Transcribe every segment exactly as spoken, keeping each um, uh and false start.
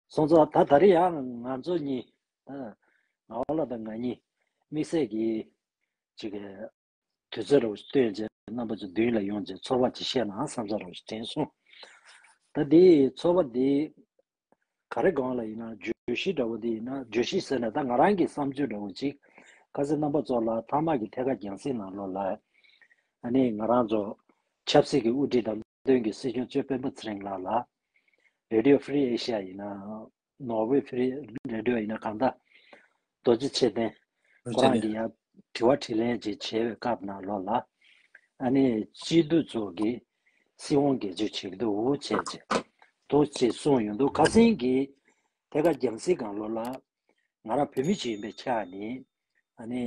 སོང་ཙང་ད་ད་རེས་ཡང་ང་ཚོ་གཉིས། ད་ངག་དབང་ལགས་དང་ང་གཉིས་དམིགས་བསལ་གྱི་ཅིག་གི་དུས་ཚོད་རུ་བཏོན་བྱས་རྣམ་པ་ཚོ་མདུན་ལ་ཡོང་བྱས་ཚོར་བ་ཅིག་བཤད་ན་བསམ་ས་རུ་དྲན་སོང་། ད་འདི་ཚོར་བ་འདི་ག་རེ་གང་ལ་ཡིན་ན་བརྗོད་གཞི་འདྲ་བོ་འདི་ཡིན་ན། བརྗོད་གཞི་ཟེར་ན་ད་ང་རང་གི་བསམ་ཚུལ་འདྲ་བོ་ཅིག་ཁ་སང་རྣམ་པ་ཚོ་ལ་མཐའ་མ་གི་ཐད་ཀར་རྒྱང་སྲིང་ནང་ལོགས་ལ་ཨ་ནི་ང་རང་ཚོ་ཆབ་སྲིད་ཀྱི་དབུ་ཁྲིད་དང་། དོན་གྱི་སྲིད་སྐྱོང་གཙོས་སྤེན་པ་ཚེ་རིང་ལགས་ལ། Radio Free Asia ཡིན་ན། Norway Free Radio ཡིན་ན། གང་ལྟར་རྡོ་རྗེ་ཚེ་བརྟན་ཁོ་རང་གིས་ཡང་དྲི་བ་དྲིས་ལན་ཅིག་བྱས་པའི་སྐབས་ནང་ལོགས་ལ། ཨ་ནི་སྤྱི་འཐུས་ཚོ་གིས་སྲིད་དབང་སྒེར་གཅོད་བྱེད་ཀྱི་འདུག་བྱས་ཅེས་འདུག་ཅེས་གསུངས་ཡོང་དུས། ཁ་སང་གི་ཐད་ཀར་རྒྱང་སྲིང་སྒང་ལོགས་ལ་ང་རང་བོད་མི་ཅིག་ཡིན་པའི་ཆ་ནས་ཨ་ནི།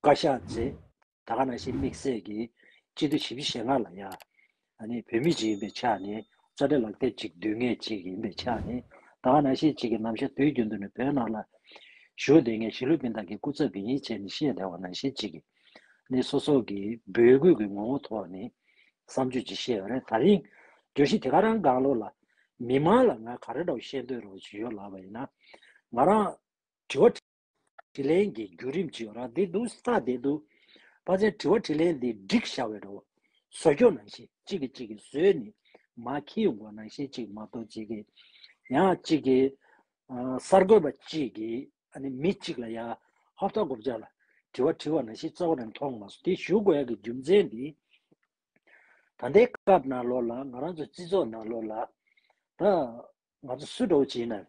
བཀའ་ཤག་བྱས། ད་ག་ནང་བཞིན་དམིགས་བསལ་གྱི་སྤྱི་འཐུས་བཞི་བཅུ་ཞེ་ལྔ་ལ་ཡ། ཨ་ནི་བོད་མི་ཅིག་ཡིན་པའི་ཆ་ནས་རྩ་ཁྲིམས་ལག་དེབ་ཅིག་འདོན་མཁན་ཅིག་ཡིན་པའི་ཆ་ནས། ད་ག་ནང་བཞིན་ཅིག་གི་ནམ་ཞར་དུས་རྒྱུན་དུ་ནས་བོད་ནང་ལ་བཞུགས་བསྡད་མཁན་གཞིས་ལུས་སྤུན་ཟླ་གི་སྐུ་ཚབ་ཀྱི་ཡིན་བྱས་ནས་བཤད་བསྡད་པ་ནང་བཞིན་ཅིག་གི་ནི་སོ་སོ་གི་འབོད་སྐུལ་གྱི་ངོ་བོ་ཐོག་ནས་བསམ་ཚུལ་ཅིག་བཤད་ཡོད་རེད། ད་རིང་བརྗོད་གཞི་དེ་ག་རང་སྒང་ལོགས་ལ་མི་མང་ལ་ང་ག་རེ་འདྲ་བོ་བཤད་འདོད་རོགས་ཅིག་ཡོད་ལབ་པ་ཡིན་ན། ང་རང་དྲི་བ་དྲིས་ལན་གྱི་བརྒྱུད་རིམ་ཅིག་ཡོད་ར། འདི་འདུག་ལྟ་བསྡད་འདུག་ཕལ་ཆེར་དྲི་བ་དྲིས་ལན་འདི་སྒྲིག་བཞག་པའི་འགྲོ་བཟོ་སྐྱོ་ནང་བཞིན། གཅིག་གིས་གཅིག་གིས་བཟོས་ནས་མར་འཁྱེར་ཡོང་དགོས་ནང་བཞིན་ཅིག་མ་གཏོགས། གཅིག་གིས་ཡང་གཅིག་གིས་ཨ་གསར་འགོད་པ་གཅིག་གིས་ཨ་ནི་མི་གཅིག་ལ་ཡ་ཧབ་ཏ་དགོ་བྱ་ལ་དྲི་བ་དྲིས་པ་ནང་བཞིན་རྩ་བ་ནས་མཐོང་མ་སོང་། དེ་ཞུ་དགོས་ཡ་གི་རྒྱུ་མཚན་འདི་ད་ལྟའི་སྐབས་ནང་ལོགས་ལ་ང་རང་ཚོ་སྤྱི་ཚོགས་ནང་ལོགས་ལ་ད་ང་ཚོ་སུ་འདྲ་བོ་བྱས་ན་རེད།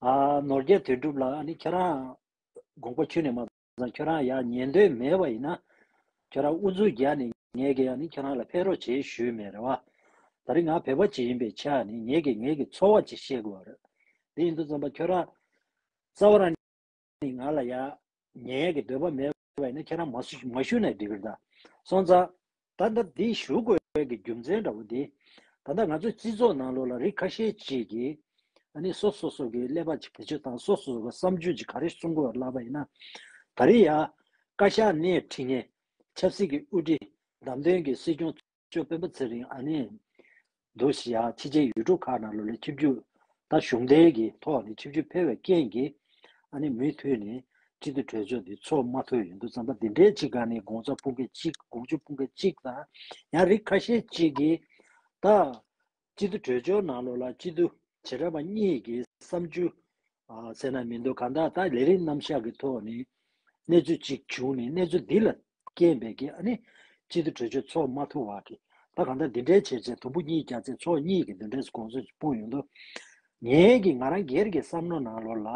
ཨ་ནོར་རྒྱས་དོན་གྲུབ་ལགས། ཨ་ནི་ཁྱེད་རང་དགོངས་པ་ཁྱོན་ནས་མ་ཚོམ། ཁྱོད་རང་ཡང་ཉན་འདོད་མེད་པ་ཡིན་ན། ཁྱོད་རང་ཨུ་ཚུགས་རྒྱག་ནས་ངས་ཀྱིས་ཨ་ནི་ཁྱེད་རང་ལ་ཕེབས་རོགས་བྱེད་ཞུས་མེད་རེད་བ། ད་རིང་ང་བོད་པ་ཅིག་ཡིན་པའི་ཆ་ནས་ངས་ཀྱིས་ངས་ཀྱི་ཚོར་བ་ཅིག་བཤད་དགོས་པ་རེད། དེ་ཡིན་དུས་ཙམ་པ་ཁྱོད་རང་རྩ་བ་རང་ནས་ང་ལ་ཡ་ཉན་ཡས་ཀྱི་འདོད་པ་མེད་པ་ཡིན་ན་ཁྱེད་རང་མ་ཞུ་མ་ཞུས་ན་འགྲིག་གི་རེད། ད་སོང་ཙང་ད་ལྟ་འདི་ཞུ་དགོས་ཡས་ཀྱི་རྒྱུ་མཚན་འདྲ་བོ་འདི། ད་ལྟ་ང་ཚོའི་སྤྱི་ཚོགས་ནང་ལོགས་ལ་རིགས་ཁ་ཤས་ཅིག་གིས་ཨ་ནི་སོ་སོ་སོ་གི་ཀླད་པ་ཅིག་བེད་སྤྱོད་བཏང་། སོ་སོ་སོ་གི་བསམ་ཚུལ་ཅིག་ག་རེ་གསུང་དགོས་ལབ་པ་ཡིན་ན། ད་རེས་ཡ་བཀའ་ཤག་སྣེ་ཁྲིད་མཁན་ཆབ་སྲིད་ཀྱི་དབུ་ཁྲིད་བདམས་ཐོན་གྱི་སྲིད་སྐྱོང་གཙོས་སྤེན་པ་ཚེ་རིང་ཨ་ནི་འདུག་སེ་ཡ་ཕྱི་རྒྱལ་ཡུལ་གྲུ་ཁག་ནང་ལོགས་ལ་ཆིབས་བསྒྱུར། ད་གཞུང་འབྲེལ་གྱི་ཐོག་ནས་ཆིབས་བསྒྱུར་ཕེབས་པའི་རྐྱེན་གྱིས་ཨ་ནི་མུ་མཐུད་ནས་སྤྱི་འཐུས་གྲོས་ཚོགས་འདི་ཚོགས་མ་ཐུབ་ཡོང་དུས་ཙམ་པ། འདི་འདྲའི་ཅིག་སྒང་ནས་དགོངས་ཚུལ་སྤུངས་མཁན་གཅིག་དགོངས་ཚུལ་སྤུངས་མཁན་གཅིག་དང་། ཡང་རིགས་ཁ་ཤས་ཅིག་གིས་ད་སྤྱི་འཐུས་གྲོས་ཚོགས་ནང་ལོགས་ལ་སྤྱི་འཐུས་བྱེ་བྲག་པ་གཉིས་ཀྱི་བསམ་ཚུལ་ཨ་ཟེར་ན་མི་འདུག་གང་ལྟར་ད་ལས་རིམ་རྣམ་གཞག་གི་ཐོག་ནས་གནས་ཚུལ་ཅིག་བྱུང་ནས། གནས་ཚུལ་འདི་ལ་རྐྱེན་པས་ཀྱི་ཨ་ནི་སྤྱི་འཐུས་གྲོས་ཚོགས་ཚོགས་མ་ཐུབ་པ་གི། ད་གང་ལྟར་འདི་འདྲའི་བྱས་བྱས་དུམ་བུ་གཉིས་བརྒྱབ་བྱས་ཚོགས་གཉིས་ཀྱི་འདི་འདྲའི་དགོངས་ཚུལ་སྤུངས་ཡོང་དུས། ངས་ཀྱི་ང་རང་སྒེར་གྱི་བསམ་བློ་ནང་ལོགས་ལ་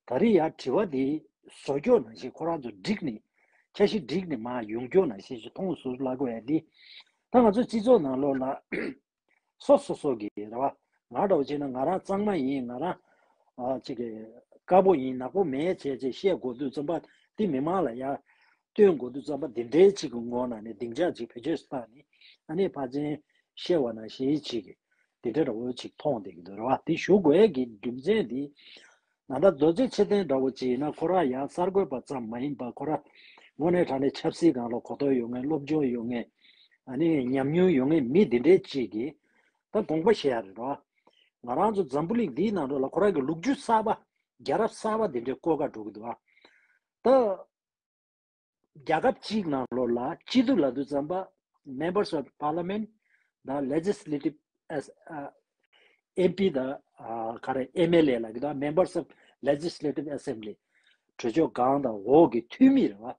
ད་རེས་ཡ་དྲི་བ་འདི་བཟོ་སྐྱོ་ནང་བཞིན་ཁོ་རང་ཚོ་བསྒྲིགས་ནས་འཆར་གཞི་བསྒྲིགས་ནས་མར་ཡོང་སྐྱོ་ནང་བཞིན་ཞིག་མཐོང་སོང་ལབ་དགོས་ཡ་འདི། ད་ང་ཚོ་སྤྱི་ཚོགས་ནང་ལོགས་ལ་སོ་སོ་སོ་གི་རེད་བ། ང་འདྲ་བོ་བྱས་ན་ང་རང་གཙང་མ་ཡིན། ང་རང་ཨ་ཅིག་གི་དཀར་པོ་ཡིན། ནག་པོ་མེད་བྱས་བྱས་བཤད་དགོས་དུས་ཙམ་པ། དེ་མི་མང་ལ་ཡ་སྟོན་དགོས་དུས་ཙམ་པ། འདི་འདྲའི་ཅིག་གི་ངོ་ནས་ནི་སྡིངས་ཆ་ཅིག་བེད་སྤྱོད་བཏང་ནས་ཨ་ནི་ཕར་ཕྱིན་བཤད་པ་ནང་བཞིན་ཅིག་གི་འདི་འདྲ་འདྲ་བོ་ཅིག་མཐོང་བསྡད་ཀྱི་འདུག་རེད་བ། དེ་ཞུ་དགོས་ཡས་ཀྱི་རྒྱུ་མཚན་འདི། ད་ལྟ་རྡོ་རྗེ་ཚེ་བརྟན་འདྲ་བོ་ཅིག་ཡིན་ན། ཁོ་རང་ཡང་གསར་འགོད་པ་ཙམ་མ་ཡིན་པར་ཁོ་རང་དངོས་གནས་དྲང་གནས་ཆབ་སྲིད་སྒང་ལ་གོ་རྟོགས་ཡོད་མཁན། སློབ་སྦྱོང་ཡོད་མཁན། ཨ་ནི་ཉམས་མྱོང་ཡོད་མཁན་མི་འདི་འདྲའི་ཅིག་གིས་ད་དགོངས་པ་བཞེས་ཡ་རེད་རོ། ང་རང་ཚོ་འཛམ་བུ་གླིང་འདིའི་ནང་ལོགས་ལ་ཁོ་རང་གི་ལོ་རྒྱུས་གསར་པ། རྒྱལ་རབས་གསར་པ་འདི་འདྲའི་བཀོད་ཁ་འགྲོ་གི་འདུག་ཨ། ད་རྒྱལ་ཁབ་གཅིག་ནང་ལོགས་ལ་སྤྱི་འཐུས་ལབ་དུས་ཙམ་པ། Members of Parliament དང་Legislative As- ཨ་M P དང་ཨ་ག་རེ་M L A ལབ་ཀྱི་འདུག Members of Legislative Assembly གྲོས་ཆོད་ཁང་དང་འོག་གི་འཐུས་མི་རེད་བ།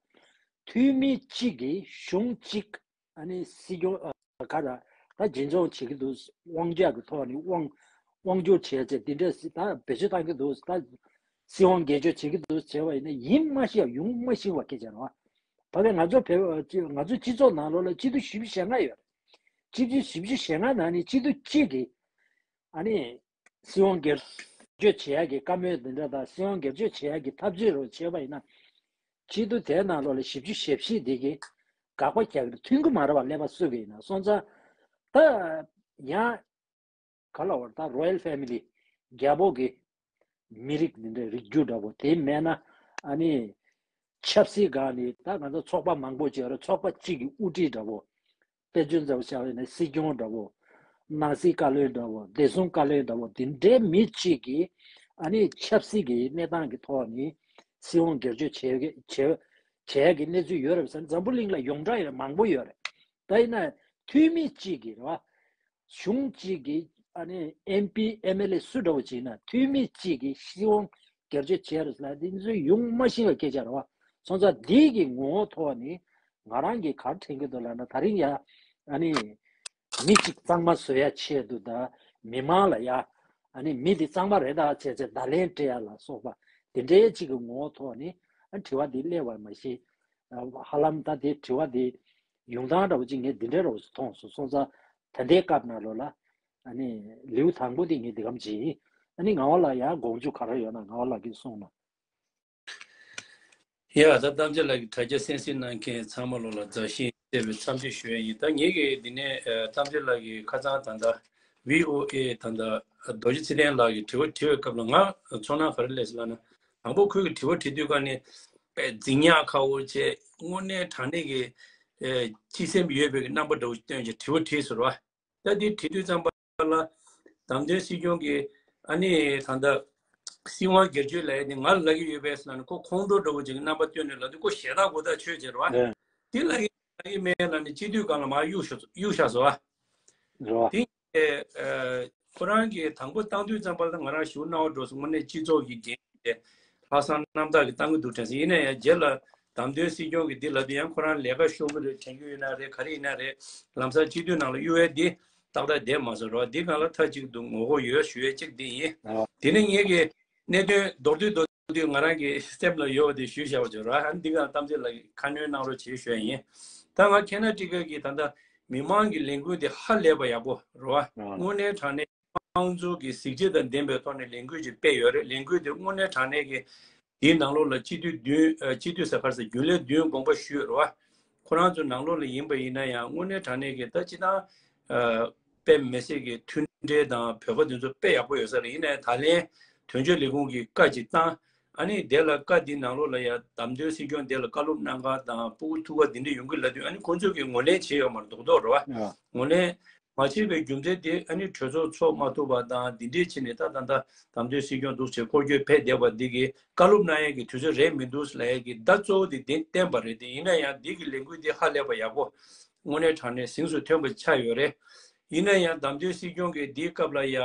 འཐུས་མི་གཅིག་གིས་གཞུང་གཅིག་ཨ་ནི་སྲིད་སྐྱོང་ཨ་ག་རེ་ད་རྗེས་འཇོག་བྱེད་ཀྱི་འདུག་དབང་ཆ་གི་ཐོག་ནས་དབང་དབང་སྒྱུར་བྱས་བྱས་འདི་འདྲས་ད་བེད་སྤྱོད་བཏང་གི་འདུག་ད་སྲིད་དབང་སྒེར་གཅོད་བྱེད་ཀྱི་འདུག་བྱས་པ་ཡིན་ན། ཡིན་མ་ཤེས་ཡོང་མ་ཤེས་པ་སྐད་ཆ་རེད་བ། ཕ་གི་ང་ཚོ་བོད་ང་ཚོ་སྤྱི་ཚོགས་ནང་ལོགས་ལ་སྤྱི་འཐུས་བཞི་བཅུ་ཞེ་ལྔ་ཡོད་རེད། སྤྱི་འཐུས་བཞི་བཅུ་ཞེ་ལྔ་ནང་ནས་སྤྱི་འཐུས་གཅིག་གིས་ཨ་ནི་སྲིད་དབང་སྒེར་གཅོད་བྱེད་ཡག་གི་བཀའ་མོལ་འདི་འདྲ་དང་། སྲིད་དབང་སྒེར་གཅོད་བྱེད་ཡག་གི་འཐབ་རྩོད་རོགས་བྱས་པ་ཡིན་ན། སྤྱི་འཐུས་དེའི་ནང་ལོགས་ལ་བཞི་བཅུ་ཞེ་བཞི་འདི་གིས་དགག་པ་རྒྱག་གི་མཐུན་གི་མ་རེད་བ། ཀླད་པ་སུ་གི་ཡིན་ན། སོང་ཙང་ད་ཡང་ག་ལ་བར་ད་Royal Family རྒྱལ་པོ་གི་མི་རིགས་འདི་འདྲའི་རིགས་རྒྱུད་འདྲ་པོ་དེ་མེད་ན། ཨ་ནི་ཆབ་སྲིད་སྒང་ནས་ད་ང་ཚོ་ཚོགས་པ་མང་པོ་ཅིག་ཡོད་རེད། ཚོགས་པ་གཅིག་གི་དབུ་ཁྲིད་འདྲ་པོ། དཔེ་མཚོན་ཙམ་བཞག་པ་ཡིན་ན་སྲིད་སྐྱོང་འདྲ་པོ། ནང་སྲིད་བཀའ་བློན་འདྲ་བོ། བདེ་སྲུང་བཀའ་བློན་འདྲ་བོ། དེ་འདྲའི་མི་གཅིག་གིས་ཨ་ནི་ཆབ་སྲིད་ཀྱི་གནས་སྟངས་ཀྱི་ཐོག་ནས་སྲིད་དབང་སྒེར་གཅོད་བྱེད་ཀྱི་བྱེད་བྱེད་ཡ་གི་གནས་ཚུལ་ཡོད་རེད་བསམ། འཛམ་བུ་གླིང་ལ་ཡོངས་གྲགས་ཡོད་རེད། མང་པོ་ཡོད་རེད། ད་ཡིན་ན་འཐུས་མི་གཅིག་གིས་རེད་བ། གཞུང་གཅིག་གི་ཨ་ནི་ཨེམ་པི་ཨེམ་ཨེལ་ཨེ་སུ་འདྲ་བོ་ཅིག་ཡིན་ན། འཐུས་མི་གཅིག་གིས་སྲིད་དབང་སྒེར་གཅོད་བྱས་རེད་ལབ། འདི་ཚོ་ཡོང་མ་ཤེས་པའི་སྐད་ཆ་རེད་བ། སོང་ཙང་འདི་གི་ངོ་བོ་ཐོག་ནས་ང་རང་གིས་ག་རེ་དྲན་གྱི་འདུག་ལབ་ན། ད་རིང་ཡ་ཨ་ནི་མི་གཅིག་གཙང་མ་བཟོ་ཡ་ཆེད་དུ། ད་མི་མང་ལ་ཡ་ཨ་ནི་མི་འདི་གཙང་མ་རེད་ད་བྱས་བྱས་བརྡ་ལན་སྤྲད་ཡ་ལ་སོགས་པ་དེ་འདྲའི་གཅིག་གི་ངོ་བོ་ཐོག་ནས་ཨ་དྲི་བ་འདི་སླེབས་པ་མ་གཞི། ཧ་ལམ་ད་དེ་དྲི་བ་འདི་ཡོང་སྟངས་འདྲ་བོ་ཅིག་ངས་འདི་འདྲའི་འདྲ་བོ་ཞིག་མཐོང་སོང་། སོང་ཙང་ད་ལྟའི་སྐབས་ནང་ལོགས་ལ་ཨ་ནི་ལེའུ་དང་པོ་འདི་ངས་འདི་གམ་བྱས་ཡིན། ཨ་ནི་ངག་དབང་ལགས་ཡང་དགོངས་ཚུལ་ག་རེ་ཡོད་ན་ངག་དབང་ལགས་ཀྱིས་གསུངས་ན། ཡ། ད་གཏམ་བྱ་ལགས་ཀྱིས་དྲ་རྒྱ་གསན་གཟིགས་གནང་མཁན་ཚང་མ་ལོ་ལ་མཛའ་བཤེས་བརྩེ་བའི་འཚམས་འདྲི་ཞུ་ཡ་ཡིན། ད་ངེད་ཀྱིས་འདི་ནས་ཨ་གཏམ་བྱ་ལགས་ཀྱིས་ཁ་སང་ད་ལྟ་བྷི་ཨོ་ཨེ་ད་ལྟ་རྡོ་རྗེ་ཚེ་བརྟན་ལགས་ཀྱིས་དྲི་བ་དྲིས་པའི་སྐབས་ལ་ང་ཚོར་སྣང་ག་རེ་སླེབས་སོང་ལབ་ན། དང་པོ་ཁོས་ཀྱིས་དྲི་བ་དྲི་དུས་ཀ་ནས་དཔེ་རྫིག་ཉག་ཁ་བོ་བྱས། དངོས་གནས་དྲང་གནས་ཀྱི་ཨེ་སྤྱི་སེམས་ཡོད་པའི་རྣམ་པ་འདྲ་བོ་སྟོན་བྱས་དྲི་བ་དྲིས་སོང་བ། ད་འདི་དྲི་དུས་ཙམ་པ་ལ་བདམས་ཐོན་སྲིད་སྐྱོང་གིས་ཨ་ནི་ད་ལྟ་སྲིད་དབང་སྒེར་གཅོད་ལབ་ཡ་དེ་ང་ལ་ལབ་ཀྱི་ཡོད་པས་ཟེར་ན་ནི། ཁོ་ཁོང་ཁྲོ་འདྲ་བོ་ཅིག་གི་རྣམ་པ་སྟོན་ནས་ལབ་དུས་ཁོ་ཞེ་དྲག་མགོ་ཐག་ཆོད་བྱས་རེད་བ། ཨེ། དེ་ལབ་ཀྱི་ལབ་ཀྱི་མེད་ལབ་ནས་སྤྱི་འཐུས་སྒང་ལ་མར་གཡུག་ཤོག་གཡུག་བཞག་སོང་བ། རེད་བ། དེ་ཨ་ཁོ་རང་གིས་དང་པོ་བཏང་དུས་ཙམ་པ་ལ་ང་རང་ཞེ་པོ་སྣང་བ་འགྲོ་སོང་། དངོས་གནས་སྤྱི་ཚོགས་ཀྱི་འགན་དེ་ལྷག་བསམ་རྣམ་དག་གིས་བཏང་གི་འདུག་དྲན་སོང་། ཡིན་ན་ཡང་རྗེས་ལ་བདམས་ཐོན་སྲིད་སྐྱོང་གིས་འདི་ལབ་དུས་ཡང་ཁོ་རང་ལས་ཀ་ཤོར་གི་རེད། དྲན་རྒྱུ་ཡོད་ན་རེད། ག་རེ་ཡིན་ན་རེད། ལམ་སང་སྤྱི་འཐུས་ནང་ལ་གཡུག་ཡས་འདི་ཏག་ཏག་བསྡད་མ་སོང་རོགས། འདི་སྒང་ལ་མཐའ་གཅིག་ཏུ་ངོ་རྒོལ་ཡོད་ཞུ་ཡས་གཅིག་འདི་ཡིན། ཨ། དེ་ནས་ངེད་ཀྱི་གནད་དོན་མདོར་བསྡུས་མདོར་བསྡུས་ང་རང་གི་སེམས་ལ་ཡོད་པ་དེ་ཞུས་བཞག་པ་བྱོས་རོགས། ཨ་ནི་འདི་སྒང་གཏམ་བྱ་ལགས་ཀྱིས་ཁ་སྣོན་གནང་རོགས་བྱེད་ཞུ་ཡ་ཡིན། ད་ང་ཁེ་ན་ཊི་ཀ་གི་ད་ལྟ་མི་མང་གི་ལས་འགུལ་འདི་ཧ་ལས་པ་ཡག་པོ་རེད་བ། ཨ། དངོས་གནས་དྲང་གནས་དམངས་གཙོ་གི་གཟི་བརྗིད་དང་ལྡན་པའི་ཐོག་ནས་ལས་འགུལ་ཅིག་སྤེལ་ཡོད་རེད། ལས་འགུལ་དེ་དངོས་གནས་དྲང་གནས་ཀྱི་དེའི་ནང་ལོགས་ལ་སྤྱི་འཐུས་བདུན། ཨ། སྤྱི་འཐུས་ཟེར་ག་རེ་ཟེར། རྒྱུན་ལས་བདུན་དགོངས་པ་ཞུས་རེད་བ། ཁོ་རང་ཚོའི་ནང་ལོགས་ལ་ཡིན་པ་ཡིན་ན་ཡང་དངོས་གནས་དྲང་གནས་ཀྱི་ད་སྤྱིར་བཏང་ཨ་དཔེ་མི་སྲིད་ཀྱི་མཐུན་འབྲེལ་དང་བོད་པ་དེ་ཚོ་དཔེ་ཡག་པོ་ཡོད་ས་རེད། ཡིན་ནའི་ད་ལན་དོན་གཅོད་ལས་ཁུངས་ཀྱིས་བཀའ་ཅིག་བཏང་། ཨ་ནི་དེ་ལ་བཀའ་འདི་ནང་ལོགས་ལ་ཡ་བདམས་ཐོན་སྲིད་སྐྱོང་དེ་ལ་བཀའ་སློབ་གནང་ག་དང་སྤུ་གུ་ཐུག་ག་འདི་འདྲ་ཡོང་གི་ལབ་དུས། ཨ་ནི་ཁོང་ཚོས་ཀྱིས་ངོས་ལེན་བྱས་ཡོད་མ་རེད། རྡོག་རྡོག་རེད་བ། ཨ། ངོས་ལེན་མ་བྱས་པའི་རྒྱུ་མཚན་དེ་ཨ་ནི་གྲོས་ཚོགས་ཚོགས་མ་ཐུབ་པ་དང་འདི་འདྲས་བྱས་ནས་ད་ད་ད་བདམས་ཐོན་སྲིད་སྐྱོང་འདུག་བྱས་སྐོར་སྐྱོད་ཕེབས་བསྡད་པ་འདི་གིས་བཀའ་སློབ་གནང་ཡས་ཀྱི་དུས་ཚོད་རེད་མི་འདུག་ལབ་ཡས་ཀྱི་བརྡ་གཙོ་བོ་དེ་དེ་བསྟན་པ་རེད། དེ་ཡིན་ན་ཡང་འདི་གི་ལས་འགུལ་འདི་ཧ་ལས་པ་ཡག་པོ། དངོས་གནས་དྲང་གནས་གཟེངས་སུ་ཐོན་པ་ཆགས་ཡོད་རེད། ཡིན་ན་ཡང་བདམས་ཐོན་སྲིད་སྐྱོང་གིས་འདིའི་སྐབས་ལ་ཡ་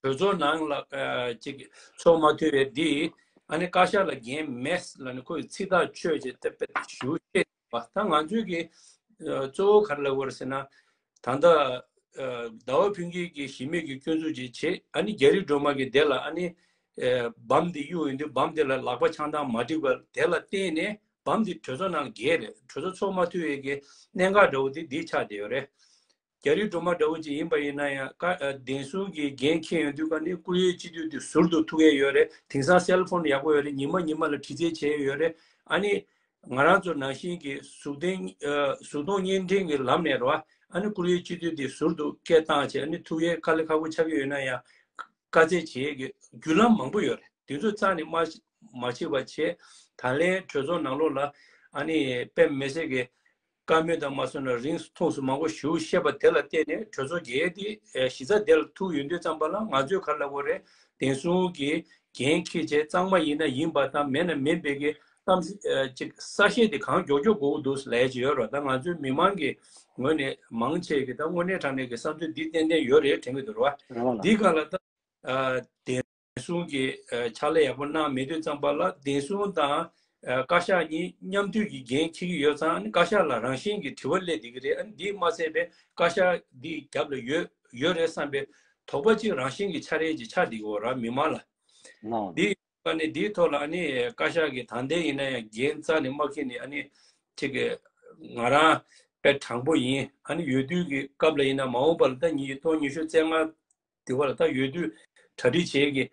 གྲོས་ཚོགས་ནང་ལ་ཨ་ཅིག་ཚོགས་མ་ཐུབ་པའི་འདི་ཨ་ནི་བཀའ་ཤག་ལ་འགན་མེད་ལབ་ནས་ཁོས་ཚིག་ཐག་ཆོད་བྱས་ཏེ་དཔེ་ཞུ་བཤད་པ། ད་ང་ཚོས་ཀྱི་ཨ་གཙོ་བོ་ག་རེ་ལབ་དགོས་རེད་ཟེར་ན། ད་ལྟ་ཨ་ཟླ་བ་ཕུན་སྐྱིད་ཀྱིས་གཞི་མེད་ཀྱི་སྐྱོན་འཛུགས་ཅིག་བྱས། ཨ་ནི་རྒྱ་རི་སྒྲོལ་མ་གིས་དེ་ལ་ཨ་ནི་ཨ་བམ་འདི་གཡུག་ཡོང་དུས་བམ་དེ་ལ་ལག་པ་འཆང་སྟངས་མ་འགྲིག་པ་དེ་ལ་བརྟེན་ནས་བམ་འདི་གྲོས་ཚོགས་ནང་འགལ་རེད། གྲོས་ཚོགས་ཚོགས་མ་ཐུབ་ཡས་ཀྱི་གནད་འགག་འདྲ་བོ་དེ་འདི་ཆགས་བསྡད་ཡོད་རེད། རྒྱ་རི་སྒྲོལ་མ་འདྲ་བོ་ཅིག་ཡིན་པ་ཡིན་ན་ཡང་། ཀ་ཨ་བདེ་སྲུང་གི་འགན་འཁྱེར་ཡོང་དུས་ཀ་ནི་བཀུར་འོས་སྤྱི་འཐུས་དེ་ཟུར་དུ་ཐུག་ཡས་ཡོད་རེད། དེང་སང་སེལ་ཕོན་ཡག་པོ་ཡོད་རེད། ཉི་མ་ཉི་མ་ལ་དྲི་རྩད་བྱས་ཡོད་རེད། ཨ་ནི་ང་རང་ཚོ་ནང་བཞིན་གྱི་གཟུགས་འདོན་ཨ་གཟུགས་མཐོང་བརྙན་འཕྲིན་གྱི་ལམ་ནས་རེད་བ། ཨ་ནི་བཀུར་འོས་སྤྱི་འཐུས་དེ་ཟུར་དུ་སྐད་བཏང་བྱས། ཨ་ནི་ཐུག་ཡས་དཀའ་ལས་ཁག་པོ་ཆགས་ཀྱི་ཡོད་ན་ཡང་། བཀའ་སྩལ་བྱེད་ཀྱི་བརྒྱུད་ལམ་མང་པོ་ཡོད་རེད། དེ་ཚོ་རྩ་ནས་མ་མ་བྱེད་པ་བྱས། ད་ལན་གྲོས་ཚོགས་ནང་ལོགས་ལ་ཨ་ནི་དཔེ་མི་སྲིད་ཀྱི་བཀའ་མོལ་དང་མ་སོང་ན་རིང་ཐུང་སུ་མང་པོ་ཞུ་བཤད་པ་དེ་ལ་བརྟེན་ནས་གྲོས་ཚོགས་རྒྱལ་དེ་གཞི་རྩ་དེ་ལ་ཐུག་ཡོང་དུས་ཙམ་པ་ལ་ང་ཚོས་ག་རེ་ལབ་དགོས་རེད། བདེ་སྲུང་གི་འགན་འཁྱེར་བྱས་གཙང་མ་ཡིན་ན་ཡིན་པ་དང་མེད་ན་མིན་པའི་གི་གཏམ་ཅིག་གསལ་བཤད་དེ་གང་མགྱོགས་མགྱོགས་དགོས་ཀྱི་འདུག་ལབ་ཀྱི་ཡོད་རེད། ད་ང་ཚོའི་མི་མང་གི་ངོས་ནས་མང་ཆེ་གི་ད་དངོས་གནས་དྲང་གནས་ཀྱི་བསམ་ཚུལ་འདི་ཏན་ཏན་ཡོད་རེད་དྲན་གྱི་འདུག་རེད་བ། རེད་བ་ལགས། འདི་སྒང་ལ་ད་ཨ་བདེ་སྲུང་གི་ཨ་ཕྱག་ལས་ཡག་པོ་གནང་མེད་དུས་ཙམ་པ་ལ། བདེ་སྲུང་དང་ཨ་བཀའ་ཤག་གཉིས་མཉམ་མཐུད་ཀྱི་འགན་འཁྱེར་གྱི་ཡོད་ཙང་། ཨ་ནི་བཀའ་ཤག་ལ་རང་བཞིན་གྱི་དྲི་བ་སླེབས་བསྡད་ཀྱི་རེད། ཨ་ནི་འདི་མ་ཚད་པའི་བཀའ་ཤག་འདི་རྒྱབ་ལ་ཡོད་ཡོད་རེད་བསམ་པའི་དོགས་པ་གཅིག་རང་བཞིན་གྱི་འཆར་ཡས་ཀྱི་ཆགས་བསྡད་ཀྱི་ཡོད་རེད་མི་མང་ལ། ལགས། འདི་ཡོད་པ་ནི་འདིའི་ཐོག་ལ་ཨ་ནི་བཀའ་ཤག་གིས་ད་ལྟའི་ཡིན་ན་ཡང་འགན་རྩ་ནས་མ་འཁྱེར་ནས། ཨ་ནི་ཅིག་གི་ང་རང་དཔེ་དྲང་པོ་ཡིན། ཨ་ནི་འོས་བསྡུ་གི་སྐབས་ལ་ཡིན་ན་མ་འོངས་པ་ལ་ད་ཉིས་སྟོང་ཉི་ཤུ་རྩ་ལྔ་དེ་བར་ལ་ད་འོས་བསྡུ་གྲ་སྒྲིག་བྱེད་ཀྱི།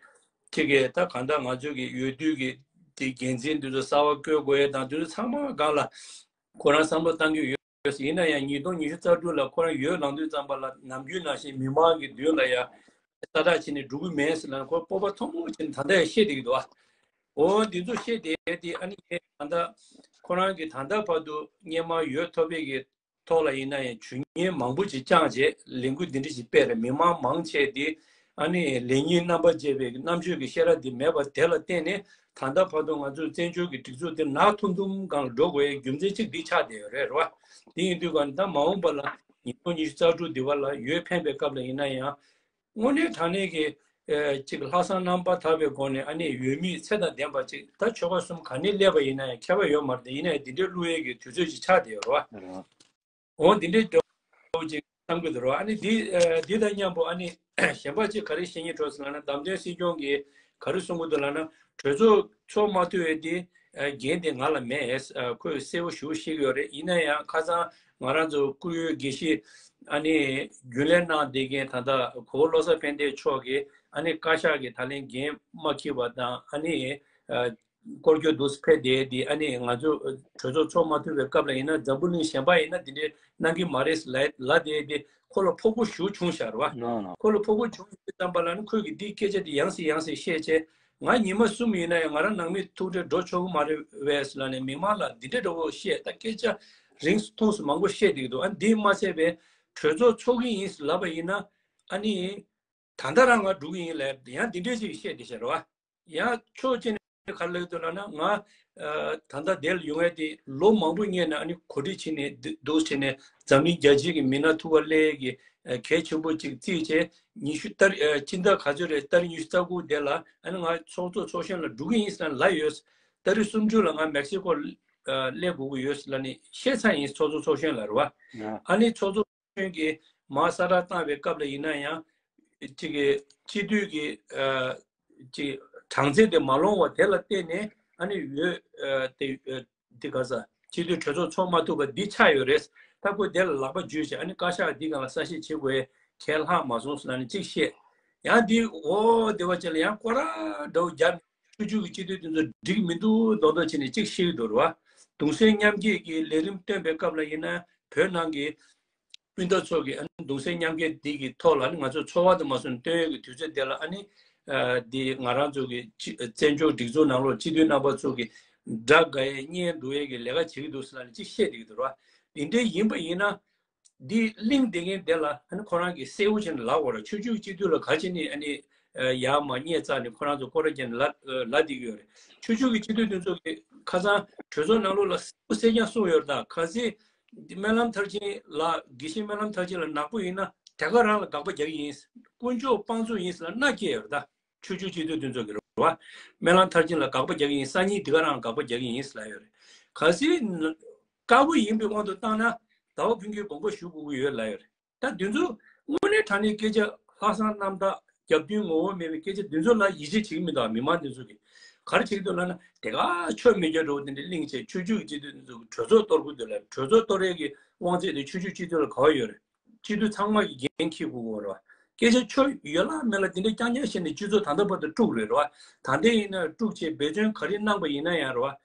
ཁྱེད་ཀྱིས་ད་གང་ལྟར་ང་ཚོ་གི་འོས་བསྡུ་གི་དེ་འགན་འཛིན་འདི་ཚོ་གསར་པ་བསྐོ་དགོས་ཡས་དང་། འདི་ཚོ་ཚང་མ་སྒང་ལ་ཁོ་རང་བསམ་བློ་བཏང་གི་ཡོད། ཡིན་ན་ཡང་ཉིས་སྟོང་ཉི་ཤུ་རྩ་དྲུག་ལ་ཁོ་རང་འོས་ལངས་དུས་ཙམ་པ་ལ་ནམ་རྒྱུན་ནང་བཞིན་མི་མང་གི་མདུན་ལ་ཡ་ས་ཐག་ཕྱེ་ནས་འགྲོ་གི་མེད་ཟེར་ལབ་ན། ཁོ་སྤོབས་པ་མཐོ་མོ་བྱས་ནས་ད་ལྟ་ཡང་བཤད་བསྡད་ཀྱི་འདུག་བ། འོ་འདི་ཚོ་བཤད་བསྡད་དེ། ཨ་ནི་ངས་ད་ལྟ་ཁོ་རང་གི་ད་ལྟ་བར་དུ་སྔོན་མ་འོས་ཐོབ་པའི་གི་ ཐོག་ལ་ཡིན་ན་ཡང་ཇུས་ངན་མང་པོ་ཅིག་བཅངས་རྗེས་ལས་འགུལ་འདི་འདྲ་ཞིག་སྤེལ་རེད། མི་མང་མང་ཆེ་དེ་ཨ་ནི་ལས་ངན་རྣམ་པར་འབྱེད་པའི་རྣམ་དཔྱོད་ཀྱི་ཤེས་རབ་འདི་མེད་པ་དེ་ལ་བརྟེན་ནས་ད་ལྟ་བར་དུ་ང་ཚོའི་བཙན་བྱོལ་གྱི་སྒྲིག་འཛུགས་དེ་ནག་ཐུམ་ཐུམ་སྒང་ལ་འགྲོ་དགོས་ཡའི་རྒྱུ་མཚན་གཅིག་འདི་ཆགས་བསྡད་ཡོད་རེད། རེད་བ། དེ་ཡིན་དུས་ག་ད་མ་འོངས་པ་ལ་ཉིས་སྟོང་ཉི་ཤུ་རྩ་དྲུག་འདི་བ་ལ་ཡོད་ཕན་པའི་སྐབས་ལ་ཡིན་ན་ཡང་དངོས་གནས་དྲང་གནས་ཀྱི་ཨ་ཅིག་ལྷག་བསམ་རྣམ་པར་དག་པའི་སྒོ་ནས་ཨ་ནི་འོས་མི་ཚད་དང་ལྡན་པ་ཅིག་ད་ཆོལ་ཁ་གསུམ་ག་ནས་སླེབས་པ་ཡིན་ན་ཡང་ཁྱད་པར་ཡོད་མ་རེད། ཡིན་ན་ཡང་འདི་འདྲའི་བླུག་ཡས་ཀྱི་དུས་ཚོད་ཅིག་ཆགས་བསྡད་ཡོད་རེད་བ། འོ་འདི་འདྲའི་འདྲ་བོ་ཅིག་བསམ་གྱི་འདུག་རོ། ཨ་ནི་འདི་ཨ་འདི་དང་མཉམ་པོ་ཨ་ནི་གཞན་པ་ཅིག་ག་རེ་བཤད་སྙིང་བྲོ་སོང་ལབ་ན། བདམས་ཐོན་སྲིད་སྐྱོང་གིས་ག་རེ་གསུང་གི་འདུག་ལབ་ན། གྲོས་ཚོགས་ཚོགས་མ་ཐུབ་པའི་དེ་ཨ་འགན་དེ་ང་ལ་མེད། ཨ་ཁོས་གསལ་པོ་ཞེ་པོ་བཤད་ཀྱི་ཡོད་རེད། ཡིན་ན་ཡང་ཁ་སང་ང་རང་ཚོ་བཀུར་འོས་དགེ་བཤེས་ཨ་ནི་རྒྱུན་ལས་གནང་བསྡད་མཁན་ད་ལྟ་གོ་བོ་བློ་བཟང་ཕན་བདེ་མཆོག་གིས་ཨ་ནི་བཀའ་ཤག་གིས་ད་ལན་འགན་མ་འཁྱེར་བ་དང་ཨ་ནི་ཨ་སྐོར་སྐྱོད་འདུག་ཕེབས་བསྡད་དེ། ཨ་ནི་ང་ཚོ་གྲོས་ཚོགས་ཚོགས་མ་ཐུབ་པའི་སྐབས་ལ་ཡིན་ན་འཛམ་བུ་གླིང་གཞན་པ་ཡིན་ན་འདི་འདྲའི་གནང་གི་མ་རེད་ལབ་ལབ་བསྡད་དེ། ཁོ་ལ་ཕོག་པོ་ཞེ་པོ་བྱུང་ཤག་རེད་བ། ལགས་ལགས། ཁོ་ལ་ཕོག་པོ་བྱུང་ཡོད་ཙམ་པ་ལ་ནི་ཁོས་ཀྱིས་འདིའི་སྐད་ཆ་འདི་ཡང་སེ་ཡང་སེ་བཤད་བྱས། ང་ཉི་མ་གསུམ་ཡིན་ན་ཡང་ང་རང་ནང་མི་ཐུག་འཕྲད་འགྲོ་ཆོག་གི་མ་རེད་པས་ལབ་ནས་མི་མང་ལ་འདི་འདྲའི་འདྲ་བོ་བཤད། ད་སྐད་ཆ་རིང་སུ་ཐུང་སུ་མང་པོ་བཤད་བསྡད་ཀྱི་འདུག་ཨ་འདི་མ་ཚད་པའི་གྲོས་ཚོགས་ཚོགས་ཀྱི་ཡིན་ལབ་པ་ཡིན་ན་ཨ་ནི། ད་ལྟ་རང་ང་འགྲོ་གི་ཡིན་ལབ་ཡང་འདི་འདྲས་ཅིག་བཤད་བསྡད་ཤག་རེད་བ། ཡང་ཕྱོགས་གཅིག་ནས་ག་རེ་ལབ་འདུག་ལབ་ན། ང་ཨ་ད་ལྟ་འདིར་ཡོང་ཡས་དེ་ལོ་མང་པོ་སྔོན་ནས་ཨ་ནི་གོ་སྒྲིག་བྱས་ནས་འདུག་འདུག་བྱས་ནས་འཛམ་གླིང་རྒྱལ་སྤྱིའི་གི་མི་སྣ་ཐུག་པ་སླེབས་ཀྱི་ཨ་གལ་ཆེན་པོ་ཅིག་བརྩིས་བྱས། ཉི་ཤུ་ཏ་རིག་ཨ་སྤྱི་ཟླ་ག་ཚོད་རེད། ཏ་རིག་ཉི་ཤུ་རྩ་དགུ་དེ་ལ་ཨ་ནི་ང་ཚོགས་གཙོ་ཚོགས་གཞོན་ལ་འགྲོ་གི་ཡིན་ཟེར་ལབ་ཡོད། ཏ་རིག་སུམ་ཅུ་ལ་ང་མེག་སི་ཀོ་ཨ་སླེབས་དགོས་ཀྱི་ཡོད་ཟེར་ལབ་ནས་བཤད་ཚར་ཡིན། ཚོགས་གཙོ་ཚོགས་གཞོན་ལ་རེད་བ། ཡ། ཨ་ནི་ཚོགས་གཙོ་གཞོན་གྱིས་མར་གསལ་བསྒྲགས་བཏང་བའི་སྐབས་ལ་ཡིན་ན་ཡང་། ཅིག་གི་སྤྱི་འཐུས་ཀྱི་ཨ་ཅིག་གྲངས་ཚད་དེ་མ་ལོངས་པ་དེ་ལ་བརྟེན་ནས་ཨ་ནི་འོས་ཨ་དེ་ཨ་དེ་ག་ས་སྤྱི་འཐུས་གྲོས་ཚོགས་ཚོགས་མ་ཐུབ་པ་འདི་ཆགས་ཡོད་རེད། ད་ཁོས་དེ་ལ་ལག་པ་འཇུས་བྱས་ཨ་ནི་བཀའ་ཤག་འདི་སྒང་ལ་གསལ་བཤད་བྱེད་དགོས་ཡས་གང་ཡང་ལྷག་མ་སོང་ཟེར་ནས་ཅིག་བཤད། ཡང་འདི་འོ་དེ་བ་ཅན་ལ་ཡང་སྐོར་ར་འདྲ་བོ་བརྒྱབ་ནས། ཆོས་བརྒྱུད་ཀྱི་སྤྱི་འཐུས་དེ་ཚོ་འགྲིག་མི་འདུག་མདོག་མདོག་བྱས་ནས་ཅིག་བཤད་ཀྱི་འདུག་རེད་བ། གདུང་སེམས་མཉམ་སྐྱེད་ཀྱི་ལས་རིམ་སྟོན་པའི་སྐབས་ལ་ཡིན་ན་བོད་ནང་གི་སྤུན་ཟླ་ཚོ་གིས་ཨ་ནི་གདུང་སེམས་མཉམ་སྐྱེད་འདི་གི་ཐོག་ལ་ནི་ང་ཚོ་ཚོར་བ་དུ་མ་སོང་སྟོན་ཡས་ཀྱི་དུས་ཚོད་དེ་ལ་ཨ་ནི་ཨ་འདི་ང་རང་ཚོ་གི་སྤྱི་བཙན་བྱོལ་སྒྲིག་འཛུགས་ནང་ལོགས་སྤྱི་འཐུས་རྣམ་པ་ཚོ་གི་དགྲ་དགའ་ཡས་གཉེན་སྡུག་ཡས་ཀྱི་ལས་ཀ་བྱེད་ཀྱི་འདུག་ཟེར་ལབ་ནས་ཅིག་བཤད་བསྡད་ཀྱི་འདུག་རེད་བ། འདི་འདྲའི་ཡིན་པ་ཡིན་ན། འདི་གླེང་བསྡད་མཁན་དེ་ལ་ཨ་ནི་ཁོ་རང་གིས་གསལ་པོ་བྱས་ནས་ལབ་དགོས་རེད། ཆོས་བརྒྱུད་སྤྱི་འཐུས་ལ་ག་བྱས་ནས་ཨ་ནི་ཡར་མར་བསྙད་བཙགས་ནས་ཁོ་རང་ཚོ་སྐོར་ར་བརྒྱབ་ནས་ལབ་ལབ་བསྡད་ཀྱི་ཡོད་རེད། ཆོས་བརྒྱུད་ཀྱི་སྤྱི་འཐུས་དེ་ཚོ་གིས་ཁ་སང་གྲོས་ཚོགས་ནང་ལོགས་ལ་གསལ་པོ་གསལ་རྐྱང་གསུངས་ཡོད་རེད། ད་གལ་སྲིད་སྨོན་ལམ་མཐར་ཕྱིན་ལ་དགེ་བཤེས་སྨོན་ལམ་མཐར་ཕྱིན་ལ་ནག་པོ་ཡིན་ན་དེ་ག་རང་ལ་དགག་པ་རྒྱག་གི་ཡིན། དཀོན་མཆོག་དཔང་བཙུགས་ཡིན་ཟེར་ལབ་མནའ་སྐྱེལ་ཡོད་རེད་ད། ཆོས་བརྒྱུད་སྤྱི་འཐུས་དེ་ཚོ་གི་རེད་བ། སྨོན་ལམ་མཐར་ཕྱིན་ལ་དགག་པ་རྒྱག་གི་ཡིན། སང་ཉིན་འདི་ག་རང་དགག་པ་རྒྱག་གི་ཡིན་ལབ་ཡོད་རེད། གལ་སྲིད་དཀར་པོ་ཡིན་པའི་དབང་དུ་བཏང་ན་ཟླ་བ་ཕུན་སྐྱིད་དགོངས་པ་ཞུ་དགོས་ཀྱི་ཡོད་ལབ་ཡོད་རེད། ད་འདི་ཚོ་དངོས་གནས་དྲང་གནས་སྐད་ཆ་ལྷག་བསམ་རྣམ་དག་རྒྱབ་མདུན་ངོ་བོ་མེད་པའི་སྐད་ཆ་འདི་ཚོ་ལ་ཡིད་ཆེས་བྱེད་ཀྱི་མི་འདུག་མི་མང་འདི་ཚོ་གིས་ག་རེ་བྱེད་ཀྱི་འདུག་ལབ་ན། དེ་ག་ཆོས་མེད་རྒྱུ་འདྲ་བོ་དེ་འདྲ་གླེང་བྱས་ཆོས་བརྒྱུད་ཀྱི་སྤྱི་འཐུས་འདི་ཚོ་གི་གྲོས་ཚོགས་གཏོར་དགོས་འདུག་ལབ། གྲོས་ཚོགས་གཏོར་ཡས་ཀྱི་དབང་ཚད་དེ་ཆོས་བརྒྱུད་སྤྱི་འཐུས་ལ་ག་བ་ཡོད་རེད། སྤྱི་འཐུས་ཚང་མ་གིས་འགན་འཁྱེར་དགོས་ཀྱི་ཡོད་རེད་བ། སྐད་ཆ་ཆོས་ཡོད་ལ་མེད་ལ་འདི་འདྲ་རྐྱང་རྐྱང་བཤད་ནས་སྤྱི་ཚོགས་ད་ལྟ་བར་དུ་དཀྲུགས་རེད་བ། ད་ལྟ་ཡིན་ན་དཀྲུགས་བྱས་འབད་བརྩོན་ག་རེ་གནང་པ་ཡིན་ན་ཡང་རེད་བ།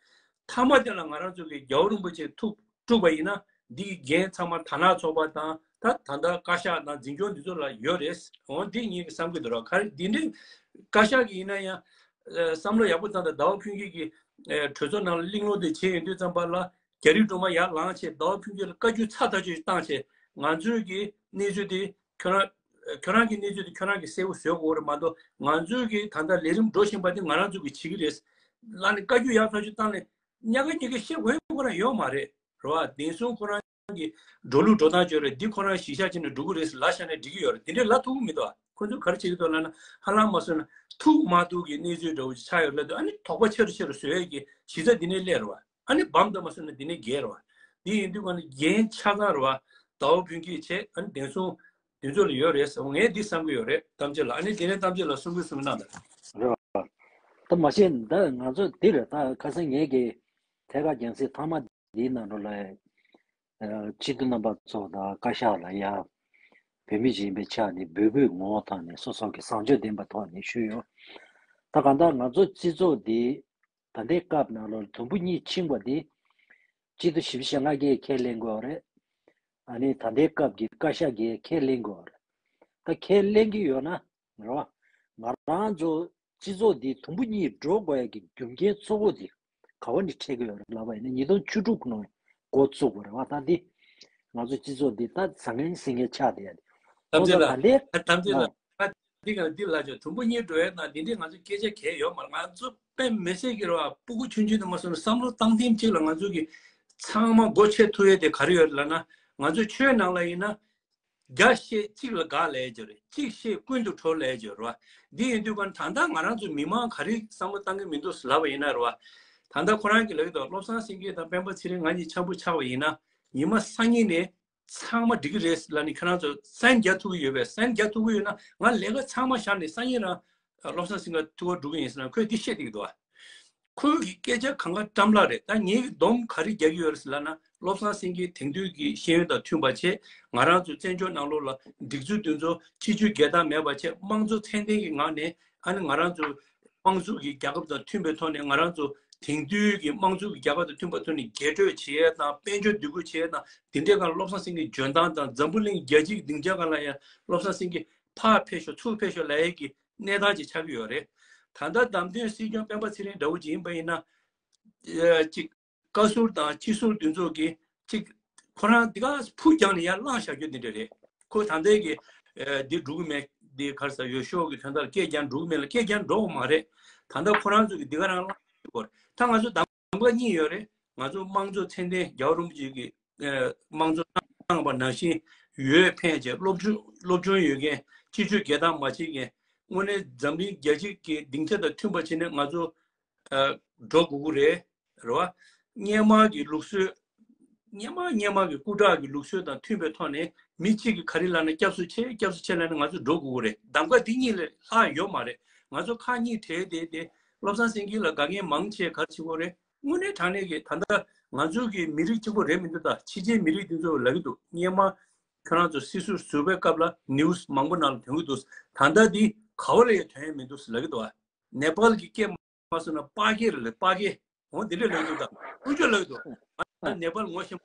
མཐའ་མ་དེ་ལ་ང་རང་ཚོ་གིས་རྒྱལ་བ་རིན་པོ་ཆེ་ཐུགས་དཀྲུགས་པ་ཡིན་ན་འདི་གི་འགན་ཚང་མ་དར་ནག་ཚོགས་པ་དང་ད་ད་ལྟ་བཀའ་ཤག་དང་འཛིན་སྐྱོང་འདི་ཚོ་ལ་ཡོད་རེད། འོ་འདི་ངེད་ཀྱིས་བསམ་གྱི་འདུག་ར། ག་རེ་འདི་འདྲའི་བཀའ་ཤག་གི་ཡིན་ན་ཡང་ཨ་བསམ་བློ་ཡག་པོ་བཏང་དང་ཟླ་བ་ཕུན་སྐྱིད་ཀྱིས་ཨ་གྲོས་ཚོགས་ནང་ལ་གླེང་སློང་དེ་བྱས་ཡོང་དུས་ཙམ་པ་ལ། རྒྱ་རིགས་སྒྲོལ་མ་ཡར་ལངས་བྱས་ཟླ་བ་ཕུན་སྐྱིད་ལ་བཀའ་བཀྱོན་ཚ་ཐག་ཆོད་བཏང་བྱས་ང་ཚོའི་གི་གནས་ཚུལ་དེ་ཁྱོད་རང་ཁྱོད་རང་གི་གནས་ཚུལ་དེ་ཁྱོད་རང་གིས་གསལ་པོ་བཟོ་དགོས་རེད་མ་གཏོགས་ང་ཚོའི་གི་ད་ལྟ་ལས་རིམ་འགྲོ་བཞིན་པ་དེ་ང་རང་ཚོ་གིས་བྱེད་ཀྱི་རེད་ལབ་ནས་བཀའ་བཀྱོན་ཡར་ཐག་ཆོད་བཏང་ནས་ཉག་ག་ཉིག་ག་བཤད་དགོས་ཁོ་རང་ཡོད་མ་རེད་རེད་བ། བདེན་སྲུང་ཁོ་རང་གི་འགྲོ་ལུགས་འགྲོ་སྟངས་བྱོས་རེད། འདི་ཁོ་རང་གཞི་བཞག་བྱས་ནས་འགྲོ་གི་རེད་ལབ་བཞག་ནས་འགྲིག་གི་ཡོད་རེད། དེ་འདྲས་ལབ་ཐུབ་ཀྱི་མི་འདུག་ཁོ་ཚོས་ག་རེ་བྱེད་ཀྱི་འདུག་ལབ་ན་ཧ་ལམ་མ་སོང་ན་ཐུག་མ་ཐུག་གི་གནས་ཚུལ་འདྲ་བོ་ཅིག་ཆགས་ཡོད་ལབ་དུས་ཨ་ནི་དོགས་པ་ཆེ་རུ་ཆེ་རུ་བཟོ་ཡས་ཀྱི་གཞི་རྩ་འདི་ནས་སླེབས་རེད་བ། ཨ་ནི་བམ་དུ་མ་སོང་ན་འདི་ནས་རྒྱས་རེད་བ། འདི་ཡིན་དུས་ཀ་ནི་རྒྱན་ཆ་ཚང་རེད་བ། ཟླ་བ་ཕུན་སྐྱིད་བྱས་ཨ་ནི་བདེན་སྲུང་དེ་ཚོ་ལ་ཡོད་རེད་ཟེར་བ་ངས་འདི་བསམ་གྱི་ཡོད་རེད་གཏམ་བྱེད་ལ། ཨ་ནི་དེ་ནས་གཏམ་བྱེད་ལ་གསུང་གི་གསུང་གནང་དང་། རེད་བ། ད་མ་གཞི་ད་ང་ཚོ་འདི་རེད། ད་ཁ་སང་ངས་ཀྱི་ཐད་ཀར་རྒྱང་སྲིང་ཐ་མ་འདིའི་ནང་ལོགས་ལ་ཨ་སྤྱི་འཐུས་རྣམ་པ་ཚོ་དང་བཀའ་ཤག་ལ་ཡ་བོད་མི་ཞིག་ཡིན་པའི་ཆ་ནས་འབོད་སྐུལ་ངོ་བོ་དང་ནས་སོ་སོ་གི་བཟང་སྤྱོད་ལྡན་པ་ཐོག་ནས་ཞུས་ཡོད། ད་གང་ལྟར་ང་ཚོ་སྤྱི་ཚོགས་འདི་ད་ལྟའི་སྐབས་ནང་ལོགས་དུམ་བུ་གཉིས་ཕྱིན་པ་འདི་སྤྱི་འཐུས་བཞི་བཅུ་ཞེ་ལྔ་གིས་ཁས་ལེན་དགོས་རེད། ཨ་ནི་ད་ལྟའི་སྐབས་ཀྱི་བཀའ་ཤག་གིས་ཁས་ལེན་དགོས་རེད། ད་ཁས་ལེན་གྱི་ཡོད་ན་རེད་བ། ང་རང་ཚོ་སྤྱི་ཚོགས་འདི་དུམ་བུ་གཉིས་འགྲོ་དགོས་ཡ་གི་རྒྱུ་རྐྱེན་གཙོ་བོ་འདི་ག་བ་ནས་འཕྲད་ཀྱི་ཡོད་རེད་ལབ་པ་ཡིན་ན་ཉིས་སྟོང་བཅུ་དྲུག་ནང་འགོ་བཙུགས་པ་རེད་བ། ད་འདི་ ང་ཚོ་སྤྱི་ཚོགས་འདི་ད་བཟང་ངན་སེང་གེ་ཆགས་བསྡད་ཡ་དེ། ཐམས་ཅད་ལ་ད་ལྟའི་ཐམས་ཅད་ལ་འདི་ག་འདི་ལ་ཅོ་དུམ་བུ་གཉིས་འགྲོ་ཡ་དང་འདི་འདྲའི་ང་ཚོ་སྐད་ཆ་གལ་ཡོད་མ་རེད། ང་ཚོ་དཔེ་མི་སྲིད་ཀྱི་རེད་བ། སྤུ་གུ་ཆུང་ཆུང་དུ་མ་སོང་ན་བསམ་བློ་བཏང་ཐེངས་གཅིག་ལ་ང་ཚོ་གི་ཚང་མ་སྒོ་ཕྱེ་ཐུབ་ཡ་དེ་ག་རེ་ཡོད་ལབ་ན། ང་ཚོ་ཆོས་ནང་ལ་ཡིན་ན། བརྒྱ་བཤད་གཅིག་ལ་དགག་ལབ་ཡ་ཅིག་རེད། གཅིག་བཤད་ཀུན་ཏུ་གྲོལ་ལབ་ཡ་ཅིག་རེད་བ། འདི་ཡིན་དུས་ཀ་ད་ལྟ་ང་རང་ཚོ་མི་མང་ག་རེ་བསམ་བློ་བཏང་གི་མི་འདུག་ལབ་པ་ཡིན་ན་རེད་བ། ད་ལྟ་ཁོ་རང་གིས་ལབ་ཀྱི་འདུག་བློ་བཟང་སེང་གེ་དང་སྤེན་པ་ཚེ་རིང་ང་གཉིས་འཆམ་པོ་ཆགས་པ་ཡིན་ན། ཉི་མ་སང་ཉིན་ནས་ཚང་མ་འགྲིག་གི་རེད་ལབ་ནས་ཁྱེད་རང་ཚོ་སན་རྒྱག་ཐུབ་ཀྱི་ཡོད་པས། སན་རྒྱག་ཐུབ་ཀྱི་ཡོད་ན་ང་ལས་ཀ་ཚང་མ་བཞག་ནས་སང་ཉིན་རང་བློ་བཟང་སེང་གེ་ཐུག་པར་འགྲོ་གི་ཡིན་ཟེར་ན་ཁོས་འདི་བཤད་བསྡད་ཀྱི་འདུག་བ། ཁོའི་གི་སྐད་ཆ་གང་ག་བཀྲམ་ལ་རེད། ད་ངའི་གི་སྡོམ་ག་རེ་རྒྱག་གི་ཡོད་རེད་ཟེར་ལབ་ན། བློ་བཟང་སེང་གེ་དེང་དུས་ཀྱི་ཤེས་ཡོན་དང་མཐུན་པ་བྱས། ང་རང་ཚོའི་བཙན་བྱོལ་ནང་ལོགས་ལ་སྒྲིག་འཛུགས་འདི་ཚོ་སྤྱི་སྤྱོད་རྒྱལ་དར་མེད་པ་བྱས། དམངས་གཙོ་ཚད་ལྡན་གྱི་ངང་ནས་ཨ་ནི་ང་རང་ཚོ་དམངས་གཙོ་གི་རྒྱལ་ཁབ་དང་མཐུན་པའི་ཐོག་ནས། ང་རང་ཚོ་དེང་དུས་ཀྱི་དམངས་གཙོ་གི་རྒྱལ་ཁབ་དང་མཐུན་པའི་ཐོག་ནས་རྒྱས་སྤྲོས་བྱེད་ཡས་དང་། དཔལ་འབྱོར་འདུ་འགོད་བྱེད་ཡས་དང་། དེ་འདྲའི་སྒང་བློ་བཟང་སེང་གེའི་འཇོན་ཐང་དང་། འཛམ་བུ་གླིང་རྒྱལ་སྤྱིའི་སྡིངས་ཆ་སྒང་ལ་ཡང་བློ་བཟང་སེང་གེ་ཕར་ཕེབས་ཤོག་ཚུར་ཕེབས་ཤོག་ལབ་ཡས་ཀྱི་གནས་སྟངས་ཅིག་ཆགས་ཀྱི་ཡོད་རེད། ད་ལྟ་བདམས་ཐོན་སྲིད་སྐྱོང་སྤེན་པ་ཚེ་རིང་འདྲ་བོ་ཅིག་ཡིན་པ་ཡིན་ན། ཨ་ཅིག་བཀའ་ཟུར་དང་སྤྱི་ཟུར་འདི་ཚོ་གིས་ཅིག་ཁོ་རང་འདི་ག་ཕུ་རྒྱག་ནས་ཡར་བླངས་བཞག་རྒྱུ་འདི་འདྲ་རེད། ཁོ་ད་ལྟའི་གི་ཨ་འདི་འགྲོ་གི་མེད། འདི་ག་རེ་ཟེར། འོས་ཤོག་གི་དོན་དག་སྐད་རྒྱག་འགྲོ་གི་མེད་ལ། སྐད་རྒྱག་འགྲོ་གི་མ་རེད། ད་ལྟ་ཁོ་རང་ཚོ་གིས་འདི་ག་རང་བླངས་བཞག་གི་ཡོད་རེད། ད་ང་ཚོ་གདམ་ག་གཉིས་ཡོད་རེད། ང་ཚོ་དམངས་གཙོ་ཚད་ལྡན་རྒྱལ་བ་རིན་པོ་ཆེ་གི་ཨ་དམངས་གཙོ་བཏང་བ་ནང་བཞིན་འོས་འཕེན་བྱས། སློབ་སྦྱོང་སློབ་སྦྱོང་ཡོད་མཁན། སྤྱི་སྤྱོད་རྒྱལ་དར་མ་བྱེད་མཁན། དངོས་གནས་འཛམ་གླིང་རྒྱལ་སྤྱི་གི་སྡིངས་ཆ་དང་མཐུན་པ་བྱས་ནས་ང་ཚོ་ཨ་འགྲོ་དགོས་ཀྱི་རེད། རེད་བ། སྔོན་མ་གི་ལུགས་སྲོལ། སྔོན་མ་སྔོན་མ་གི་སྐུ་དྲག་གི་ལུགས་སྲོལ་དང་མཐུན་པའི་ཐོག་ནས་མི་གཅིག་གིས་ག་རེ་ལབ་ན་སྐྱབས་སུ་མཆི། སྐྱབས་སུ་མཆི་ལབ་ན་ང་ཚོ་འགྲོ་དགོས་ཀྱི་རེད། གདམ་ག་འདི་གཉིས་ལས་ལྷག་ཡོད་མ་རེད། ང་ཚོ་ཁག་གཉིས་བྲལ་བསྡད་དེ་བློ་བཟང་སེང་གེ་ལ་དགའ་མཁན་མང་ཆེ་ག་རེ་བྱེད་ཀྱི་ཡོད་རེད། དངོས་གནས་དྲང་གནས་ཀྱི་ད་ལྟ་ང་ཚོ་གི་མི་རིགས་གཅིག་པོ་རེད་མི་འདུག་ད་ཕྱི་རྒྱལ་མི་རིགས་འདི་ཚོ་ལབ་ཀྱི་འདུག་སྔོན་མ་ཁྱོད་རང་ཚོ་སྲིད་ཟུར་ཟུར་པའི་སྐབས་ལ་ནིའུ་སི་མང་པོ་ནང་ལ་ཐོན་གྱི་འདུག་ད་ལྟ་འདི་ག་བ་ལ་ཡང་ཐོན་ཡ་མི་འདུག་ལབ་ཀྱི་འདུག་ནེ་པཱལ་གྱི་སྐད་མ་སོང་ན་པ་ཀེ་རེད་ལ། པ་ཀེ། འོ་འདི་འདྲས་ལབ་ཀྱི་འདུག་ད་ཀུན་སྤྱོད་ལབ་ཀྱི་འདུག་ང་ནེ་པཱལ་ངོ་ཤེས་མ་རེད།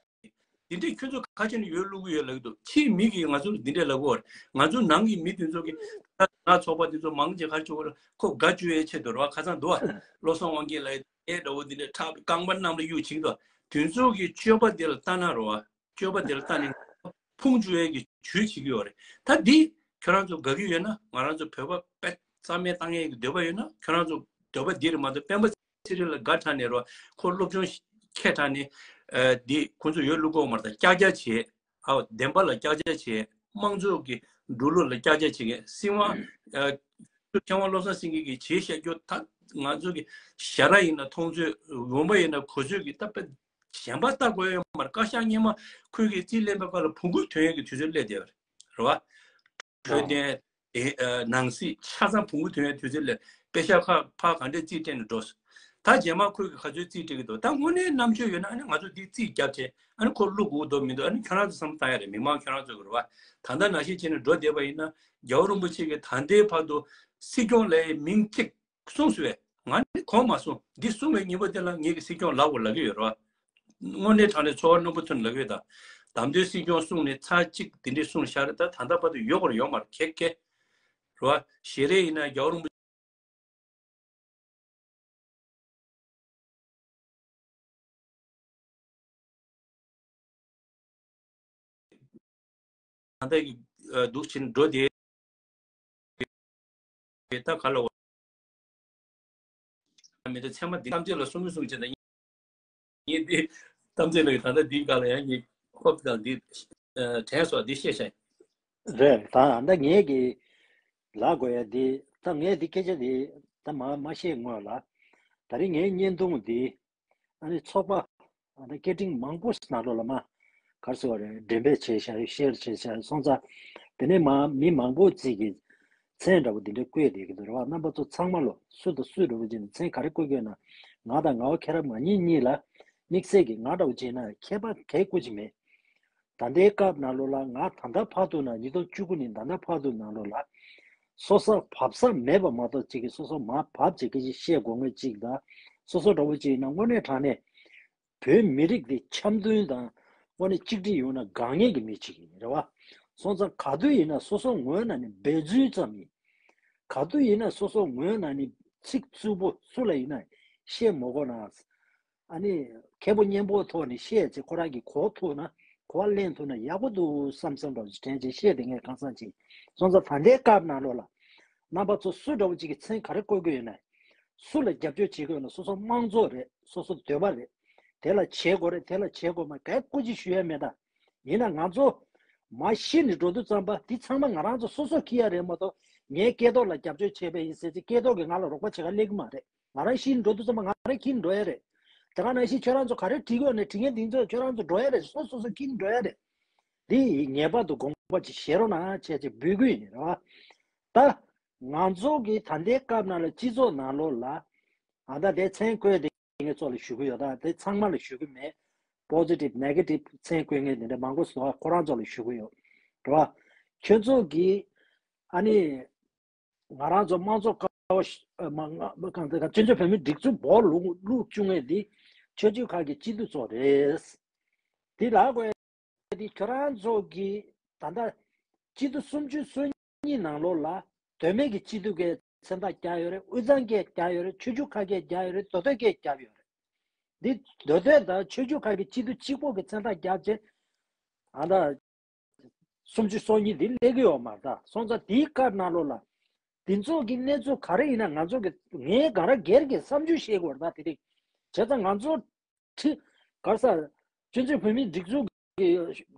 འདི་འདྲས་ཁྱོད་ཚོ་ཁ་ཆེ་ནས་འོས་བླུག་གི་ཡོད་ལབ་ཀྱི་འདུག་ཕྱིའི་མི་གིས་ང་ཚོ་ལ་འདི་འདྲས་ལབ་ཀྱི་ཡོད་རེད། ང་ཚོ་ནང་གི་མི་དེ་ཚོ་གིས་ད་ང་ཚོགས་པ་དེ་ཚོ་མང་ཆེ་ག་རེ་བྱེད་ཀྱི་ཡོད་རེད། ཁོ་དགའ་བཅུག་ཡའི་ཆེད་དུ་རེད་བ། ཁ་སང་འདུག་བ། བློ་བཟང་དབང་རྒྱལ་ལགས་ཡ་འདྲ་བོ་འདི་འདྲས་ཁྲག་རྐང་པ་གནམ་ལ་གཡུག་བྱེད་ཀྱི་འདུག་དེ་ཚོ་གི་སྤྱོད་པ་དེ་ལ་ལྟ་ན་རེད་བ། སྤྱོད་པ་དེ་ལ་ལྟ་ནས་ཕུང་བཅུག་ཡས་ཀྱི་ཇུས་བྱེད་ཀྱི་ཡོད་རེད། ད་འདི་ཁྱོད་རང་ཚོ་དགའ་གི་ཡོད་ན། ང་རང་ཚོ་བོད་པ་དཔེ་རྩ་མེད་བཏང་ཡས་ཀྱི་འདོད་པ་ཡོད་ན། ཁྱོད་རང་ཚོ་འདོད་པ་འདི་རེད་མ་གཏོགས། སྤེན་པ་ཚེ་རིང་ལ་དགའ་དྲགས་ནས་རོ། ཁོ་སློབ་སྦྱོང་མཁས་དྲགས་ནས་ཨ་འདི་ཁོང་ཚོ་འོས་བླུག་དགོས་མ་རེད། ད་ཀྱག་ཀྱག་བྱེད། ཨའོ་བདེན་པ་ལ་ཀྱག་ཀྱག་བྱེད། དམངས་གཙོ་གི་འགྲོ་ལུགས་ལ་ཀྱག་ཀྱག་བྱེད་མཁན། སྲིད་དབང་ཨ་མཁས་དབང་བློ་བཟང་སེང་གེ་གིས་བྱས་བཞག་རྒྱུ་ད་ང་ཚོ་གི་ཞལ་རས་ཡིན་ན་མཐོང་ཚོད། འོན་པ་ཡིན་ན་གོ་ཚོད་ཀྱི་ད་དཔེ་གཞན་པ་ལྟ་དགོས་ཡོད་མ་རེད། བཀའ་ཤག་སྔོན་མ་ཁོས་ཀྱི་རྩིས་ལེན་པའི་སྐབས་ལ་བོང་གུ་ཐོན་ཡས་ཀྱི་དུས་ཚོད་སླེབས་བསྡད་པ་རེད། རེད་བ། འཕྲོད་བསྟེན། དེ་ཨ་ནང་སྲིད་ཆ་ཚང་བོང་གུ་ཐོན་ཡས་དུས་ཚོད་སླེབས། པེ་ཤག་ཁག་ཕར་ག་འདྲས་རྩིས་སྤྲད་ནས་འགྲོ། ད་རྗེས་མ་ཁོས་ཀྱི་ག་ཚོད་རྩིས་སྤྲད་ཀྱི་འདུག་ད་དངོས་གནས་རྣམ་དཔྱོད་ཡོད་ན་ཨ་ནི་ང་ཚོ་འདི་རྩིས་རྒྱབ་བྱས། ཨ་ནི་ཁོ་བླུག་དགོས་འདུག་མི་འདུག་ཨ་ནི་ཁྱོད་རང་ཚོ་བསམ་བློ་བཏང་ཡ་རེད། མི་མང་ཁྱོད་རང་ཚོ་གི་རེད་བ། ད་ལྟ་ནང་བཞིན་བྱས་ནས་འགྲོ་བསྡད་པ་ཡིན་ན། རྒྱལ་བ་རིན་པོ་ཆེ་གིས་ད་ལྟའི་བར་དུ་སྲིད་སྐྱོང་ལབ་ཡས་མིང་གཅིག་གསུངས་སོང་བས། ང་ནི་གོ་མ་སོང་། འདི་གསུངས་པའི་ཉིན་མོ་དེ་ལ་ངེད་ཀྱི་སྲིད་སྐྱོང་ལབ་དགོས་ལབ་ཀྱི་ཡོད་རེད་བ། དངོས་གནས་དྲང་གནས་ཚོར་བ་རྣོན་པོ་ཐོན་ལབ་ཀྱི་ཡོད། ད་བདམས་ཐོན་སྲིད་སྐྱོང་གསུངས་ནས་ཚར་གཅིག་དེ་འདྲས་གསུངས་བཞག་རེད། ད་ད་ལྟ་བར་དུ་ཡོད་དགོས་རེད་ཡོད་མ་རེད། ཁེ་ཁེ་རེད་བ། ཞལ་རས་ཡིན་ན་རྒྱལ་བ་རིན་པོ་ད་ལྟ་གི་ཨ་འདུག་ཕྱིན་འགྲོ་དེ། ད་ག་ལ་བ། མི་འདུག་ཚད་མ་འདི་ཐམས་ཅད་ལ་གསུང་གི་གསུང་བྱས་ན། ངས་འདི་ཐམས་ཅད་ལ་ད་ལྟ་འདིའི་སྒང་ལ་ཡང་ངས་ཁོབ་དང་འདི་ཨ་དྲན་སོང་། འདི་བཤད་བྱ། རེད། ད་ད་ངས་ཀྱི་ལབ་དགོས་ཡ་འདི། ད་ངས་འདི་སྐད་ཆ་འདི་ད་མ་མ་བཤད་སྔོན་ལ། ད་རིང་ངའི་བརྙན་ཐུང་འདི་ཨ་ནི་ཚོགས་པ་ཨ་ནི་སྐད་འཕྲིན་མང་པོ་ནང་ལོགས་ལ་མ་ག་རེ་ཟེར་བ་རེད། འགྲེམས་སྤེལ་བྱས་ཤག་ཤེར་བྱས་ཤག་སོང་ཙང་། དེ་ནས་མ་མི་མང་པོ་ཅིག་གིས་མཚན་འདྲ་པོ་འདི་འདྲ་བཀོད་བསྡད་ཀྱི་འདུག་རེད་བ། རྣམ་པ་ཚོ་ཚང་མ་ལོ་སུ་དང་སུ་འདྲ་པོ་ཅིག་ནས་མཚན་ག་རེ་བཀོད་དགོས་ན། ང་དང་ངའོ་ཁྱེད་རང་མ་གཉིས་གཉིས་ལ་དམིགས་བསལ་གྱི་ང་འདྲ་པོ་ཅིག་ན་ཁྱད་པར་གའི་བཀོད་ཀྱི་མེད། ད་ལྟའི་སྐབས་ནང་ལོགས་ལ་ང་ད་ལྟ་བར་དུ་ན། ཉིས་སྟོང་བཅུ་དགུ་ནས་ད་ལྟ་བར་དུ་ནང་ལོགས་ལ་སོ་སོ་བབས་ས་མེད་པ་མ་གཏོགས། ཅིག་གིས་སོ་སོ་མར་བབས་བྱེད་ཀྱི་ཅིག་བཤད་དགོས་ངེས་ཅིག་དང་། སོ་སོ་འདྲ་པོ་ཅིག་ཡིན་ན་དངོས་གནས་དྲང་གནས་བོད་མི་རིགས་འདི་འཆམ་མཐུན་དང་དངོས་གནས་གཅིག་སྒྲིལ་ཡོང་ན་དགའ་ངེས་ཀྱི་མི་ཅིག་ཡིན། རེད་བ། སོང་ཙང་ག་དུས་ཡིན་ན་སོ་སོ་ངོས་ནས་ནི་འབད་བརྩོན་ཙམ་ཡིན། ག་དུས་ཡིན་ན་སོ་སོ་ངོས་ནས་ནི་ཚིག་རྩུབ་པོ་སུ་ལ་ཡིན་ན་བཤད་མ་དགོས་ན། ཨ་ནི་མཁས་པོ་སྙན་པོ་ཐོག་ནས་བཤད་ཚེ་ཁོ་རང་གིས་གོ་ཐུབ་ན་ གོ་བ་ལེན་ཐུབ་ན་ཡག་པོ་འདུག་བསམ་བསམ་འདྲ་བོ་ཞིག་དྲན་བྱས་བཤད་དེ་ངས་གང་ཟག་ཅིག་སོང་ཙང་ད་ལྟའི་སྐབས་ནང་ལོགས་ལ་རྣམ་པ་ཚོ་སུ་འདྲ་བོ་ཅིག་གི་མཚན་ག་རེ་བཀོད་ཀྱི་ཡོད་ན། སུ་ལ་རྒྱབ་སྐྱོར་བྱེད་ཀྱི་ཡོད་ན་སོ་སོ་དམངས་གཙོ་རེད། སོ་སོ་འདོད་པ་རེད། དེ་ལ་བྱེད་དགོས་རེད། དེ་ལ་བྱེད་དགོས་མ་གལ་བཀོད་ཅིག་ཞུ་ཡ་མེད་ད། ཡིན་ན་ང་ཚོ་མ་ཤི་ནས་འགྲོ་དུས་ཙམ་པ་འདི་ཚང་མ་ང་རང་ཚོ་སོ་སོ་འཁྱེར་ཡ་རེད་མ་གཏོགས་ངའི་སྐལ་རྡོར་ལ་རྒྱབ་སྐྱོར་བྱས་པ་ཡིན་ཟེར་ཚེ་སྐལ་རྡོར་གྱིས་ང་ལ་རོགས་པ་བྱེད་ག་སླེབས་ཀྱི་མ་རེད། ང་རང་ཤི་ནས་འགྲོ་དུས་ཙམ་པ་ང་རང་འཁྱེར་འགྲོ་ཡ་རེད། དེ་ག་ནང་བཞིན་ཁྱོད་རང་ཚོ་ག་རེ་བྲིས་ཀྱི་ཡོད་ན་བྲིས་མཁན་དེ་ཚོ་ཁྱོད་རང་ཚོ་འགྲོ་ཡ་རེད། སོ་སོ་སོ་འཁྱེར་འགྲོ་ཡ་རེད། འདི་ངེས་པར་དུ་དགོངས་པ་ཅིག་བཞེས་རོགས་གནང་བྱས་ཅིག་འབོད་སྐུལ་ཡིན་རེད་བ། ད་ང་ཚོ་གི་ད་ལྟའི་སྐབས་ནང་ལ་སྤྱི་ཚོགས་ནང་ལོགས་ལ་ཨ་ད་དེ་མཚན་བཀོད་དེ་ངས་ཚོ་ལ་ཞུ་གི་ཡོད། ད་དེ་ཚང་མ་ལ་ཞུ་གི་མེད། པོ་ཟི་ཊིབ་ནེ་གེ་ཊིབ་མཚན་བཀོད་མཁན་དེ་འདྲ་མང་པོ་ཞིག་འདུག་ཁོ་རང་ཚོ་ལ་ཞུ་གི་ཡོད་རེད་བ། ཁྱོད་ཚོ་གི་ཨ་ནི་ང་རང་ཚོ་དམངས་གཙོ་ཀ་བ་ཤ་ཨ་མ་ང་མ་གང་ལྟར་སྤྱི་ཚོགས་བོད་མིའི་སྒྲིག་འཛུགས་སྦོ་ལུག་ལུག་བཅུག་མཁན་འདི་ཆོས་བརྒྱུད་ཁག་གི་སྤྱི་འཐུས་ཚོ་རེད། འདི་ལ་གོ་འདི་ཁྱོད་རང་ཚོ་གི་ད་ལྟ་སྤྱི་འཐུས་སུམ་ཅུ་སོ་གཉིས་ནང་ལོགས་ལ་དོན་མེད་ཀྱི་སྤྱི་འཐུས་ཀྱི་མཚན་རྟགས་རྒྱག་ཡོད་རེད། དབུས་གཙང་གིས་རྒྱག་ཡོད་རེད། ཆོས་བརྒྱུད་ཁག་གིས་རྒྱག་ཡོད་རེད། མདོ་སྟོད་ཀྱིས་རྒྱབ་ཡོད་རེད། འདི་མདོ་སྟོད་དང་ཆོས་བརྒྱུད་ཁག་གི་སྤྱི་འཐུས་གཅིག་པོ་གི་མཚན་རྟགས་རྒྱབ་བྱས་ཨ་ད་སུམ་ཅུ་སོ་གཉིས་འདི་སླེབས་ཀྱི་ཡོད་མ་རེད། ད་སོང་ཙང་དེའི་སྐབས་ནང་ལོགས་ལ་འདི་ཚོ་གི་གནས་ཚུལ་ག་རེ་ཡིན་ན་ང་ཚོ་གི་ངས་ག་རེ་སྒེར་གྱི་བསམ་ཚུལ་བཤད་དགོས་རེད། ད་དེ་རིང་བྱས་ཙང་ང་ཚོ་ཁྲི་ག་ས་སྤྱི་ཚོགས་བོད་མིའི་སྒྲིག་འཛུགས་ཀྱི་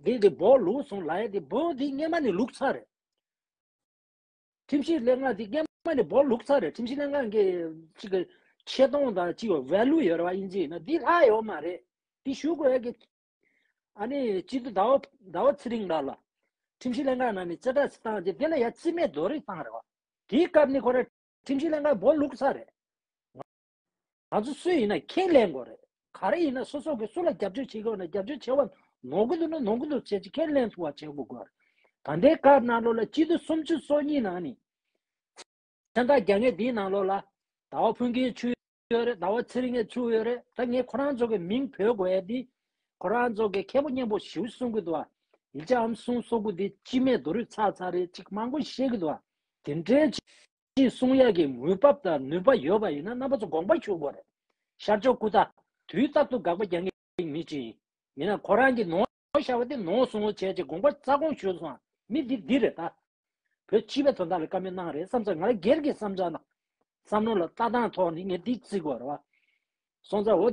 འདི་འདི་སྦོ་ལུག་སོང་ལབ་ཡ་འདི་སྦོ་འདི་སྔས་མ་ནས་ལུག་ཚར་རེད། ཁྲིམས་ཞིབ་ལྷན་ཁང་འདི་སྔས་མ་ནས་སྦོ་ལུག་ཚར་རེད། ཁྲིམས་ཞིབ་ལྷན་ཁང་གི་ཅིག་གི་ཆེ་མཐོང་དང་ཅིག་ཝེ་ལུ་ཡོད་རེད་བ། དབྱིན་ཇི་ཡིན་ན་འདི་ལྷག་ཡོད་མ་རེད། འདི་ཞུ་དགོས་ཡ་གི་ཨ་ནི་སྤྱི་འཐུས་ཟླ་བ་ཟླ་བ་ཚེ་རིང་ལགས་ལ་ཁྲིམས་ཞིབ་ལྷན་ཁང་ནང་ནས་རྩིས་ཁྲ་ཞིག་བཏང་རྗེས་དེ་ལ་ཡ་རྩིས་མེད་རྡོག་རོལ་བཏང་རེད་བ། དེའི་སྐབས་ནས་ཁོ་རང་ཁྲིམས་ཞིབ་ལྷན་ཁང་སྦོ་ལུག་ཚར་རེད། ང་ཚོ་སུ་ཡིན་ན་ཁས་ལེན་དགོས་རེད། ག་རེ་ཡིན་ན་སོ་སོ་གིས་སུ་ལ་རྒྱབ་སྐྱོར་བྱེད་དགོས་ན་རྒྱབ་སྐྱོར་བྱེད་པ་ནོར་གི་འདུག་ན་ནོར་གི་འདུག་བྱས་ཀྱི་ཁས་ལེན་ཐུབ་པ་བྱེད་དགོས་དགོས་རེད། ད་ལྟའི་སྐབས་ནང་ལོགས་ལ་སྤྱི་འཐུས་སུམ་ཅུ་སོ་གཉིས་ནང་ནས་མཚན་རྟགས་རྒྱག་མཁན་འདིའི་ནང་ལོགས་ལ་ཟླ་བ་ཕུན་སྐྱིད་ཚུད་ཡོད་རེད། ཟླ་བ་ཚེ་རིང་ཚུད་ཡོད་རེད། ད་ངས་ཁོ་རང་ཚོ་གི་མིང་འབོད་དགོས་ཡ་འདི་ཁོ་རང་ཚོ་གི་མཁན་པོ་སྙན་པོ་ཞིག་གསུང་གི་འདུག་བ། ཡིག་ཆ་ཨམ་སྲུང་སོགས་ཀུ་འདི་སྤྱི་མེད་རྡོ་རུས་ཚར་ཚར་རེད། ཅིག་མང་པོ་བཤད་གི་འདུག་བ། དེ་འདྲའི་ཅིག་གསུང་ཡག་གི་འོས་བབ་དང་ནུས་པ་ཡོད་པ་ཡིན་ན་རྣམ་པ་ཚོ་དགོངས་པ་ཞུ་དགོས་རེད། ཤར་ཕྱོགས་སྐུ་ད་དུས་རྟག་ཏུ་དགག་པ་རྒྱག་མཁན་མི་ཅིག་ཡིན། ཡིན་ན་ཁོ་རང་གི་ནོར་བཤད་པ་དེ་ནོར་སོང་བྱས་ཅིག་དགོངས་པ་རྩ་དགོངས་ཞུས་སོང་། མི་འདི་འདི་རེད་ད། བོད་སྤྱི་པའི་དོན་དག་ལ་བཀའ་མོལ་གནང་རེད་བསམ་ཚེ་ང་རང་སྒེར་གྱི་བསམ་འཆར་ན་བསམ་བློ་ལ་ལྟ་སྟངས་ཐོག་ནས་ངས་འདི་བརྩི་དགོས་རེད་བ། སོང་ཙང་འོ།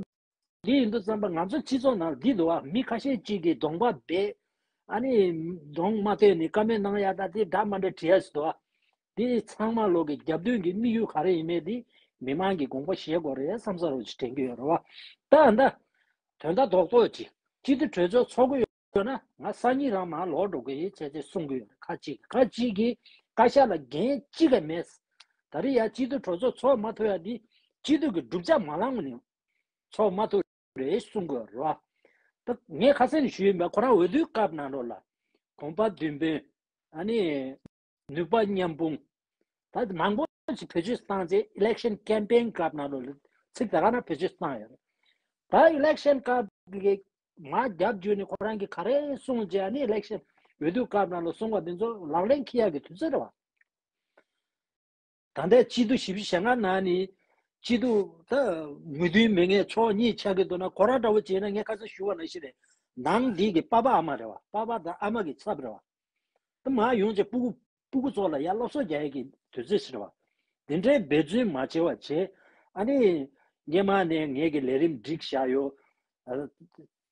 འདི་ཡིན་དུས་ཙམ་པ་ང་ཚོ་སྤྱི་ཚོགས་ནང་འདི་འདུག་བ། མི་ཁ་ཤས་ཅིག་གིས་གདོང་པ་སྦས། ཨ་ནི་གདོང་མ་ཐོས་ནས་བཀའ་མོལ་གནང་ཡ་ད་དེ་འདྲ་མ་འདྲ་བྲིས་ཡ་ཞིག་འདུག་བ། འདི་ཚང་མ་ལོག་གི་རྒྱབ་མདུན་གྱི་དམིགས་ཡུལ་ག་རེ་ཡིན་མེད་འདི་མི་མང་གིས་དགོངས་པ་བཞེས་དགོས་རེད་བསམ་ས་རོགས་ཅིག་དྲན་གྱི་ཡོད་རེད་བ། ད་ད་དོན་དག་རྡོག་རྡོག་ཅིག་སྤྱི་འཐུས་གྲོས་ཚོགས་ཚོགས་ཀྱི་ཡོད་ན་ང་སང་ཉིན་རང་མར་ལོག་འགྲོ་གི་ཡིན་བྱས་ཏེ་གསུང་གི་ཡོད་རེད། ཁ་ཅིག་ཁ་ཅིག་གིས་བཀའ་ཤག་ལ་འགན་གཅིག་ཀྱང་མེད། ད་རེས་ཡ་སྤྱི་འཐུས་གྲོས་ཚོགས་ཚོགས་མ་ཐུབ་ཡ་འདི་སྤྱི་འཐུས་ཀྱི་གྲུབ་ཆ་མ་བླངས་ནས་ཚོགས་མ་ཐུབ་རེད་གསུང་དགོས་རེད་བ། ད་ངས་ཁ་སང་ནས་ཞུས་ཡིན་པ་ཁོ་རང་འོས་བསྡུའི་སྐབས་ནང་ལོགས་ལ་གོམ་པ་མདུན་སྤོས་ཨ་ནི་ནུས་པ་མཉམ་སྤུངས། ད་མང་པོ་ཞིག་བེད་སྤྱོད་བཏང་རྗེས་election campaign སྐབས་ནང་ལོགས་ལ་ཚིག་ད་ག་ན་བེད་སྤྱོད་བཏང་ཡོད་རེད། ད་election སྐབས་ཀྱི་མར་རྒྱབ་བརྒྱུད་ནས་ཁོ་རང་གིས་ག་རེ་གསུངས་རྗེས་ཨ་ནི་election འོས་བསྡུའི་སྐབས་ནང་ལ་གསུངས་པ་འདི་ཚོ་ལག་ལེན་འཁེལ་ཡག་གི་དུས་ཚོད་རེད་བ། ད་ལྟའི་སྤྱི་འཐུས་བཞི་བཅུ་ཞེ་ལྔ་ནང་ནས་སྤྱི་འཐུས་ད་ངོས་འཛིན་མེད་མཁན་ཕྱོགས་གཉིས་ཆགས་ཀྱི་འདུག་ན་ཁོ་རང་འདྲ་བོ་བྱས་ན་ངས་ཁ་སང་ཞུས་པ་ནང་བཞིན་རེད། ནང་འདི་གི་པ་ཕ་ཨ་མ་རེད་བ། པ་ཕ་དང་ཨ་མ་གི་ཚབ་རེད་བ། ད་མར་ཡོང་རྗེས་སྤུ་གུ་སྤུ་གུ་ཚོ་ལ་ཡ་སློབ་གསོ་རྒྱག་ཡས་ཀྱི་དུས་ཚོད་ཟེར་བ། དེ་འདྲའི་འབད་བརྩོན་མ་བྱས་པ་བྱས། ཨ་ནི་སྔས་མ་ནས་ངེད་ཀྱི་ལས་རིམ་བསྒྲིགས་བཞག་ཡོད། ཨ་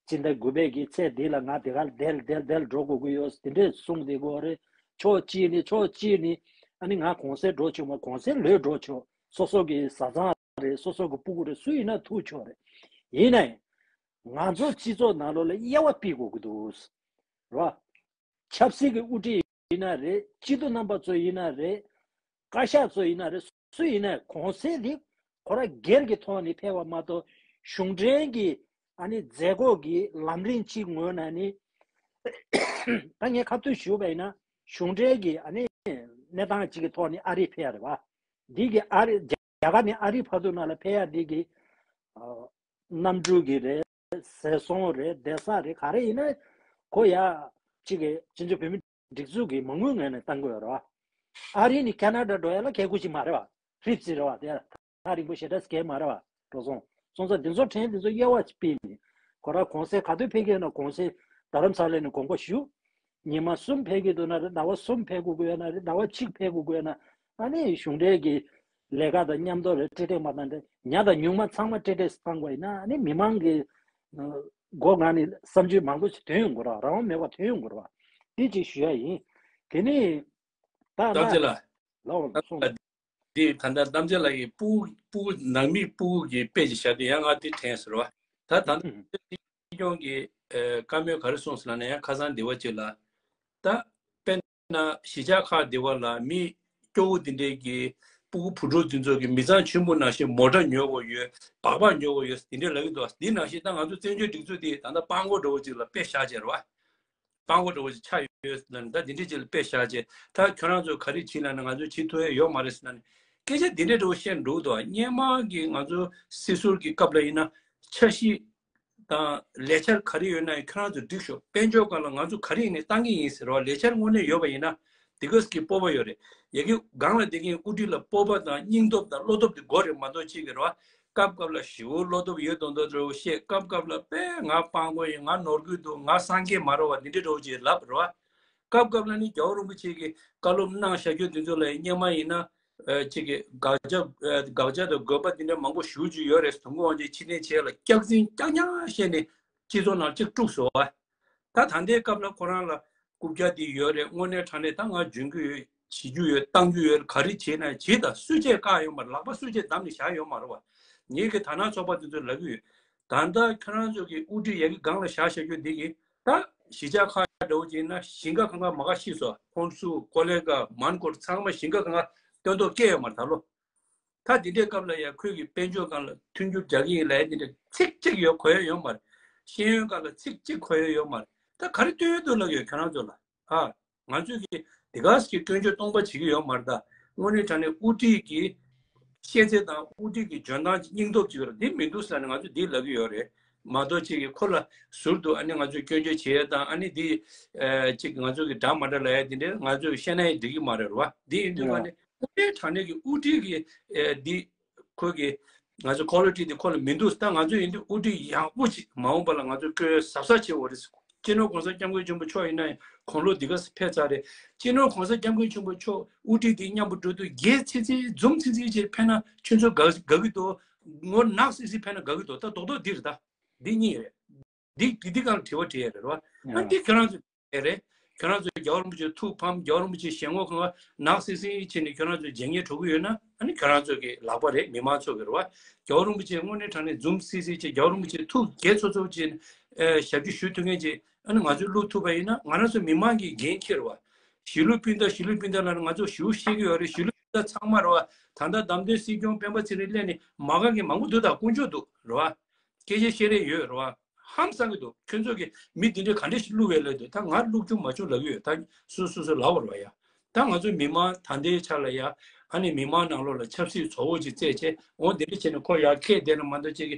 སྤྱི་ཟླ་དགུ་པའི་གི་ཚེས་འདི་ལ་ང་དེ་གར་བསྡད་བསྡད་བསྡད་འགྲོ་དགོས་ཀྱི་ཡོད། དེ་འདྲས་གསུངས་བསྡད་ཀྱི་ཡོད་རེད། ཕྱོགས་གཅིག་ནས་ཕྱོགས་གཅིག་ནས་ཨ་ནི་ང་གུང་སེང་འགྲོ་ཆོག་མ་གུང་སེང་ལོས་འགྲོ་ཆོག་སོ་སོ་གི་བཟའ་ཚང་རེད། སོ་སོ་གི་སྤུ་གུ་རེད། སུ་ཡིན་ན་ཐུག་ཆོག་རེད། ཡིན་ནའི་ང་ཚོ་སྤྱི་ཚོགས་ནང་ལོགས་ལ་དབྱེ་བ་སྤེལ་དགོས་ཀྱི་འདུག་རེད་བ། ཆབ་སྲིད་ཀྱི་དབུ་ཁྲིད་ཡིན་ན་རེད། སྤྱི་འཐུས་རྣམ་པ་ཚོ་ཡིན་ན་རེད། བཀའ་ཤག་ཚོ་ཡིན་ན་རེད། སུ་ཡིན་ན་གུང་སེང་འདི་ཁོ་རང་སྒེར་གྱི་ཐོག་ནས་ཕེབས་པ་མ་གཏོགས་གཞུང་འབྲེལ་གྱི་ཨ་ནི་མཛད་སྒོ་གི་ལམ་རིམ་གཅིག་ངོས་ནས་ནི་ད་ངས་ཁ་ཐུག་ཞུས་པ་ཡིན་ན་གཞུང་འབྲེལ་གྱི་ཨ་ནི་གནས་སྟངས་གཅིག་གི་ཐོག་ནས་ཨ་རི་ཕེབས་ཡ་རེད་བ། འདི་གི་ཨ་རི་རྒྱ་གར་ནས་ཨ་རི་བར་དུ་ནང་ལ་ཕེབས་ཡ་འདི་གི་ཨ་གནམ་གྲུ་གི་རེད། ཟས་སོང་རེད། བསྡད་ས་རེད། ག་རེ་ཡིན་ན་ཁོ་ཡ་གཅིག་གི་སྤྱི་ཚོགས་བོད་མི་སྒྲིག་འཛུགས་ཀྱི་མ་དངུལ་ངོས་ནས་བཏང་དགོས་རེད་བ། ཨ་རི་ནས་ཁ་ན་ཌ་འགྲོ་ཡ་ལ་ཁལ་དགུ་ཅིག་མ་རེད་བ། ཧྲིབ་ཙི་རེད་བ། དེ་ཐག་རིང་པོ་ཞེ་དྲག་སྐད་མ་རེད་བ། འགྲོ་སོང་སོང་ཙང་འདི་ཚོ་ཕྲན་འདི་ཚོ་དབྱེ་བ་ཅིག་སྤེལ་ནས་ཁོ་རང་གུང་སེང་ག་དུས་ཕེབས་ཀྱི་ཡོད་ན་གུང་སེང་ རྡ་རམ་ས་ལ་ནས་དགོངས་པ་ཞུ། ཉི་མ་གསུམ་ཕེབས་ཀྱི་འདུག་ན་རེད། ཟླ་བ་གསུམ་ཕེབས་དགོས་ཀྱི་ཡོད་ན་རེད། ཟླ་བ་གཅིག་ཕེབས་དགོས་ཀྱི་ཡོད་ན། ཨ་ནི་གཞུང་འབྲེལ་གྱི་ལས་ཀ་དང་མཉམ་དུ་རེད། ཀྲིག་ཀྲིག་མ་བཏང་། ཉག་དང་ཉུང་མ་ཚང་མ་ཀྲིག་ཀྲིག་བཏང་བ་ཡིན་ན། ཨ་ནི་མི་མང་གི་མགོ་ནང་ནས་བསམ་ཚུལ་མང་པོ་ཞིག་ཐོན་ཡོང་གི་རེད། རང་དབང་མེད་པ་ཐོན་ཡོང་གི་རེད། དེ་ཅིག་ཞུ་ཡ་ཡིན། དེ་ནས་ད་ན་གཏམ་ཚེ་ལགས། ལའོ་སོང་། འདི་ད་ལྟ་གཏམ་ཚེ་ལགས་ཀྱིས་སྤུ་སྤུ་ནང་མི་སྤུ་གུ་གི་དཔེ་ཅིག་བཞག་དུས། ཡང་ང་འདི་དྲན་ཟེར་བ། ད་ད་ལྟ་སྲིད་སྐྱོང་གི་ཨ་བཀའ་མོལ་ག་རེ་གསུངས་ཟེར་ན་ཡང་ཁ་སང་འདི་བ་ཅིག་ལ། ད་དཔེར་ན་གཞིས་ཆགས་ཁག་འདི་བ་ལ་མི་སྐྱོ་བོ་འདི་འདྲས་ཀྱི་སྤུ་གུ་བུ་ཕྲུག་འདི་ཚོ་གི་མི་ཚང་ཆེན་པོ་ནང་བཞིན་མོ་ཊ་ཉོ་དགོས་ཡོད། སྦག་སྦག་ཉོ་དགོས་ཡོད་འདི་འདྲས་ལབ་ཀྱི་འདུག་འདི་ནང་བཞིན་ད་ང་ཚོ་བཙན་བྱོལ་སྒྲིག་འཛུགས་འདི་ད་ལྟ་སྤང་གོ་འདྲ་བོ་ཅིག་ལ་དཔེ་བཞག་བྱས་རེད་བ། སྤང་གོ་འདྲ་བོ་ཞིག་ཆགས་ཡོད་ལ་ནི། ད་འདི་འདྲས་ཅིག་ལ་དཔེ་བཞག་བྱས། ད་ཁྱོད་རང་ཚོ་ག་རེ་བྱེད་ལ་ནི་ང་ཚོས་བྱེད་ཐུབ་ཡ་ཡོད་མ་རེད་ཟེར་ན་ནི། སྐད་ཆ་འདི་འདྲས་འདྲ་བོ་བཤད་འགྲོ་གི་འདུག་སྔོན་མ་གི་ང་ཚོ་སྲིད་ཟུར་གྱི་སྐབས་ལ་ཡིན་ན། འཆར་གཞི་དང་ལས་འཆར་ག་རེ་ཡོད་ན་ཡང་ཁྱོད་རང་ཚོ་སྒྲིག་ཤོག་དཔལ་འབྱོར་སྒང་ལ་ང་ཚོ་ག་རེ་ཡིན་ནའི་བཏང་གི་ཡིན་ཟེར་བ། ལས་འཆར་དངོས་གནས་ཡོད་པ་ཡིན་ན། དེ་ག་གི་སྤོབས་པ་ཡོད་རེད། ཡ་གི་སྒང་ལ་བསྡད་མཁན་དབུ་ཁྲིད་ལ་སྤོབས་པ་དང་སྙིང་སྟོབས་དང་བློ་སྟོབས་དེ་དགོས་རེད་མ་གཏོགས། ཅིག་གི་རེད་བ། སྐབས་སྐབས་ལ་ཞེ་པོ་བློ་སྟོབས་ཡོད་མདོག་མདོག་འདྲ་བོ་བཤད། སྐབས་སྐབས་ལ་དཔེ་ང་སྤང་གོ་ཡིན། ང་ནོར་གྱི་འདུག་ང་སངས་རྒྱས་མ་རེད་བ། འདི་འདྲ་འདྲ་བོ་ཅིག་ལབ་རེད་བ། སྐབས་སྐབས་ལ་ནི་རྒྱལ་བ་རིན་པོ་ཆེ་གིས་བཀའ་སློབ་གནང་བཞག་རྒྱུ་འདི་ཚོ་ལ་སྔོན་མ་ཡིན་ན། ཨ་ཅིག་གི་དགག་བྱ་ཨ་དགག་བྱ་དང་དགོས་པ་འདི་འདྲ་མང་པོ་ཞེ་པོ་ཅིག་ཡོད་རེད། དུས་འཁོར་དབང་ཆེན་ཕྱིར་འཐེན་བྱས་ལ་སྐྱག་རྫུན་རྐྱང་རྐྱང་བཤད་ནས་སྤྱི་ཚོགས་ནང་གཅིག་དཀྲུགས་སོང་བ། ད་ད་ལྟའི་སྐབས་ལ་ཁོ་རང་ལ་རྐུབ་བཀྱག་འདི་ཡོད་རེད། དངོས་གནས་དྲང་གནས་ད་ང་འཇོན་གྱི་ཡོད། བྱེད་རྒྱུ་ཡོད། བཏང་རྒྱུ་ཡོད། ག་རེ་བྱེད་ན་བྱེད། ད་སུས་ཆད་བཀག་ཡོད་མ་རེད། ལག་པ་སུས་ཆད་བསྡམས་ནས་བཞག་ཡོད་མ་རེད་བ། ངེད་ཀྱི་དར་ནག་ཚོགས་པ་དེ་ཚོས་ལབ་ཀྱི་ཡོད། ད་ལྟ་ཁྱོད་རང་ཚོ་གི་དབུ་ཁྲིད་ཡ་གི་སྒང་ལ་བཞག་བཞག་རྒྱུ་འདི་གི་ད་གཞིས་ཆགས་ཁག་འདྲ་བོ་ཅིག་ན་ཞིང་ཁ་ཁང་ཁ་མ་ག་ཤི་སོ། ཁོང་སུ་ཀོ་ལེ་ག་མན་གོར་ཚང་མ་ཞིང་ཁ་ཁང་ཁ་སྟོན་ཐོག་སྐྱེས་ཡོད་མ་རེད་ད་ལོ། ད་འདི་འདྲའི་སྐབས་ལ་ཡང་ཁོས་ཀྱི་དཔལ་འབྱོར་སྒང་ལ་མཐུན་འགྱུར་རྒྱག་གི་ཡིན་ལབ་ཡ་འདི་འདྲ་ཚིག་གཅིག་ཡོད་གོ་ཡ་ཡོད་མ་རེད། ཤེས་ཡོན་སྒང་ལ་ཚིག་གཅིག་གོ་ཡ་ཡོད་མ་རེད། ད་ག་རེ་སྟོན་ཡོད་འདུག་ལབ་ཡོད་ཁྱོད་རང་ཚོ་ལ། ཨ། ང་ཚོས་ཀྱི་དེ་ག་ཞིག་གི་སྐྱོན་བརྗོད་སྟོང་པ་བྱེད་ཀྱི་ཡོད་མ་རེད། ད་དངོས་གནས་དྲང་གནས་དབུ་ཁྲིད་ཀྱི་ཤེས་ཚད་དང་དབུ་ཁྲིད་ཀྱི་འཇོན་ཐང་སྙིང་སྟོབས་ཅིག་ཡོད་རེད། འདི་མི་འདུག་ཟེར་ནས་ང་ཚོས་འདི་ལབ་ཀྱི་ཡོད་རེད། མ་གཏོགས་ཅིག་གི་ཁོ་ལ་ཟུར་དུ་ཨ་ནི་ང་ཚོས་སྐྱོན་བརྗོད་བྱེད་ཡ་དང་། ཨ་ནི་འདི་ཨ་ཅིག་ང་ཚོ་གི་འདྲ་མ་འདྲ་ལབ་ཡ་འདི་འདྲ་ང་ཚོས་བཤད་ན་ཡང་འགྲིག་གི་མ་རེད་བ། འདི་ཡིན་དུས་ང་ནི་དངོས་གནས་དྲང་གནས་ཀྱི་དབུ་ཁྲིད་ཀྱི་ཨ་འདི་ཁོ་གི་ང་ཚོ་ཁོ་ལི་ཊི་འདི་ཁོ་ལ་མི་འདུག་ད་ང་ཚོ་ཡིན་དུས་དབུ་ཁྲིད་ཡག་པོ་ཅིག་མ་འོངས་པ་ལ་ང་ཚོ་བསྐོས་གཟབ་གཟབ་བྱེད་དགོས་རེད། སྤྱི་ནོར་གོང་ས་སྐྱབས་མགོན་ཆེན་པོ་མཆོག་ཡིན་ན་ཡང་དགུང་ལོ་འདི་ག་ཕེབས་ཚར་རེད། སྤྱི་ནོར་གོང་ས་སྐྱབས་མགོན་ཆེན་པོ་མཆོག་དབུ་ཁྲིད་འདི་མཉམ་པོ་འགྲོ་དུས་རྒས་ཚིག་ཚིག་འཛུམ་ཚིག་ཚིག་བྱས་ཕེབས་ན་ཁྱོད་ཚོ་དགའ་དགའ་གི་འདུག་ངོ་ནག་སིག་སིག་ཕེབས་ན་དགའ་གི་འདུག་ད་རྡོག་རྡོག་འདི་རེད། ད་འདི་གཉིས་རེད། འདི་འདི་འདི་སྒང་ལ་དྲི་བ་དྲི་ཡ་རེད་བ། ཨ་འདི་ཁྱོད་རང་ཚོ་ཨེ་རེད། ཁྱོད་རང་ཚོ་རྒྱལ་བ་རིན་པོ་ཆེ་ཐུགས་ཕམ། རྒྱལ་བ་རིན་པོ་ཆེ་ཞལ་ངོ་གང་ག་ནག་སིག་སིག་བྱས་ནས་ཁྱོད་རང་ཚོ་བརྗེད་ངས་འགྲོ་གི་ཡོད་ན། ཨ་ནི་ཁྱོད་རང་ཚོ་གི་ལག་པ་རེད། མི་མང་ཚོ་གི་རེད་བ། རྒྱལ་བ་རིན་པོ་ཆེ་དངོས་གནས་དྲང་གནས་འཛུམ་སིག་སིག་བྱས། རྒྱལ་བ་རིན་པོ་ཆེ་ཐུགས་དགྱེས་ཚོར་ཚོར་བྱས་ནས་ཨ་ཞབས་ཕྱི་ཞུ་ཐུབ་མཁན་ཅིག་ཨ་ནི་ང་ཚོས་བླུག་ཐུབ་པ་ཡིན་ན་ང་རང་ཚོ་མི་མང་གི་འགན་འཁྱེར་བ། གཞིས་ལུས་སྤུན་ཟླ་གཞིས་ལུས་སྤུན་ཟླ་ལ་ང་ཚོ་ཞུ་ཤེས་ཀྱི་ཡོད་རེད། གཞིས་ལུས་སྤུན་ཟླ་ཚང་མ་རེད་བ། ད་ལྟ་བདམས་ཐོན་སྲིད་སྐྱོང་སྤེན་པ་ཚེ་རིང་སླེབས་ནས་མ་དགའ་མཁན་མང་པོ་འདུག་ད་དཀོན་མཆོག་འདུག་རེད་བ། སྐད་ཆ་བཤད་རེས་ཡོད་རེད་བ། ཧང་སང་གི་འདུག་ཁྱོད་ཚོ་གིས་མི་འདི་འདྲས་ག་འདྲས་ཤིག་བླུག་ཡོད་ལབ་འདུག་ད་ང་བླུག་རྒྱུ་མ་བྱུང་ལབ་ཀྱི་ཡོད། ད་སོ་སོ་སོ་ལབ་པ་རེད་བ་ཡ། ད་ང་ཚོ་མི་མང་ད་ལྟའི་ཆ་ལ་ཡ། ཨ་ནི་མི་མང་ནང་ལོགས་ལ་ཆབ་སྲིད་བཙོག་པོ་ཅིག་བཙལ་བྱས་འོ་འདི་འདྲས་བྱས་ནས་ཁོ་ཡར་ཁས་བསྡད་ན་མ་གཏོགས་ཅིག་གི་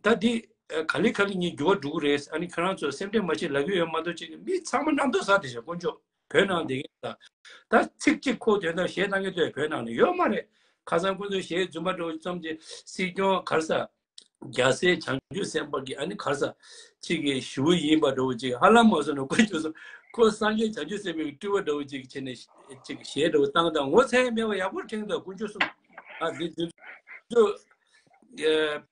ད་འདི་ག་ལེ་ག་ལེ་ངས་འགྱུར་བ་འགྲོ་གི་རེད། ཨ་ནི་ཁྱོད་རང་ཚོ་སེམས་ཁྲལ་མ་བྱེད་ལབ་ཀྱི་ཡོད་མ་གཏོགས་ཅིག་གི་མི་ཚང་མ་རྣམ་རྟོག་ཟ་བསྡད་ཤག་དཀོན་མཆོག་བོད་ནང་བསྡད་མཁན་ད། ད་ཚིག་གཅིག་ཁོ་དོན་དག་གཞས་བཏང་མཁན་དེ་བོད་ནང་ནས་ཡོད་མ་རེད། ཁ་སང་ཁོ་ཚོས་གཞས་རྫུན་མ་འདྲ་བོ་བརྩམས་བྱས་སྲིད་སྐྱོང་ག་རེ་ཟ། རྒྱལ་སྲས་བྱང་ཆུབ་སེམས་དཔའ་གི་ཨ་ནི་ག་རེ་ཟ། ཅིག་གི་ཞུ་ཡིན་པ་འདྲ་བོ་ཅིག་ཧ་ལམ་མ་སོང་ན་དཀོན་མཆོག་གསུམ་ཁོ་སངས་རྒྱས་བྱང་ཆུབ་སེམས་དཔའི་སྤྲུལ་པ་འདྲ་བོ་ཅིག་བྱས་ནས་ཅིག་གཞས་འདྲ་བོ་བཏང་དང་ངོ་ཚ་ཡ་མེད་པ་ཡག་པོ་དྲན་འདུག་དཀོན་མཆོག་གསུམ། ཨ་འདི་འདི་ཚོ་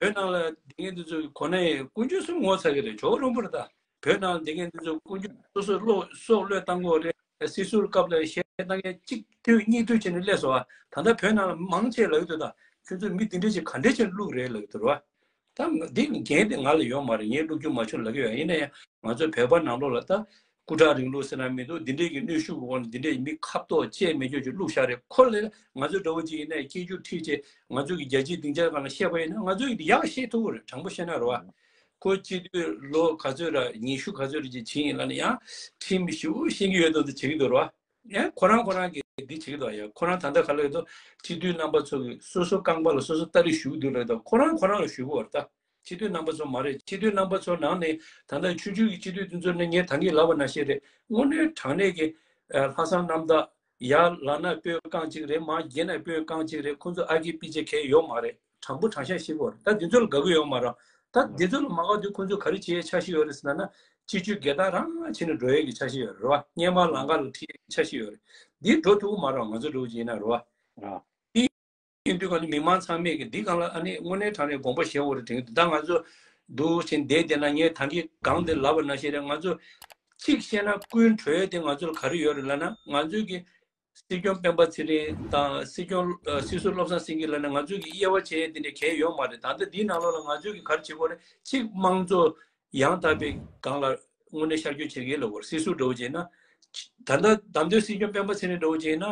བོད་ནང་ལ་བསྡད་མཁན་འདི་ཚོ་གོ་ན་ཡང་དཀོན་མཆོག་གསུམ་ངོ་ཚ་གི་རེད། ཇོ་བོ་རིན་པོ་ཆེ་ད། བོད་ནང་བསྡད་མཁན་འདི་ཚོ་དཀོན་མཆོག་སོ་སོ་བློ་སྲོག་བློས་བཏང་གི་ཡོད་རེད། སྲིད་ཟུར་སྐབས་ལ་གཞས་བཏང་མཁན་གཅིག་དུས་གཉིས་དུས་བྱས་ནས་སླེབས་སོང་བ། ད་ལྟ་བོད་ནང་ལ་མང་ཆེ་ལབ་ཀྱི་འདུག་ད་ཁྱོད་ཚོ་མི་འདི་འདྲས་ཅིག་ག་འདྲས་ཅིག་བླུགས་རེད་ལབ་ཀྱི་འདུག་རེད་བ། ད་འདི་འགན་དེ་ང་ལ་ཡོད་མ་རེད། ངས་བླུགས་རྒྱུ་མ་བྱུང་ལབ་ཀྱི་ཡོད། ཡིན་ན་ཡང་ང་ཚོ་བོད་པ་ནང་ལོགས་ལ་ད་སྐུ་དྲག་རིང་ལུགས་ཟེར་ན་མི་འདུག་འདི་འདྲས་ཀྱི་གནོན་ཤུགས་ཀྱི་འོག་ནས་འདི་འདྲས་མི་ཁ་ཐོག་བཅད་མེད་རྒྱུ་ཅིག་བླུགས་བཞག་རེད། ཁོ་ལས་ང་ཚོ་འདྲ་བོ་ཅིག་ཡིན་ན་ཡང་སྐད་ཅིག་ཁྲིད་བྱས་ང་ཚོ་གི་རྒྱལ་སྤྱིའི་སྡིངས་ཆ་སྒང་ལ་བཤད་པ་ཡིན་ན་ང་ཚོ་ཡིན་ཡག་བཤད་ཐུབ་ཀྱི་རེད། དྲང་པོ་བཤད་ན་རེད་བ། ཁོ་སྤྱི་འཐུས་ལོ་ག་ཚོད་ར་ཉི་ཤུ་ག་ཚོད་ར་ཅིག་ཕྱིན་ཡིན་ལབ་ན་ཡང་ཁྲིམས་ཞེ་པོ་ཤེས་ཀྱི་ཡོད་དོ་འདི་བྱེད་ཀྱི་འདུག་ར། ཡང་ཁོ་རང་ཁོ་རང་གིས་འདི་བྱེད་ཀྱི་འདུག་ཡ། ཁོ་རང་ད་ལྟ་ག་ལ་ཡོད་དོ་སྤྱི་འཐུས་རྣམ་པ་ཚོ་གིས་སོ་སོ་རྐང་པ་ལ་སོ་སོ་སྟ་རེ་གཞུ་གི་འདུག་ལབ་དོ། ཁོ་རང་ཁོ་རང་ལ་གཞུ་གི་བར་ད། སྤྱི་འཐུས་རྣམ་པ་ཚོ་མ་རེད། སྤྱི་འཐུས་རྣམ་པ་ཚོ་ནང་ནས་ད་ལྟ་ཆུང་ཆུང་གི་སྤྱི་འཐུས་དེ་ཚོ་ནི་ངས་ད་གིན་ལབ་པ་ནང་བཞིན་རེད། དངོས་གནས་དྲང་གནས་ཀྱི་ལྷག་བསམ་རྣམ་དག་ཡར་ལངས་ན་སྤོས་རྐང་གཅིག་རེད། མར་འགྱེལ་ན་སྤོས་རྐང་གཅིག་རེད། ཁོ་ཚོ་ཨ་ཀི་པི་ཅེ་གལ་ཡོད་མ་རེད། དྲང་པོ་དྲང་བཞག་ཤེས་དགོས་རེད། ད་འདི་ཚོ་ལ་དགའ་གི་ཡོད་མ་རེད། ད་འདི་ཚོ་ལ་མ་དགའ་དུས་ཁོ་ཚོས་ག་རེ་བྱེད་ཡས་འཆར་གཞི་ཡོད་རེད་ཟེར་ན། སྤྱི་སྤྱོད་སྒེར་བདག་རང་བྱས་ནས་འགྲོ་ཡས་ཀྱི་འཆར་གཞི་ཡོད་རེད་བ། སྔོན་མ་ལམ་ཁ་ལ་ཁྲིད་ཡས་ཀྱི་འཆར་གཞི་ཡོད་རེད། འདི་འགྲོ་ཐུབ་ཀྱི་མ་རེད་བ། ང་ཚོ་འགྲོ་གི་ཡིན་ན་རེད་བ། ཡིན་དུས་གང་ལ་མི་མང་ཚང་མས་ཀྱི་འདི་སྒང་ལ་ཨ་ནི་དངོས་གནས་དྲང་གནས་དགོངས་པ་བཞེས་དགོས་རེད་དྲན་གྱི་འདུག་ད་ང་ཚོ་འདུག་ཕྱིན་བསྡད་བསྡད་ན། ངས་ད་གིན་སྒང་དེ་ལབ་པ་ནང་བཞིན་རེད། ང་ཚོ་གཅིག་བཤད་ན་ཀུན་གྲོལ་དེ་ང་ཚོ་ལ་ག་རེ་ཡོད་རེད་ལབ་ན། ང་ཚོས་ཀྱི་སྲིད་སྐྱོང་སྤེན་པ་ཚེ་རིང་དང་སྲིད་སྐྱོང་ཨ་སྲིད་ཟུར་བློ་བཟང་སེང་གེ་ལབ་ན་ང་ཚོས་ཀྱི་དབྱེ་བ་ཕྱེ་དེ་འདྲ་གང་ཡང་ཡོད་མ་རེད། ད་ལྟ་འདིའི་ནང་ལོགས་ལ་ང་ཚོས་ཀྱི་ག་རེ་བྱེད་དགོས་རེད། གཅིག་དམངས་གཙོ་ཡང་དག་པའི་སྒང་ལ་དངོས་གནས་ཤར་བསྐྱོད་བྱེད་ཀྱི་ལབ་དགོས་རེད། སྲིད་ཟུར་འདྲ་བོ་བྱས་ན། ད་ལྟ་བདམས་ཐོན་སྲིད་སྐྱོང་སྤེན་པ་ཚེ་རིང་འདྲ་བོ་བྱས་ན།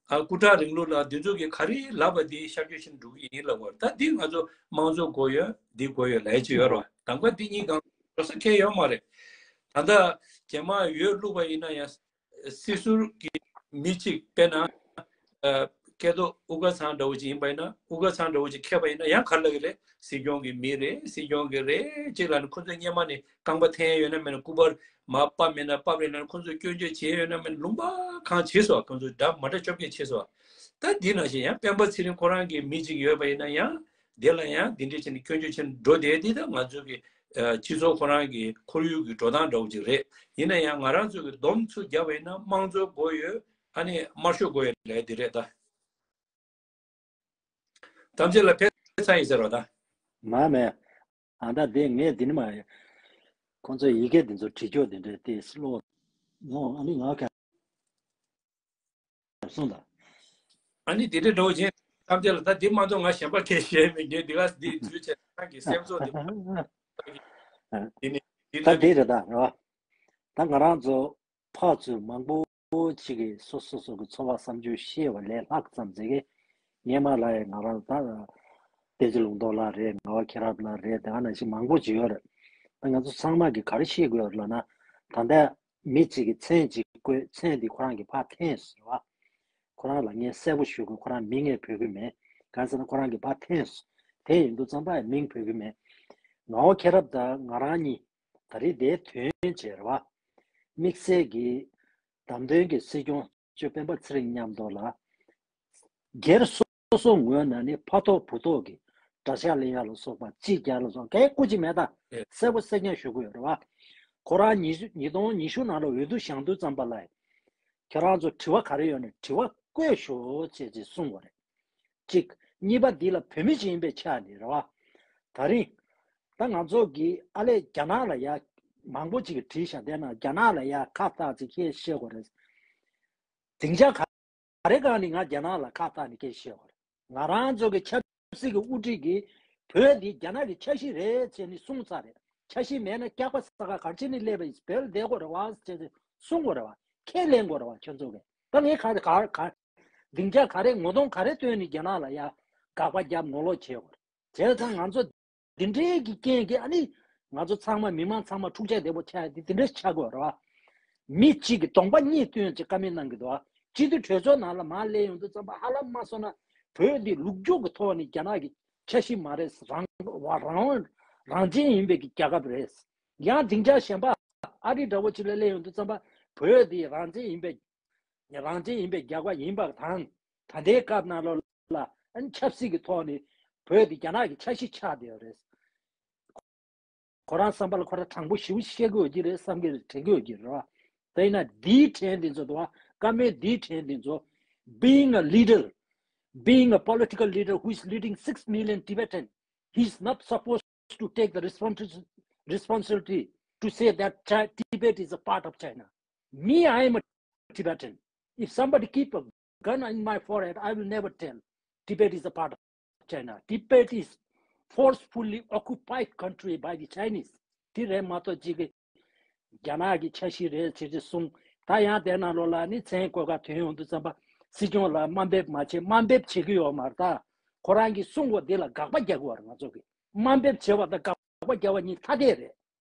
ཨ་སྐུ་དྲག་རིང་ལུགས་ལ་འདི་ཚོ་གི་ག་རེ་ལབ་པ་འདི་ཤར་བསྐྱོད་བྱེད་འགྲོ་གི་ཡིན་ལབ་དགོས་རེད། ད་འདི་ང་ཚོ་དམངས་གཙོ་དགོས་ཡོད། འདི་དགོས་ཡོད་ལབ་ཡ་ཅིག་ཡོད་རེད་བ། དང་པ་འདི་གཉིས་སྒང་འགྲོ་ས་ཁེལ་ཡོད་མ་རེད། ད་ལྟ་རྗེས་མ་འོས་བླུགས་པ་ཡིན་ན་ཡང་། སྲིད་ཟུར་གྱི་མི་གཅིག་དཔེར་ན། ཨ་སྐལ་རྡོར་དབུ་དཀར་ཚང་འདྲ་བོ་ཅིག་ཡིན་པ་ཡིན་ན། དབུ་དཀར་ཚང་འདྲ་བོ་ཅིག་འཁྱེར་པ་ཡིན་ན་ཡང་ག་རེ་ལབ་ཀྱི་རེད། སྲིད་སྐྱོང་གི་མི་རེད། སྲིད་སྐྱོང་གི་རེད་ཅིག་ལབ་ནས། ཁོ་ཚོས་སྔོན་མ་ནས་རྐང་པ་འཐེན་ཡོད་ན་མེད་ན། སྐུ་པར་མར་ཕབ་མེད་ན་ཕབ་རེད་ལབ་ནས། ཁོ་ཚོས་སྐྱོན་བརྗོད་བྱས་ཡོད་ན་མེད་ན། ལུང་པ་གང་བྱས་སོང་། ཁོ་ཚོས་འདྲ་མ་འདྲ་བཅོ་བརྒྱད་བྱས་སོང་། ད་འདི་ནང་བཞིན་ཡང་སྤེན་པ་ཚེ་རིང་ཁོ་རང་གི་མི་གཅིག་ཡོད་པ་ཡིན་ན་ཡང་། དེ་ལ་ཡང་འདི་འདྲས་བྱས་ནས་སྐྱོན་བརྗོད་བྱས་ནས་འགྲོ་བསྡད་དེ། ད་ང་ཚོ་གི་ཨ་སྤྱི་ཚོགས་ཁོ་རང་གི་ཁོར་ཡུག་གི་འགྲོ་སྟངས་འདྲ་བོ་ཅིག་རེད། ཡིན་ན་ཡང་ང་རང་ཚོ་གི་སྡོམ་ཚུར་བརྒྱབ་པ་ཡིན་ན་དམངས་གཙོ་དགོས་ཡོད། ཨ་ནི་དམར་ཤོག་དགོས་ཡོད་ལབ་ཡ་འདི་རེད་ད། ཐམས་ཅད་ལ་ཕན་ཚ་ཡིན་ཟེར་བ་ད། མ་མེད། ཨ་ད་དེ་ངས་འདི་ནི་མ། ཁོང་ཚོས་ཡི་གེ་འདི་ཚོ་བྲིས་ཀྱོག་འདི་འདྲ་དེ་སློག་ནོ། ཨ་ནི་ང་ག་གསུངས་དང་། ཨ་ནི་དེ་འདྲ་འགྲོ་བཞིན་ཐམས་ཅད་ལ། ད་དེ་མ་གཏོགས་ང་གཞན་པ་གས་བཤད་མི་འདུག་འདི་ག་འདི་འཛུལ་བྱས་ནས་རང་གི་སེམས་ཚོར་དེ། དེ་ནི་དེ་ད་ལ་དེ་རེད་ད་རེད་བ། ད་ང་རང་ཚོ་ཕར་ཚུར་མང་པོ་ཅིག་གིས་སོ་སོ་སོ་གི་ཚོར་བ་བསམ་ཚུལ་བཤད་པ་ལས་ལྷག་ཙམ་ཟེར་གི། སྔོན་མ་ལ་ཡང་ང་རང་ད་བསྟན་འཛིན་ལུང་རྟོགས་ལགས་རེད། ངག་དབང་མཁྱེན་རབ་ལགས་རེད། དེ་ག་ནང་བཞིན་མང་པོ་ཅིག་ཡོད་རེད། ད་ང་ཚོ་ཚང་མ་གིས་ག་རེ་བཤད་དགོས་ཡོད་རེད་ལབ་ན། ད་ལྟ་མི་གཅིག་གིས་མཚན་གཅིག་བཀོད། མཚན་དེ་ཁོ་རང་གིས་ཕར་འཐེན་སོང་བ། ཁོ་རང་ལ་ངས་གསལ་པོ་ཞུ་དགོས། ཁོ་རང་མིང་ངས་འབོད་ཀྱི་མེད། གང་ཟེར་ན་ཁོ་རང་གིས་ཕར་འཐེན་སོང་། དེ་ཡིན་དུས་ཙམ་པ་ཡང་མིང་འབོད་ཀྱི་མེད། ངག་དབང་མཁྱེན་རབ་དང་ང་རང་གཉིས་ད་རེས་འདིར་ཐོན་བྱས་རེད་བ། དམིགས་བསལ་གྱིས་བདམས་ཐོན་གྱི་སྲིད་སྐྱོང་གཙོས་སྤེན་པ་ཚེ་རིང་མཉམ་དུ་ལ། སྒེར་སོ་སོ་ངོས་ནས་ནི་ཕ་ཐོག་བུ་ཐོག་གི་དགྲ་ཤ་ལེན་ཡ་ལ་སོགས་པ་ཅི་རྒྱག་ལ་སོགས་གང་སྐུ་ཅི་མེད་ད། ཨེ། གསལ་པོ་གསལ་རྐྱང་ཞུ་དགོས་ཡོད་རེད་བ། ཁོ་རང་ཉིས་ཉིས་སྟོང་ཉི་ཤུ་ནང་ལ་འོས་བསྡུ་བཞེངས་དུས་ཙམ་པ་ལ། ཁྱེད་རང་ཚོ་དྲི་བ་ག་རེ་ཡོད་ན་དྲི་བ་བཀོད་ཤོག་ཅེས་ཅེས་གསུངས་པ་རེད། གཅིག་གཉིས་པ་འདི་ལ་བོད་མི་ཞིག་ཡིན་པའི་ཆ་ནས་རེད་བ། ད་རིང་། ད་ང་ཚོ་གི་ཨ་ལས་རྒྱ་ནག་ལ་ཡ། མང་པོ་ཅིག་གིས་བྲིས་ཤག་དེ་ན་རྒྱ་ནག་ལ་ཡ་ཁ་བཏགས་ཅིག་ཁྱེད་བཤད་དགོས་རེད། སྡིངས་ཆ་ག་རེ་སྒང་ནས་ང་རྒྱ་ནག་ལ་ཁ་བཏགས་ནས་སྐད་བཤད་དགོས་རེད། ང་རང་ཚོ་གི་ཆབ་སྲིད་ཀྱི་དབུ་ཁྲིད་ཀྱིས་བོད་འདི་རྒྱ་ནག་གི་ཆ་ཤས་རེད་ཟེར་ནས་གསུངས་ཚར་རེད། ཆ་ཤས་མེད་ན་སྐྱག་པ་ཟ་ག་གར་ཕྱིན་ནས་སླེབས་པ་ཡིན། བོད་ལ་བསྡད་དགོས་རེད་བ་ཟེར་ནས་གསུང་དགོས་རེད་བ། ཁས་ལེན་དགོས་རེད་བ། ཁྱོད་ཚོ་གིས་ད་ངས་ག་རེ་ག་ག་སྡིངས་ཆ་ག་རེ་ངོ་གདོང་ག་རེ་སྟོན་ནས་རྒྱ་ནག་ལ་ཡ་དགག་པ་བརྒྱབ་ངོ་ལོག་བྱེད་དགོས་རེད། བྱས་ཙང་ང་ཚོ་འདི་འདྲའི་གི་རྐྱེན་གྱིས་ཨ་ནི་ང་ཚོ་ཚང་མ་མི་མང་ཚང་མ་འཁྲུག་ཆ་དེ་པོ་ཆགས་ཡ་དེ་དེ་འདྲ་ཆགས་དགོས་རེད་བ། མི་གཅིག་གིས་གདོང་པ་གཉིས་སྟོན་ཅིག་བཀའ་མོལ་གནང་གི་འདུག་བ། སྤྱི་འཐུས་གྲོས་ཚོགས་ནང་ལ་མར་སླེབས་ཡོང་དུས་ཙམ་པ་ཧ་ལམ་མ་སོང་ན་བོད་འདི་ལུགས་འབྱུང་གི་ཐོག་ནས་རྒྱ་ནག་གི་ཆ་ཤས་མ་རེད། རང་བ་རང་དབང་རང་བཙན་ཡིན་པའི་གི་རྒྱལ་ཁབ་རེད། ཡང་སྡིངས་ཆ་གཞན་པ་ཨ་རི་འདྲ་བོ་ཅིག་ལ་སླེབས་ཡོང་དུས་ཙམ་པ་བོད་འདི་རང་བཙན་ཡིན་པའི་རང་བཙན་ཡིན་པའི་རྒྱལ་ཁབ་ཡིན་པ་དང་། ད་ལྟའི་སྐབས་ནང་ལོགས་ལ་ཨ་ནི་ཆབ་སྲིད་ཀྱི་ཐོག་ནས་བོད་འདི་རྒྱ་ནག་གི་ཆ་ཤས་ཆགས་བསྡད་ཡོད་རེད། ཁོ་རང་བསམ་པ་ལ་ཁོ་རང་དྲང་པོ་ཞེ་པོ་བཤད་ཀྱི་ཡོད་ཀྱི་རེད་བསམ་གྱི་རེད། དྲན་གྱི་ཡོད་ཀྱི་རེད་བ། དེ་ཡིན་ན་འདིའི་ཕྲན་འདི་ཚོ་འདུག་བ། བཀའ་མོལ་འདིའི་ཕྲན་འདི་ཚོ། Being a leader, being a political leader who is leading six million Tibetan, he is not supposed to take the responsi- responsibility to say that Chi- Tibet is a part of China. Me, I am a Tibetan. If somebody keep a gun in my forehead, I will never tell Tibet is a part of China. Tibet is forcefully occupied country by the Chinese. དེ་རེད་མ་གཏོགས་ཅིག་གི་རྒྱ་ནག་གི་ཆ་ཤས་རེད་ཟེར་ཅིག་གསུངས། ད་ཡང་དེ་ནང་ལོགས་ལ་ནི་མཚན་བཀོད་ག་ཐོན་ཡོང་དུས་ཙམ་པ་སྲིད་སྐྱོང་ལ་དམའ་འབེབས་མ་བྱེད། དམའ་འབེབས་བྱེད་ཀྱི་ཡོད་མ་རེད། ད་ཁོ་རང་གིས་གསུངས་པ་འདི་ལ་དགག་པ་རྒྱག་གི་ཡོད་རེད། ང་ཚོ་གིས་དམའ་འབེབས་བྱེད་པ་དང་དགག་པ་རྒྱག་པ་གཉིས་ཐ་དད་རེད།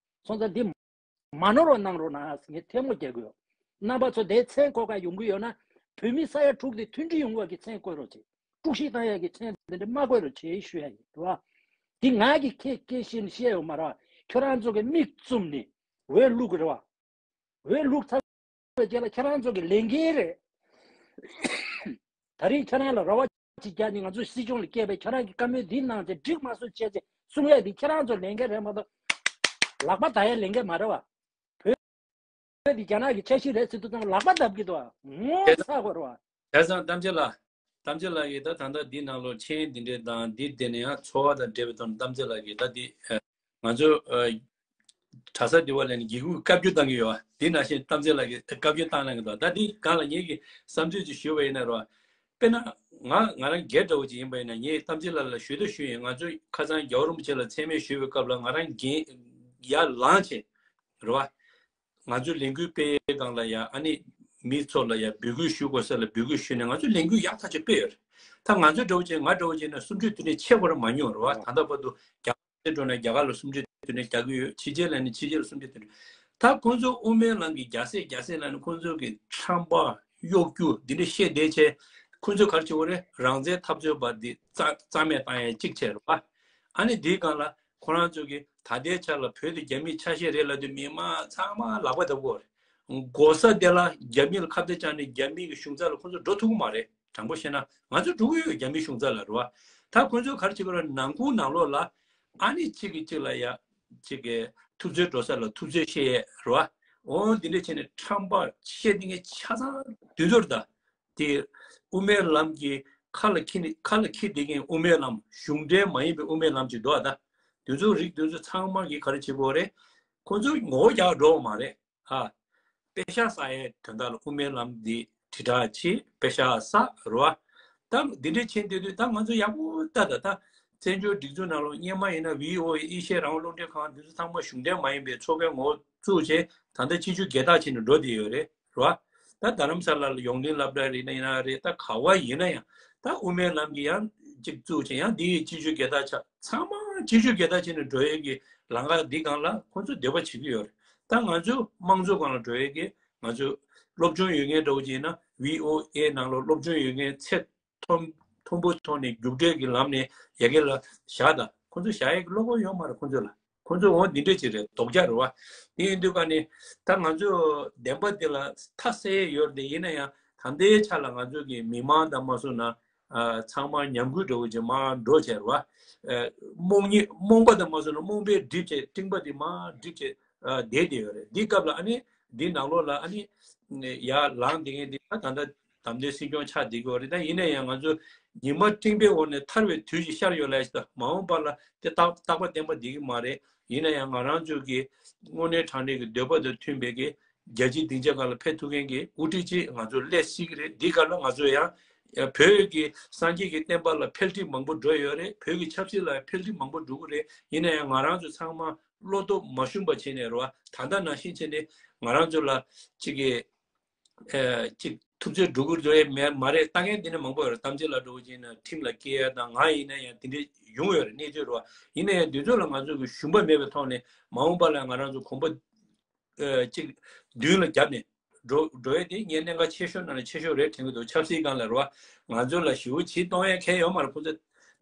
སོང་ཙང་འདི་མ་ནོར་བ་གནང་རོགས་གནང་ཟེར་ངས་ཐལ་མོ་རྒྱག་གི་ཡོད། རྣམ་པ་ཚོ་དེ་མཚན་བཀོད་ག་ཡོང་གི་ཡོད་ན་བོད་མི་ས་ཡ་དྲུག་དེ་མཐུན་སྒྲིལ་ཡོང་བ་གི་མཚན་བཀོད་རོགས་བྱེད། དཀྲུག་ཤིང་བཏང་ཡ་གི་མཚན་དེ་འདྲ་མ་བཀོད་རོགས་བྱེད་ཞུ་ཡ་ཡིན། རེད་བ། འདི་ང་གི་ཁྱེད་སྐད་བཤད་ནས་བཤད་ཡོད་མ་རེད་བ། ཁྱོད་རང་ཚོ་གི་མིག་བཙུམ་ནས་འོས་བླུག་གི་རེད་བ། འོས་བླུག་ཚར་བའི་རྗེས་ལ་ཁྱེད་རང་ཚོ་གི་ལས་འགན་རེད། ད་རིང་ཁྱེད་རང་ལ་རེ་བ་ཅིག་རྒྱག་ནས་ང་ཚོ་སྲིད་སྐྱོང་ལ་སྐྱེས་པའི་ཁྱེད་རང་གི་བཀའ་མོལ་འདི་གནང་ཚེ་འགྲིག་མ་སོང་བྱས་ཚེ་གསུང་ཡ་འདི་ཁྱེད་རང་ཚོ་ལས་འགན་རེད་མ་གཏོགས་ལག་པ་བརྡབ་ཡ་ལས་འགན་མ་རེད་བ། ཆ་འདི་རྒྱ་ནག་གི་ཆ་ཤས་རེད་ཟེར་དུས་ཙམ་ལག་པ་བརྡབ་ཀྱི་འདུག་ངོ་ཚ་བོར་བ། བྱས་ཙང་གཏམ་ཅན་ལགས། གཏམ་ཅན་ལགས་ཀྱིས་ད་ད་ལྟ་འདི་ནང་ལོགས་མཆན་འདི་འདྲས་དང་འདི་དེ་ནས་ཡང་ཚོར་བ་དང་འབྲེལ་བའི་ཐོག་ནས་གཏམ་ཅན་ལགས་ཀྱིས་ད་འདི་ང་ཚོ་གྲྭ་ས་འདི་བ་ལ་ནི་སྒེའུ་ཁུང་བཀའ་བཀྱོན་བཏང་གི་ཡོད་པ། འདི་ནང་བཞིན་གཏམ་ཅན་ལགས་ཀྱིས་བཀའ་བཀྱོན་བཏང་གནང་གི་འདུག་ད་འདི་སྒང་ལ་ངེད་ཀྱི་བསམ་ཚུལ་ཅིག་ཞུ་བ་ཡིན་ན་རོ། དཔེར་ན་ང་ང་རང་སྒེར་འདྲ་བོ་ཅིག་ཡིན་པ་ཡིན་ན། ངས་གཏམ་ཅན་ལགས་ལ་ཞུ་ད་ཞུ་ཡིན། ང་ཚོ་ཁ་སང་རྒྱལ་བ་རིན་པོ་ཆེ་ལ་མཚན་སྨད་ཞུ་བའི་སྐབས་ལ་ང་རང་འགན་ཡར་ལངས་བྱས་རོ། ང་ཚོའི་ལས་འགུལ་སྤེལ་ཡས་སྒང་ལ་ཡ་ཨ་ནི་མི་ཚོ་ལ་ཡ་འབོད་སྐུལ་ཞུ་དགོས་ས་ལ་འབོད་སྐུལ་ཞུས་ནས་ང་ཚོའི་ལས་འགུལ་ཡག་ཐག་ཆོད་སྤེལ་ཡོད་རེད། ད་ང་ཚོ་འདྲ་བོ་ཅིག་ང་འདྲ་བོ་ཅིག་ན་གསུམ་བཅུའི་དུས་དྲན་ཆད་པར་མ་མྱོང་རེད་བ། ད་ལྟ་བར་དུ་རྒྱ་གར་འགྲོ་ནས་རྒྱ་གར་ལ་གསུམ་བཅུའི་དུས་དྲན་རྒྱག་གི་ཡོད། ཕྱི་རྒྱལ་ལ་ནི་ཕྱི་རྒྱལ་ལ་གསུམ་བཅུའི་དུས་དྲན། ད་ཁོང་ཚོ་དབུ་མའི་ལམ་གྱི་རྒྱལ་སྲས་རྒྱལ་སྲས་ལ་ནི་ཁོང་ཚོ་གི་ཁྲམ་པ་གཡོ་སྒྱུ་འདི་འདྲ་བཤད་བསྡད་བྱས། ཁོང་ཚོ་ག་རེ་བྱེད་དགོས་རེད། རང་བཙན་འཐབ་རྩོད་པ་འདི་རྩ་རྩ་མེད་བཏང་ཡས་གཅིག་བྱས་རེད་བ། ཨ་ནི་འདིའི་སྒང་ལ་ཁོ་རང་ཚོ་གིས་ད་ལྟའི་ཆ་ལ་བོད་དེ་རྒྱ་མིའི་ཆ་ཤས་རེད་ལབ་དུས་མི་མང་ཚང་མ་ལག་པ་བརྡབ་ཀྱི་ཡོད་རེད། གོ་ས་དེ་ལ་རྒྱ་མི་ལ་ཁ་གཏད་བཅག་ནས་རྒྱ་མི་གི་གཞུང་ཚབ་ལ་ཁོ་ཚོ་འགྲོ་ཐུབ་ཀྱི་མ་རེད། དྲང་པོ་བཤད་ན་ང་ཚོ་འགྲོ་གི་ཡོད། རྒྱ་མིའི་གཞུང་ཚབ་ལ་རེད་བ། ད་ཁོ་ཚོ་ག་རེ་བྱེད་ཀྱི་རེད། ནང་ཁུལ་ནང་ལོགས་ལ་ཨ་ནི་གཅིག་གིས་གཅིག་ལ་ཡ་གཅིག་གི་ཐུབ་ཚོད་འགྲོ་ས་ལ་ཐུབ་ཚོད་བཤད་ཡས་རེད་བ། འོ་འདི་འདྲ་བྱས་ནས་ཁྲམ་པ་བཤད་དེ་ངས་ཆ་ཚང་དུས་ཚོད་ད་དེ་དབུ་མའི་ལམ་གྱི་ཁ་ལ་འཁྱེར་ནས་ཁ་ལ་འཁྱེར་བསྡད་མཁན་དབུ་མའི་ལམ། གཞུང་འབྲེལ་མ་ཡིན་པའི་དབུ་མའི་ལམ་ཅིག་འདུག་ཨ། ད་དེ་ཚོ་རིགས་དེ་ཚོ་ཚང་མ་གིས་ག་རེ་བྱེད་དགོས་རེད། ཁོ་ཚོ་ངོ་རྒོལ་རྒྱག་འགྲོ་བ་མ་རེད། ཧ། པེ་ཤག་ཟ་ཡའི་དོན་དག་ལ་དབུ་མའི་ལམ་འདི་དྲིལ་བསྒྲགས་བྱེད། པེ་ཤག་ཟ་རོ། ད་འདི་འདྲ་བྱེད་འདོད་དུས་ད་ང་ཚོ་ཡག་པོ་ལྟ་ད་ད་བཙན་བྱོལ་སྒྲིག་འཛུགས་ནང་ལོགས་སྔོན་མ་ཡིན་ན་བྷི་ཨོ་ཨེ་ཨེ་ཤེ་ཡ་རང་དབང་རླུང་འཕྲིན་ཁང་འདི་ཚོ་ཚང་མ་གཞུང་འབྲེལ་མ་ཡིན་པའི་ཚོགས་པའི་ངོ་བོ་བཙུགས་བྱས། ད་ལྟ་སྤྱི་སྤྱོད་སྒེར་བདག་བྱས་ནས་འགྲོ་བསྡད་ཡོད་རེད་རོ། ད་རྡ་རམ་ས་ལ་ལ་ཡོངས་གླིང་སློབ་གྲྭ་རེད་ན་ཡིན་ན་རེད། ད་ག་བ་ཡིན་ན་ཡང་ད་དབུ་མའི་ལམ་གྱི་ཡང་གཅིག་བཙུགས་བྱས། ཡང་འདི་ཡི་སྤྱི་སྤྱོད་སྒེར་བདག་ཆགས། ཚང་མ་སྤྱི་སྤྱོད་སྒེར་བདག་བྱས་ནས་འགྲོ་ཡས་ཀྱི་ལམ་ཁ་འདི་སྒང་ལ་ཁོང་ཚོས་འདོད་པ་བྱེད་ཀྱི་ཡོད་རེད། ད་ང་ཚོའི་དམངས་གཙོ་སྒང་ལ་འགྲོ་ཡས་ཀྱི་ང་ཚོའི་སློབ་སྦྱོང་ཡོད་མཁན་འདྲ་བོ་ཅིག་ཡིན་ན་བྷི་ཨོ་ཨེ་ནང་ལོགས་སློབ་སྦྱོང་ཡོད་མཁན་ཚད་མཐོན་མཐོན་པོའི་ཐོག་ནས་རྒྱུགས་སྤྲོད་ཀྱི་ལམ་ནས་ཡ་གི་ལ་བཞག་ད། ཁོང་ཚོ་བཞག་ཡས་ཀྱི་བློ་ཁོག་ཡོད་མ་རེད་ཁོང་ཚོ་ལ། ཁོང་ཚོ་འོ་འདི་འདྲས་ཅིག་རེད། ལྡོག་རྒྱག་རེད་བ། དེ་ཡིན་དུས་ཀ་ནས་ད་ང་ཚོ་བདེན་པ་འདི་ལ་མཐའ་གསལ་ཡས་ཡོད་རེད། ཡིན་ན་ཡང་ད་ལྟའི་ཆ་ལ་ང་ཚོ་གི་མི་མང་དང་མ་སོང་ན་ཨ་ཚང་མ་ཉམས་རྒུད་འདྲ་བོ་ཅིག་མར་འགྲོ་བྱས་རེད་བ། ཨ་རྨོངས་གཉིད་རྨོངས་པ་དང་མ་སོང་ན་རྨོངས་པས་བསྒྲིབས་བྱས་སྤྲིང་པ་འདི་མར་བསྒྲིབས་བྱས་ཨ་བསྡད་བསྡད་ཡོད་རེད། འདི་སྐབས་ལ་ཨ་ནི་འདི་ནང་ལོགས་ལ་ཨ་ནི་ཡར་ལངས་བསྡད་མཁན་འདི་ད་ད་ལྟ་དམ་དོན་སྲིད་སྐྱོང་ཆགས་བསྡད་ཀྱི་ཡོད་རེད། ད་ཡིན་ན་ཡང་ང་ཚོ་ཉི་མ་སྤྲིན་པའི་འོག་ནས་ཐར་བའི་དུས་ཤིག་ཤར་ཡོད་ལབ་ཞིག་ད་མ་འོངས་པ་ལ་དེ་རྟག་རྟག་པ་བརྟན་པ་བསྡད་ཀྱི་མ་རེད། ཡིན་ན་ཡང་ང་རང་ཚོ་གི་དངོས་གནས་དྲང་གནས་ཀྱི་འདོད་པ་དང་མཐུན་པའི་གི་རྒྱལ་སྤྱིའི་སྡིངས་ཆ་སྒང་ལ་ཕེབས་ཐུབ་མཁན་གྱི་དབུ་ཁྲིད་ཅིག་ང་ཚོ་སླེབས་སྲིད་ཀྱི་རེད། འདི་སྐབས་ལ་ང་ཚོ་ཡང་བོད་ཀྱི་སངས་རྒྱས་ཀྱི་བསྟན་པ་ལ་འཕེལ་འགྲིབ་མང་པོ་འགྲོ་ཡོད་རེད། བོད་ཀྱི་ཆབ་སྲིད་ལ་འཕེལ་འགྲིབ་མང་པོ་འགྲོ་གི་རེད། ཡིན་ན་ཡང་ང་རང་ཚོ་ཚང་མ་བློ་སྟོབས་མ་ཞུམ་པ་བྱས་ནས་རེད་བ། ད་ལྟ་ནང་བཞིན་བྱས་ནས་ང་རང་ཚོ་ལ་ཅིག་གི་ཨེ་ཅིག་ཐུབ་ཚོད་འགྲོ་གི་འགྲོ་ཡས་མེད་མ་རེད། ལྟ་མཁན་དེ་འདྲ་མང་པོ་ཡོད་རེད། གཏམ་ཅན་ལགས་འདྲ་བོ་ཅིག་ཡིན་ན་ཁྲིམས་ལ་སྐྱེལ་ཡ་དང་། ང་ཡིན་ན་ཡང་དེ་འདྲ་ཡོང་ཡོད་རེད། གནས་ཚུལ་རེད་བ། ཡིན་ན་ཡང་དེ་ཚོ་ལ་ང་ཚོ་གི་ཞུམ་པ་མེད་པའི་ཐོག་ནས་མ་འོངས་པ་ལ་ང་རང་ཚོ་གོམ་པ་ཨ་གཅིག་མདུན་ལ་བརྒྱབ་ནས་འགྲོ་འགྲོ་ཡས་དེ་ངས་གནད་འགག་ཆེ་ཤོས་ནང་ནས་ཆེ་ཤོས་རེད་དྲན་གྱི་འདུག་ཆབ་སྲིད་སྒང་ལ་རེད་བ། ང་ཚོ་ལ་ཞེ་པོ་ཇུས་གཏོང་ཡས་གང་ཡང་ཡོད་མ་རེད། ཁོ་ཚོ་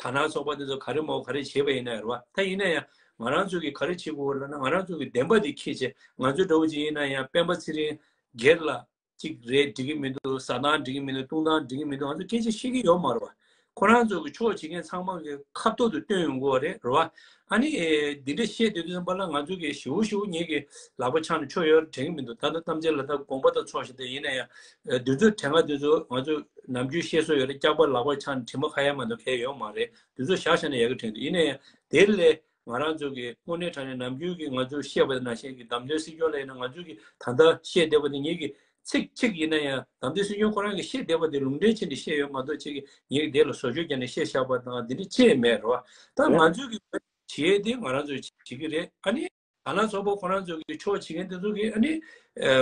དར་ནག་ཚོགས་པ་དེ་ཚོ་ག་རེ་མོ་ག་རེ་བྱས་པ་ཡིན་ན་རེད་བ། ད་ཡིན་ན་ཡང་ང་རང་ཚོ་གིས་ག་རེ་བྱེད་དགོས་ལབ་ན། ང་རང་ཚོ་གི་བདེན་པ་དེ་འཁྱེར་བྱས། ང་ཚོ་འདྲ་བོ་ཅིག་ཡིན་ན་ཡང་སྤེན་པ་ཚེ་རིང་སྒེར་ལ་གཅིག་རེད་འགྲིག་གི་མི་འདུག་ཟ་སྟངས་འགྲིག་གི་མི་འདུག་བཏུང་སྟངས་འགྲིག་གི་མི་འདུག་ང་ཚོ་སྐད་ཆ་བཤད་ཀྱི་ཡོད་མ་རེད་བ། ཁོ་རང་ཚོ་གི་ཕྱོགས་བྱེད་མཁན་ཚང་མ་གི་ཁ་ཐོག་ཏུ་བཏོན་ཡོང་གི་ཡོད་རེད་རེད་བ། ཨ་ནི་འདི་འདྲ་བཤད་སྡོད་དུས་ཙམ་པ་ལ་ང་ཚོ་གི་ཞེ་པོ་ཞེ་པོ་ངེད་ཀྱི་ལག་པ་འཆང་ནས་ཆོ་ཡོད་དྲན་གི་མི་འདུག་ད་ལྟ་གཏམ་ཅན་ལགས་ད་དགོངས་པ་ད་ཚོམ་ཤིག་ད་ཡིན་ན་ཡང་འདི་ཚོ་དྲན་ག་འདི་ཚོ་ང་ཚོ་ནམ་རྒྱུན་བཤད་སྲོལ་ཡོད་རེད། སྐྱག་པ་ལག་པ་འཆང་ནས་དྲི་མ་ཁ་ཡ་མ་གཏོགས་གང་ཡང་ཡོད་མ་རེད། འདི་ཚོ་བཞག་བཞག་ན་ཡག་གི་དྲན་འདུག་ཡིན་ན་ཡང་དེ་ལས་ང་རང་ཚོ་གི་དངོས་གནས་དྲང་གནས་ནམ་རྒྱུན་གྱི་ང་ཚོས་བཤད་པ་ནང་བཞིན་གྱི་བདམས་ཐོན་སྲིད་སྐྱོང་ལ་ཡིན་ན་ང་ཚོ་གི་ད་ལྟ་བཤད་བསྡད་པ་དེ་ངེད་ཀྱི་ཚིག་གཅིག་ཡིན་ན་ཡང་བདམས་ཐོན་སྲིད་སྐྱོང་ཁོ་རང་གིས་བཤད་བསྡད་པ་དེ་ལུང་འདྲེན་བྱས་ནས་བཤད་ཡོད་མ་གཏོགས་ཅིག་གི་ངེད་ཀྱི་དེ་ལ་བཟོ་བཅོས་བརྒྱབ་ནས་བཤད་བཞག་པ་དང་འདི་འདྲ་ཅི་ཡང་མེད་རེད་བ། ད་ང་ཚོས་གི་བྱེད་ཡས་དེ་ང་རང་ཚོས་བྱེད་ཀྱི་རེད། ཨ་ནི་དར་ནག་ཚོགས་པ་ཁོ་རང་ཚོ་གི་ཕྱོགས་བྱེད་མཁན་དེ་ཚོ་གིས་ཨ་ནི་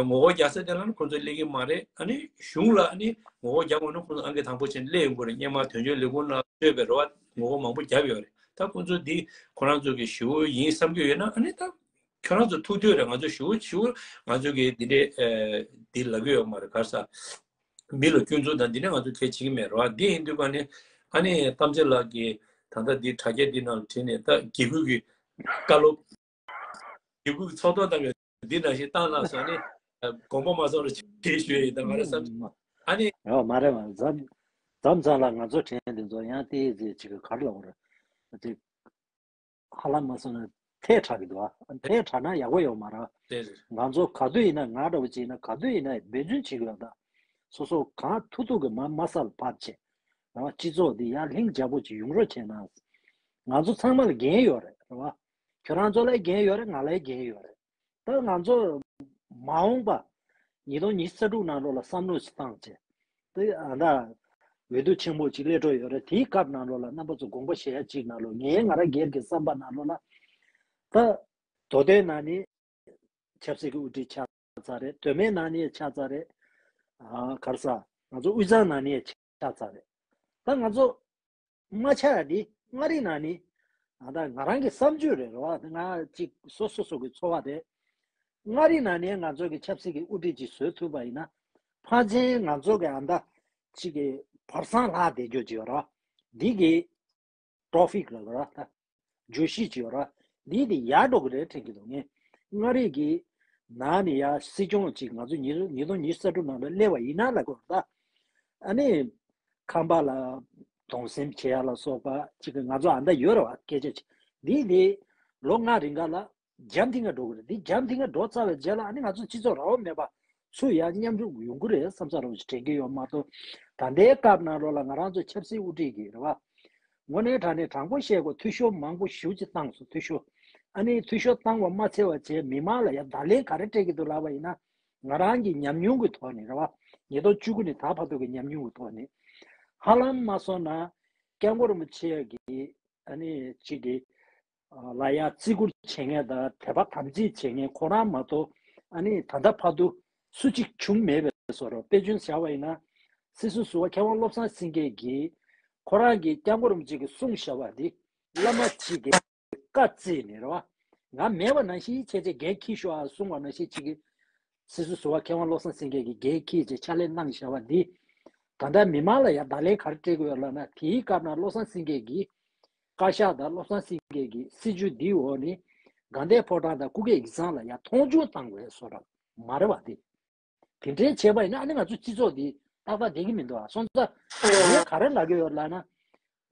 ངོ་རྒོལ་རྒྱག་ས་དེ་ལ་ནི་ཁོ་ཚོ་སླེབས་ཀྱི་མ་རེད། ཨ་ནི་གཞུང་ལ་ཨ་ནི་ངོ་རྒོལ་རྒྱག་དགོས་ན་ཁོ་ཚོ་ཨང་ཀི་དང་པོ་བྱས་ནས་སླེབས་ཡོང་གི་རེད། སྔོན་མ་དོན་གཅོད་ལས་ཁུངས་ནང་ལྟོས་པའི་རེད་བ། ངོ་རྒོལ་མང་པོ་བརྒྱབ་ཡོད་རེད། ད་ཁོ་ཚོ་འདི་ཁོ་རང་ཚོ་གི་ཞེ་པོ་ཡིན་བསམ་གྱི་ཡོད་ན་ཨ་ནི་ད་ཁྱོད་རང་ཚོ་ཐུགས་འདོད་རེད། ང་ཚོ་ཞེ་པོ་ཞེ་པོ་ང་ཚོ་གི་འདི་འདྲས་འདི་ལབ་གི་ཡོད་མ་རེད། ག་རེ་ཟ། མི་ལ་སྐྱོན་འཛུགས་དང་འདི་འདྲས་ང་ཚོ་གལ་བྱེད་ཀྱི་མེད་རེད་བ། འདི་ཡིན་དུས་ཀ་ནི་ཨ་ནི་གཏམ་ཅན་ལགས་ཀྱིས་ད་ལྟ་འདི་དྲ་རྒྱ་འདི་ནང་ལ་བྲིས་ནས་ད་སྒེར་ཁུལ་གྱི་བཀའ་སློབ། སྒེར་ཁུལ་གྱི་ཚོགས་ཐོག་ནང་གི་འདི་ནང་བཞིན་བཏང་གནང་སོང་ནི་དགོངས་པ་མ་ཚོམ་རེ་ཞུ་ཡི་ཡིན། ད་ང་རང་བསམ་ཨ་ནི་ཡོད་མ་རེད་བ། མཚམས་མཚམས་ལ་ང་ཚོ་དྲན་དེ་ཚོ་ཡང་དེ་ཟེར་ཅིག་ག་རེ་ལབ་དགོས་རེད། ཅིག་ཧ་ལམ་མ་སོང་ན་ ཐལ་དྲགས་ཀྱི་འདུག་ཨ། ཐལ་དྲགས་ན་ཡག་པོ་ཡོད་མ་རེད། དེ་རེད། ང་ཚོ་ག་དུས་ཡིན་ན་ང་འདྲ་བོ་ཅིག་ཡིན་ན་ག་དུས་ཡིན་ན་འབད་བརྩོན་བྱེད་དགོས་ད། སོ་སོ་གང་ཐུབ་ཐུབ་ཀྱི་མ་མ་སལ་ཕར་བྱེད། རེད་བ། སྤྱི་ཚོགས་འདི་ཡར་ལྷིང་འཇགས་པོ་ཅིག་ཡོང་རོགས་བྱས་ན། ང་ཚོ་ཚང་མ་ལ་འགན་ཡོད་རེད། རེད་བ། ཁྱོད་རང་ཚོ་ལ་འགན་ཡོད་རེད། ང་ལ་འགན་ཡོད་རེད། ད་ང་ཚོ་མ་འོངས་པ་ཉིས་སྟོང་ཉི་ཤུ་རྩ་དྲུག་ནང་ལོགས་ལ་བསམ་བློ་ཞིག་བཏང་བྱས། དེ་ཨ་ད་འོས་བསྡུ་ཆེན་པོ་ཅིག་སླེབས་འགྲོ་ཡོད་རེད། དེའི་སྐབས་ནང་ལོགས་ལ་རྣམ་པ་ཚོ་དགོངས་པ་བཞེས་ཡ་གཅིག་ནང་ལོགས་ངས་ང་རང་སྒེར་གྱི་བསམ་པ་ནང་ལོགས་ལ་ད་མདོ་སྟོད་ནང་ནས་ཆབ་སྲིད་ཀྱི་དབུ་ཁྲིད་ཆགས་ཚར་རེད། མདོ་སྨད་ནང་ནས་ཆགས་ཚར་རེད། ཨ་ག་རེ་ཟ། ང་ཚོ་དབུས་གཙང་ནང་ནས་ཆགས་ཚར་རེད། ད་ང་ཚོ་མ་ཆགས་ཡ་འདི་མངའ་རིས་ནང་ནས་ཨ་ད་ང་རང་གི་བསམ་ཚུལ་རེད། རེད་བ། ང་གཅིག་སོ་སོ་སོ་གི་ཚོར་བ་རེད། མངའ་རིས་ནང་ནས་ང་ཚོ་གི་ཆབ་སྲིད་ཀྱི་དབུ་ཁྲིད་ཅིག་བཟོས་ཐུབ་པ་ཡིན་ན། ཕལ་ཆེར་ང་ཚོ་གི་ཨ་ད་གཅིག་གི་བར་སང་ལྷག་བསྡད་རྒྱུ་ཅིག་ཡོད་རེད་བ། འདི་གི་ཊོ་པིག་ལ་ར་ད་བརྗོད་གཞི་ཅིག་ཡོད་ར། འདི་དེ་ཡར་འགྲོ་གི་རེད་དྲན་གྱི་འདུག་ངས་མངའ་རིས་ཀྱི་ནང་ནས་ཡར་སྲིད་སྐྱོང་ཅིག་ང་ཚོ་ཉིས་ཉིས་སྟོང་ཉི་ཤུ་རྩ་དྲུག་ནང་ལ་སླེབས་པ་ཡིན་ན་ལབ་དགོས་རེད་ད། ཨ་ནི་ཁམས་པ་ལ་གདུང་སེམས་བྱེད་ཡ་ལ་སོགས་པ་ཅིག་གི་ང་ཚོ་ཨ་མདའ་ཡོད་རེད་བ། སྐད་ཆ་ཅིག་འདི་དེ་ལོ་ལྔ་རིང་ག་ལ་འཇམ་ཐིང་ངེ་འགྲོ་གི་རེད། འདི་འཇམ་ཐིང་ངེ་འགྲོ་ཚར་བའི་རྗེས་ལ་ཨ་ནི་ང་ཚོ་སྤྱི་ཚོགས་རང་དབང་མེད་པ་སུ་ཡང་མཉམ་ཞུགས་ཡོང་གི་རེད་བསམ་ས་རོགས་ཞིག་དྲན་གྱི་ཡོད་མ་གཏོགས། ད་ལྟའི་སྐབས་ནང་ལོགས་ལ་ང་རང་ཚོ་ཆབ་སྲིད་དབུ་ཁྲིད་ཀྱི་རེད་བ། དངོས་གནས་དྲང་གནས་དྲང་པོ་བཤད་དགོས། འཐུས་ཤོར་མང་པོ་ཞེ་པོ་ཅིག་བཏང་སོང་། འཐུས་ཤོར། ཨ་ནི་འཐུས་ཤོར་བཏང་བ་མ་ཚད་པ་བྱས་མི་མང་ལ་ཡང་བརྡ་ལན་ག་རེ་སྤྲད་ཀྱི་འདུག་ལབ་པ་ཡིན་ན། ང་རང་གི་ཉམས་མྱོང་གི་ཐོག་ནས་རེད་བ། ཉིས་སྟོང་བཅུ་དགུ་ནས་ད་བར་དུ་གི་ཉམས་མྱོང་གི་ཐོག་ནས། ཧ་ལམ་མ་སོང་ན་སྐྱབས་མགོན་རིན་པོ་ཆེ་གི་ཨ་ནི་གཅིག་གི་ལ་ཡ་བརྩི་བཀུར་བྱེད་མཁན་དང་དད་པ་དམ་ཚིག་བྱེད་མཁན་ཁོ་རང་མ་གཏོགས་ཨ་ནི་ད་ལྟ་བར་དུ་སུ་གཅིག་བྱུང་མེད་པའི་བཟོ་འདྲ། དཔེ་མཚོན་བཞག་པ་ཡིན་ན་སྲིད་ཟུར་ཟུར་པ་མཁས་དབང་བློ་བཟང་སེང་གེ་གིས་ཁོ་རང་གིས་སྐྱབས་མགོན་རིན་པོ་ཆེ་གིས་གསུངས་བཞག་པ་འདི་བླ་མ་གཅིག་གིས་བཀའ་བརྩིས་ནས་རེད་བ། ང་མེད་པ་ནང་བཞིན་བྱས་བྱས་འགན་འཁྱེར་ཤོག་ཨ་གསུངས་པ་ནང་བཞིན་གཅིག་གིས་སྲིད་ཟུར་ཟུར་པ་མཁས་དབང་བློ་བཟང་སེང་གེ་གིས་འགན་འཁྱེར་བྱས་ཕྱག་ལས་གནང་བཞག་པ་འདི། ད་ལྟ་མི་མང་ལ་ཡང་བརྡ་ལན་ག་རེ་སྤྲད་དགོས་ཡོད་ལབ་ན། དེའི་སྐབས་ན་བློ་བཟང་སེང་གེ་གིས་བཀའ་ཤག་དང་བློ་བཟང་སེང་གེ་གི་སྲིད་བྱུས་འདིའི་འོག་ནས་དགའ་ལྡན་ཕོ་བྲང་དང་སྐུ་སྒེར་ཡིག་ཚང་ལ་ཡང་མཐོང་ཆུང་བཏང་དགོས་བཟོ་འདྲ་མ་རེད་བ། དེ་དེ་འདྲའི་བྱས་པ་ཡིན་ན་ཨ་ནི་ང་ཚོ་སྤྱི་ཚོགས་འདི་ཏག་ཏག་བསྡད་ཀྱི་མི་འདུག་ཨ། སོང་ཙང་ངས་ག་རེ་ལབ་ཀྱི་ཡོད་ལབ་ན།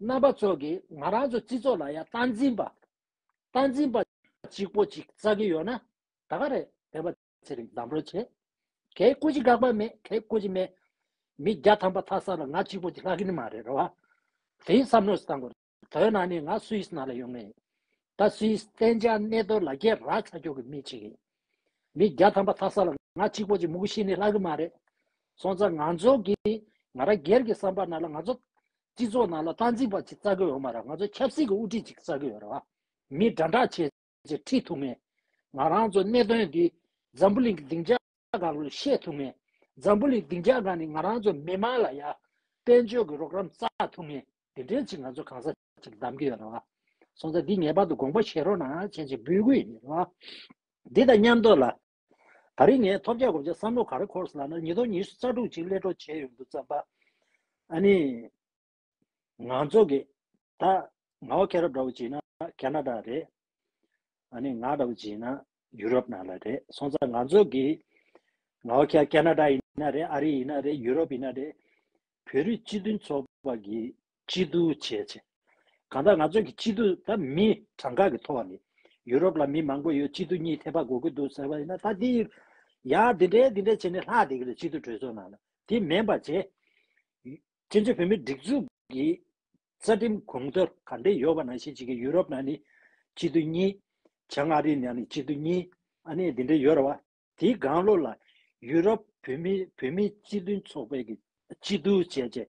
རྣམ་པ་ཚོ་གིས་ང་རང་ཚོ་སྤྱི་ཚོགས་ལ་ཡང་སྟངས་འཛིན་པ། སྟངས་འཛིན་པ་གཅིག་པོ་གཅིག་བཙལ་གྱི་ཡོད་ན་ད་ག་རེད། བོད་པ་ཚེ་རིང་གདམ་རོགས་བྱེད། གལ་སྐུ་མཁྱེན་དགག་པ་མེད། གལ་སྐུ་མཁྱེན་མེད། མི་བརྒྱ་ཐམ་པ་ཐ་ས་ལ་ང་གཅིག་པོ་གཅིག་ལྷག་གི་ནི་མ་རེད། རེད་བ། དེའི་བསམ་བློ་བཏང་དགོས། བོད་ནང་ནས་ང་སུད་སི་ནང་ལ་ཡོང་ངེས། ད་སུད་སི་གཏན་འཇགས་གནས་སྡོད་ལག་འཁྱེར་རག་ཚར་ཀྱོག་གི་མི་གཅིག་ཡིན། མི་བརྒྱ་ཐམ་པ་ཐ་ས་ལ་ང་གཅིག་པོ་གཅིག་མུ་གུ་ཤི་ནི་ལྷག་གི་མ་རེད། སོང་ཙང་ང་ཚོ་གི་ང་རང་སྒེར་གྱི་བསམ་པ་ནང་ལ་ང་ཚོ་སྤྱི་ཚོགས་ནང་ལ་སྟངས་འཛིན་པ་གཅིག་བཙལ་གི་ཡོད་མ་རེད། ང་ཚོ་ཆབ་སྲིད་ཀྱི་དབུ་ཁྲིད་གཅིག་བཙལ་གི་ཡོད་རེད་བ། མི་འདྲ་འདྲ་བྱས་བྱས་ཁྲིད་ཐུབ་མཁན། ང་རང་ཚོ་གནད་དོན་འདི་འཛམ་བུ་གླིང་གི་སྡིངས་ཆ་སྒང་ལ་བཤད་ཐུབ་མཁན། འཛམ་བུ་གླིང་སྡིངས་ཆ་སྒང་ནས་ང་རང་ཚོ་མི་མང་ལ་ཡ་དཔལ་འབྱོར་གྱི་རོགས་རམ་བཙལ་ཐུབ་མཁན་དེ་འདྲའི་ཅིག་ང་ཚོ་གང་ཟག་ཅིག་གདམ་གྱི་ཡོད་རེད་བ། སོང་ཙང་འདི་ངེས་པར་དུ་དགོངས་པ་བཞེས་རོགས་གནང་བྱས་ཅིག་འབུལ་གྱི་ཡིན་རེད་བ། འདི་དང་མཉམ་དུ་ལ། ད་རིང་ངས་ཐོབ་རྒྱག་གོ་ཆ་བསམ་བློ་ག་རེ་འཁོར་སོང་ལབ་ན། ཉིས་སྟོང་ཉི་ཤུ་རྩ་དྲུག་ཅིག་སླེབས་འགྲོ་བྱས་ཡོང་དུས་ཙམ་པ། ཨ་ནི། ང་ཚོ་གི་ད་ང་བ་ཁྱེད་རང་འདྲ་བོ་བྱས་ན་ཁེ་ན་ཌ་རེད། ཨ་ནི་ང་འདྲ་བོ་བྱས་ན་ཡུ་རོབ་ནང་ལ་རེད། སོང་ཙང་ང་ཚོ་གི་ང་བ་ཁྱེད་ཁེ་ན་ཌ་ཡིན་ན་རེད། ཨ་རི་ཡིན་ན་རེད། ཡུ་རོབ་ཡིན་ན་རེད། བོད་རིགས་སྤྱི་མཐུན་ཚོགས་པ་གི་སྤྱི་འཐུས་བྱས་བྱས། གང་ལྟར་ང་ཚོ་གི་སྤྱི་འཐུས་ད་མི་གྲངས་ཀ་གི་ཐོག་ནས་ཡུ་རོབ་ལ་མི་མང་པོ་ཡོད། སྤྱི་འཐུས་གཉིས་ཐེ་བ་དགོས་ཀྱི་འདུག་ཟེར་བ་ཡིན་ན། ད་འདི་ཡ་འདི་འདྲའི་འདི་འདྲའི་བྱས་ནས་ལྷག་བསྡད་ཀྱི་རེད། སྤྱི་འཐུས་གྲོས་ཚོགས་ནང་ལ། དེ་མིན་པ་བྱས། བཙན་བྱོལ་བོད་མིའི་སྒྲིག་འཛུགས་ཀྱི་རྩ་ཁྲིམས་དགོངས་དོན་ག་འདྲས་ཡོད་པ་ནང་བཞིན་ཅིག་གི་ཡུ་རོབ་ནང་ནས་སྤྱི་འཐུས་གཉིས། བྱང་ཨ་རིའི་ནང་ནས་སྤྱི་འཐུས་གཉིས། ཨ་ནི་འདི་འདྲས་ཡོད་རེད་བ། དེའི་སྒང་ལོགས་ལ་ཡུ་རོབ་བོད་མི་བོད་མིའི་སྤྱི་མཐུན་ཚོགས་པའི་གི་སྤྱི་འཐུས་བྱས་བྱས།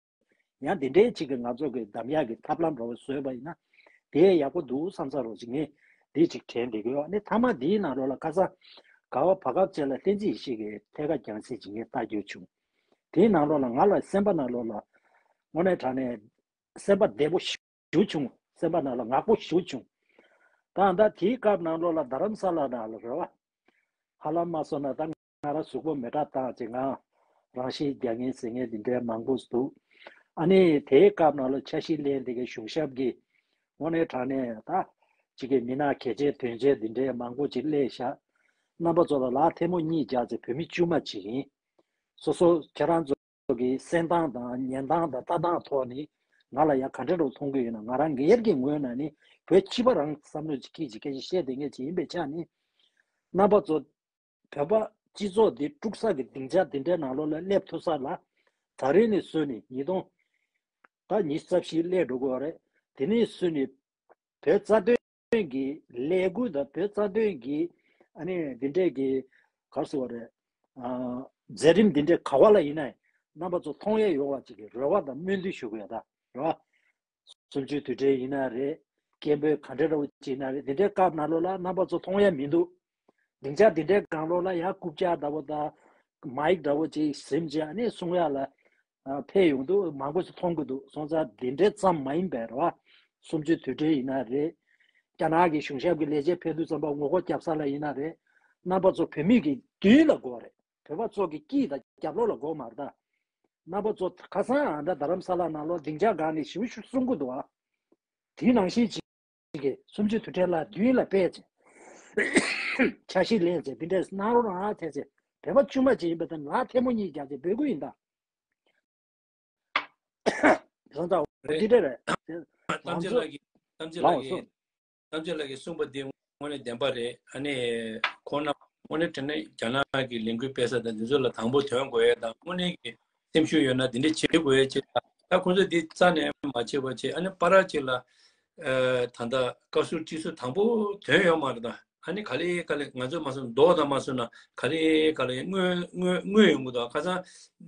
ཡང་འདི་འདྲའི་ཅིག་གི་ང་ཚོ་གི་གདམ་ཡག་གི་ཐབས་ལམ་འདྲ་བོ་བཟོས་པ་ཡིན་ན་དེ་ཡག་པོ་འདུག་བསམ་ས་རོགས་ཅིག་ངས་འདི་ཅིག་དྲན་བསྡད་ཀྱི་ཡོད། ཨ་ནི་མཐའ་མ་འདིའི་ནང་ལོགས་ལ་ཁ་སང་ག་བ་བར་སྐབས་བཅས་ལ་བསྟན་འཛིན་ཡེ་ཤེས་ཀྱི་ཐད་ཀ་རྒྱང་སྲིང་ཅིག་ངས་ལྟ་རྒྱུ་བྱུང་། དེའི་ནང་ལོགས་ལ་ང་ལ་སེམས་པ་ནང་ལོགས་ལ་དངོས་གནས་དྲང་གནས་སེམས་པ་བདེ་པོ་ཞེ་པོ་བྱུང་། སེམས་པ་ནང་ལ་ངག་པོ་ཞེ་པོ་བྱུང་། ད་ད་དེའི་སྐབས་ནང་ལོགས་ལ་རྡ་རམ་ས་ལ་ནང་ལ་རེད་བ། ཧ་ལམ་མ་སོང་ན་ད་ང་རང་གཟུགས་པོ་མེ་དྲག་བཏང་བྱས་ང་རང་ཤི་རྒྱག་མཁན་ཟེར་མཁན་འདི་འདྲའི་མང་པོ་འདུག། ཨ་ནི་དེའི་སྐབས་ནང་ལ་འཆར་གཞི་ལེན་དེ་གའི་གཞུང་ཞབས་ཀྱི་དངོས་གནས་དྲང་གནས་ད་ཅིག་གི་མི་སྣ་གལ་ཆེ་དོན་ཆེ་འདི་འདྲའི་མང་པོ་ཅིག་སླེབས་ཤག། རྣམ་པ་ཚོ་ལ་ལག་ཐལ་མོ་གཉིས་སྦྱར་བྱས་བོད་མི་དཀྱུས་མ་ཅིག་ཡིན། སོ་སོ་ཁྱེད་རང་ཚོ་གི་སེམས་སྟངས་དང་ཉན་སྟངས་དང་ལྟ་སྟངས་ཐོག་ནས་ ང་ལ་ཡང་ག་འདྲ་རུ་མཐོང་གི་ཡོད་ན། ང་རང་སྒེར་གྱི་ངོས་ནས་ནི་བོད་སྤྱི་པ་རང་བསམ་བློ་ཅིག་འཁྱེར་ཅིག་སྐད་ཆ་བཤད་བསྡད་མཁན་ཅིག་ཡིན་པའི་ཆ་ནས། རྣམ་པ་ཚོ། བོད་པ་སྤྱི་ཚོགས་འདི་དཀྲུག་ས་གི་སྡིངས་ཆ་འདི་འདྲའི་ནང་ལོགས་ལ་སླེབས་ཐུབ་ས་ལ། ད་རེས་ནས་བཟུང་ནས་ཉིས་སྟོང་ད་ཉི་ཤུ་རྩ་བཞི་སླེབས་འགྲོ་གི་ཡོད་རེད། དེ་ནས་བཟུང་ནས་བོད་རྩ་དོན་གྱི་ལས་འགུལ་དང་། བོད་རྩ་དོན་གྱི་ཨ་ནི་འདི་འདྲའི་གི་ག་རེ་ཟེར་བ་རེད། ཨ། མཛད་རིམ་འདི་འདྲའི་ག་བ་ལ་ཡིན་ན་ཡང་རྣམ་པ་ཚོ་མཐོང་ཡས་ཡོང་བ་ཅིག་གི་རེ་བ་དང་སྨོན་འདུན་ཞུ་གི་ཡོད་ད། རེད་བ། གསུམ་བཅུའི་དུས་དྲན་ཡིན་ན་རེད། སྐད་འབོད་ག་འདྲ་འདྲ་བོ་ཅིག་ཡིན་ན་རེད། འདི་འདྲའི་སྐབས་ནང་ལོགས་ལ་རྣམ་པ་ཚོ་མཐོང་ཡ་མི་འདུག་སྡིངས་ཆ་འདི་འདྲའི་སྒང་ལོགས་ལ་ཡང་རྐུབ་བཀྱག་འདྲ་བོ་དང་། མའིག་འདྲ་བོ་ཅིག་ཟིན་བྱས་ཨ་ནི་གསུང་ཡ་ལ། ཨ། ཕེབས་ཡོང་དུས་མང་པོ་ཞིག་མཐོང་གི་འདུག་སོང་ཙང་འདི་འདྲའི་ཙམ་མ་ཡིན་པའི་རེད་བ། གསུམ་བཅུའི་དུས་དྲན་ཡིན་ན་རེད། རྒྱ་ནག་གི་གཞུང་ཞབས་ཀྱི་ལས་བྱེད་ཕེབས་དུས་ཙམ་པ་ངོ་རྒོལ་རྒྱབ་ས་ལ་ཡིན་ན་རེད། རྣམ་པ་ཚོ་བོད་མི་གི་མདུན་ལ་དགོས་རེད། བོད་པ་ཚོ་གི་དཀྱིལ་དང་རྒྱབ་ལོགས་ལ་དགོས་མ་རེད་ད། རྣམ་པ་ཚོ་ཁ་སང་ཨ་འདྲ་རྡ་རམ་ས་ལ་ནང་ལོགས་སྡིངས་ཆ་སྒང་ནས་ཞེ་པོ་ཞིག་གསུང་གི་འདུག་ཨ། དེའི་ནང་བཞིན་ཅིག་གིས་གསུམ་བཅུའི་དུས་དྲན་ལ་མདུན་ལ་ཕེབས་བྱས། ཆ་ཤས་ལེན་བྱས་འདི་འདྲས་གནང་རོགས་གནང་། ཨ། དེ་ཚེ་བོད་པ་དཀྱུས་མ་ཅིག་ཡིན་པ་དང་ལག་ཐལ་མོ་གཉིས་རྒྱག་བྱས་འབོད་སྐུལ་ཡིན་ད། བཟང་ཙང་འོ་འདི་འདྲ་རེད། ང་ཚོ། གཏམ་བྱེད་ལགས་ཀྱིས། གཏམ་བྱེད་ལགས་ལགས་སོ། ཀྱིས། གཏམ་བྱེད་ལགས་ཀྱིས་གསུངས་པ་འདི་དངོས་གནས་བདེན་པ་རེད། ཨ་ནི་ཁོང་རྣམ་དངོས་གནས་དྲང་གནས་རྒྱ་ནག་གི་ལས་འགུལ་སྤེལ་ས་དང་འདི་ཚོ་ལ་དང་པོ་དོན་དགོས་ཡས་དང་། དངོས་གནས་ཀྱི་སེམས་ཤུགས་ཡོད་ན་འདི་འདྲ་བྱེད་དགོས་ཡས་ཅིག་ད་ཁོང་ཚོ་འདི་རྩ་ནས་མ་བྱེད་པ་བྱེད། ཨ་ནི་བར་ཅིག་ལ། ཨ། ད་ལྟ་བཀའ་ཟུར་སྤྱི་ཟུར་དང་པོ་དོན་ཡོད་མ་རེད་ད། ཨ་ནི་ག་ལེ་ག་ལེ་ང་ཚོས་མ་སོང་མདོག་དང་མ་སོང་ན་ག་ལེ་ག་ལེ་དངོས་དངོས་དངོས་ཡོང་གི་འདུག་ཁ་སང་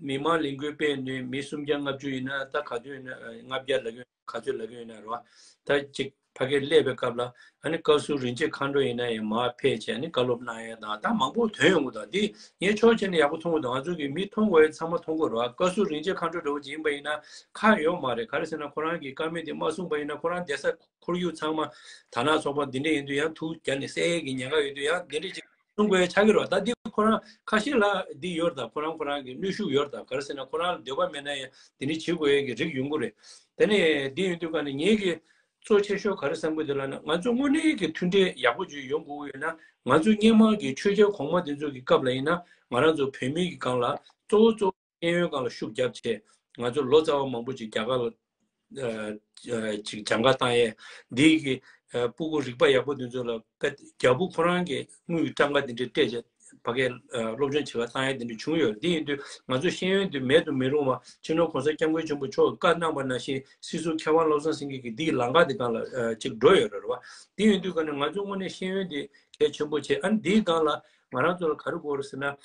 མི་མང་ལས་འགུལ་སྤེལ་ནས་མི་སུམ་བརྒྱ་ལྔ་བཅུ་ཡིན་ན། ད་ག་དུས་ཡིན་ན་ལྔ་བརྒྱ་ལབ་ཀྱི་ཡོད་ན། ག་ཚོད་ལབ་ཀྱི་ཡོད་ན་རེད་བ། ད་ཅིག་ཕ་གིར་སླེབས་པའི་སྐབས་ལ་ཨ་ནི་བཀའ་ཟུར་རིན་ཆེན་མཁའ་འགྲོ་ཡིན་ན་ཡང་མར་ཕེབས་བྱས་ནས་བཀའ་སློབ་གནང་ཡས་དང་། ད་མང་པོ་ཐོན་ཡོང་གི་འདུག་འདི་ངས་ཕྱོགས་གཅིག་ནས་ཡག་པོ་མཐོང་གི་འདུག་ང་ཚོ་གི་མི་མཐོང་དགོས་ཡས་ཚང་མ་མཐོང་གི་རེད་བ། བཀའ་ཟུར་རིན་ཆེན་མཁའ་འགྲོ་འདྲ་བོ་ཅིག་ཡིན་པ་ཡིན་ན་ཁག་ཡོད་མ་རེད། ག་རེ་ཟེར་ན་ཁོ་རང་གི་བཀའ་མོལ་དེ་མ་གསུངས་པ་ཡིན་ན་ཁོ་རང་བསྡད་ས་ཁོར་ཡུག་ཚང་མ། དར་ནག་ཚོགས་པ་འདི་འདྲ་ཡིན་དུས་ཡང་ཐུགས་རྒྱ་ནས་སེལ་གྱི་ཉེན་ཁ་ཡོད་དུས་ཡང་འདི་འདྲ་ཅིག་གསུང་དགོས་ཆགས་ཀྱི་རེད། ད་འདི་ཁོ་རང་ཁ་ཤས་ལ་འདི་ཡོད་རེད་ད། ཁོ་རང་ཁོ་རང་གི་གནོན་ཤུགས་ཡོད་རེད་ད། ག་རེ་ཟེར་ན་ཁོ་རང་ལ་འདོད་པ་མེད་ན་ཡང་འདི་འདྲ་བྱེད་དགོས་ཡས་ཀྱི་རིགས་ཡོང་གི་རེད། དེ་ནས་འདི་ཡིན་དུས་ག་ནས་ངེད་ཀྱི་གཙོ་ཆེ་ཤོས་ག་རེ་བསམ་གྱི་འདུག་ལབ་ན། ང་ཚོ་དངོས་གནས་ཀྱི་མཐུན་སྒྲིལ་ཡག་པོ་ཅིག་ཡོང་དགོས་ཀྱི་ཡོད་ན། ང་ཚོ་སྔོན་མ་གི་ཆོས་རྒྱལ་གོང་མ་དེ་ཚོ་གི་སྐབས་ལ་ཡིན་ན་ང་རང་ཚོ་བོད་མི་གི་སྒང་ལ་གཙོ་བོ་གཙོ་བོ་ཤེས་ཡོན་སྒང་ལ་ཤུགས་བརྒྱབ་བྱས། ང་ཚོ་ལོ་ཙཱ་བ་མང་པོ་ཅིག་རྒྱ་གར་ལ། ཨ། ཨ། ཅིག་སྦྱང་ག་བཏང་ཡས། འདི་གི། ཨ། སྤུ་གུ་རིག་པ་ཡག་པོ་འདི་ཚོ་ལ་དཔེ་རྒྱལ་པོ་ཁོ་རང་གི་དངུལ་གྱི་སྤྲང་ཀ་འདི་འདྲ་སྤྲད་བྱས་ཕ་གིར། ཨ། སློབ་སྦྱོང་བྱེད་ག་བཏང་ཡས་འདི་འདྲ་བྱུང་ཡོད། འདི་ཡིན་དུས་ང་ཚོ་ཤེས་ཡོན་འདི་མེད་དུ་མི་རུང་བ། སྤྱི་ནོར་གོང་ས་སྐྱབས་མགོན་ཆེན་པོ་མཆོག་གིས་བཀའ་གནང་བ་ནང་བཞིན་སྲིད་ཟུར་མཁས་དབང་བློ་བཟང་སེང་གེ་གིས་འདིའི་ལམ་ཁ་འདི་སྒང་ལ། ཨ། ཅིག་འགྲོ་ཡོད་རེད་བ། འདི་ཡིན་དུས་ག་ནས་ང་ཚོ་དངོས་གནས་ཤེས་ཡོན་འདི་གལ་ཆེན་པོ་བྱས། ཨ་ནི་འདིའི་སྒང་ལ་ང་རང་ཚོ་ལ་ག་རེ་དགོས་རེད་ཟེར་ན།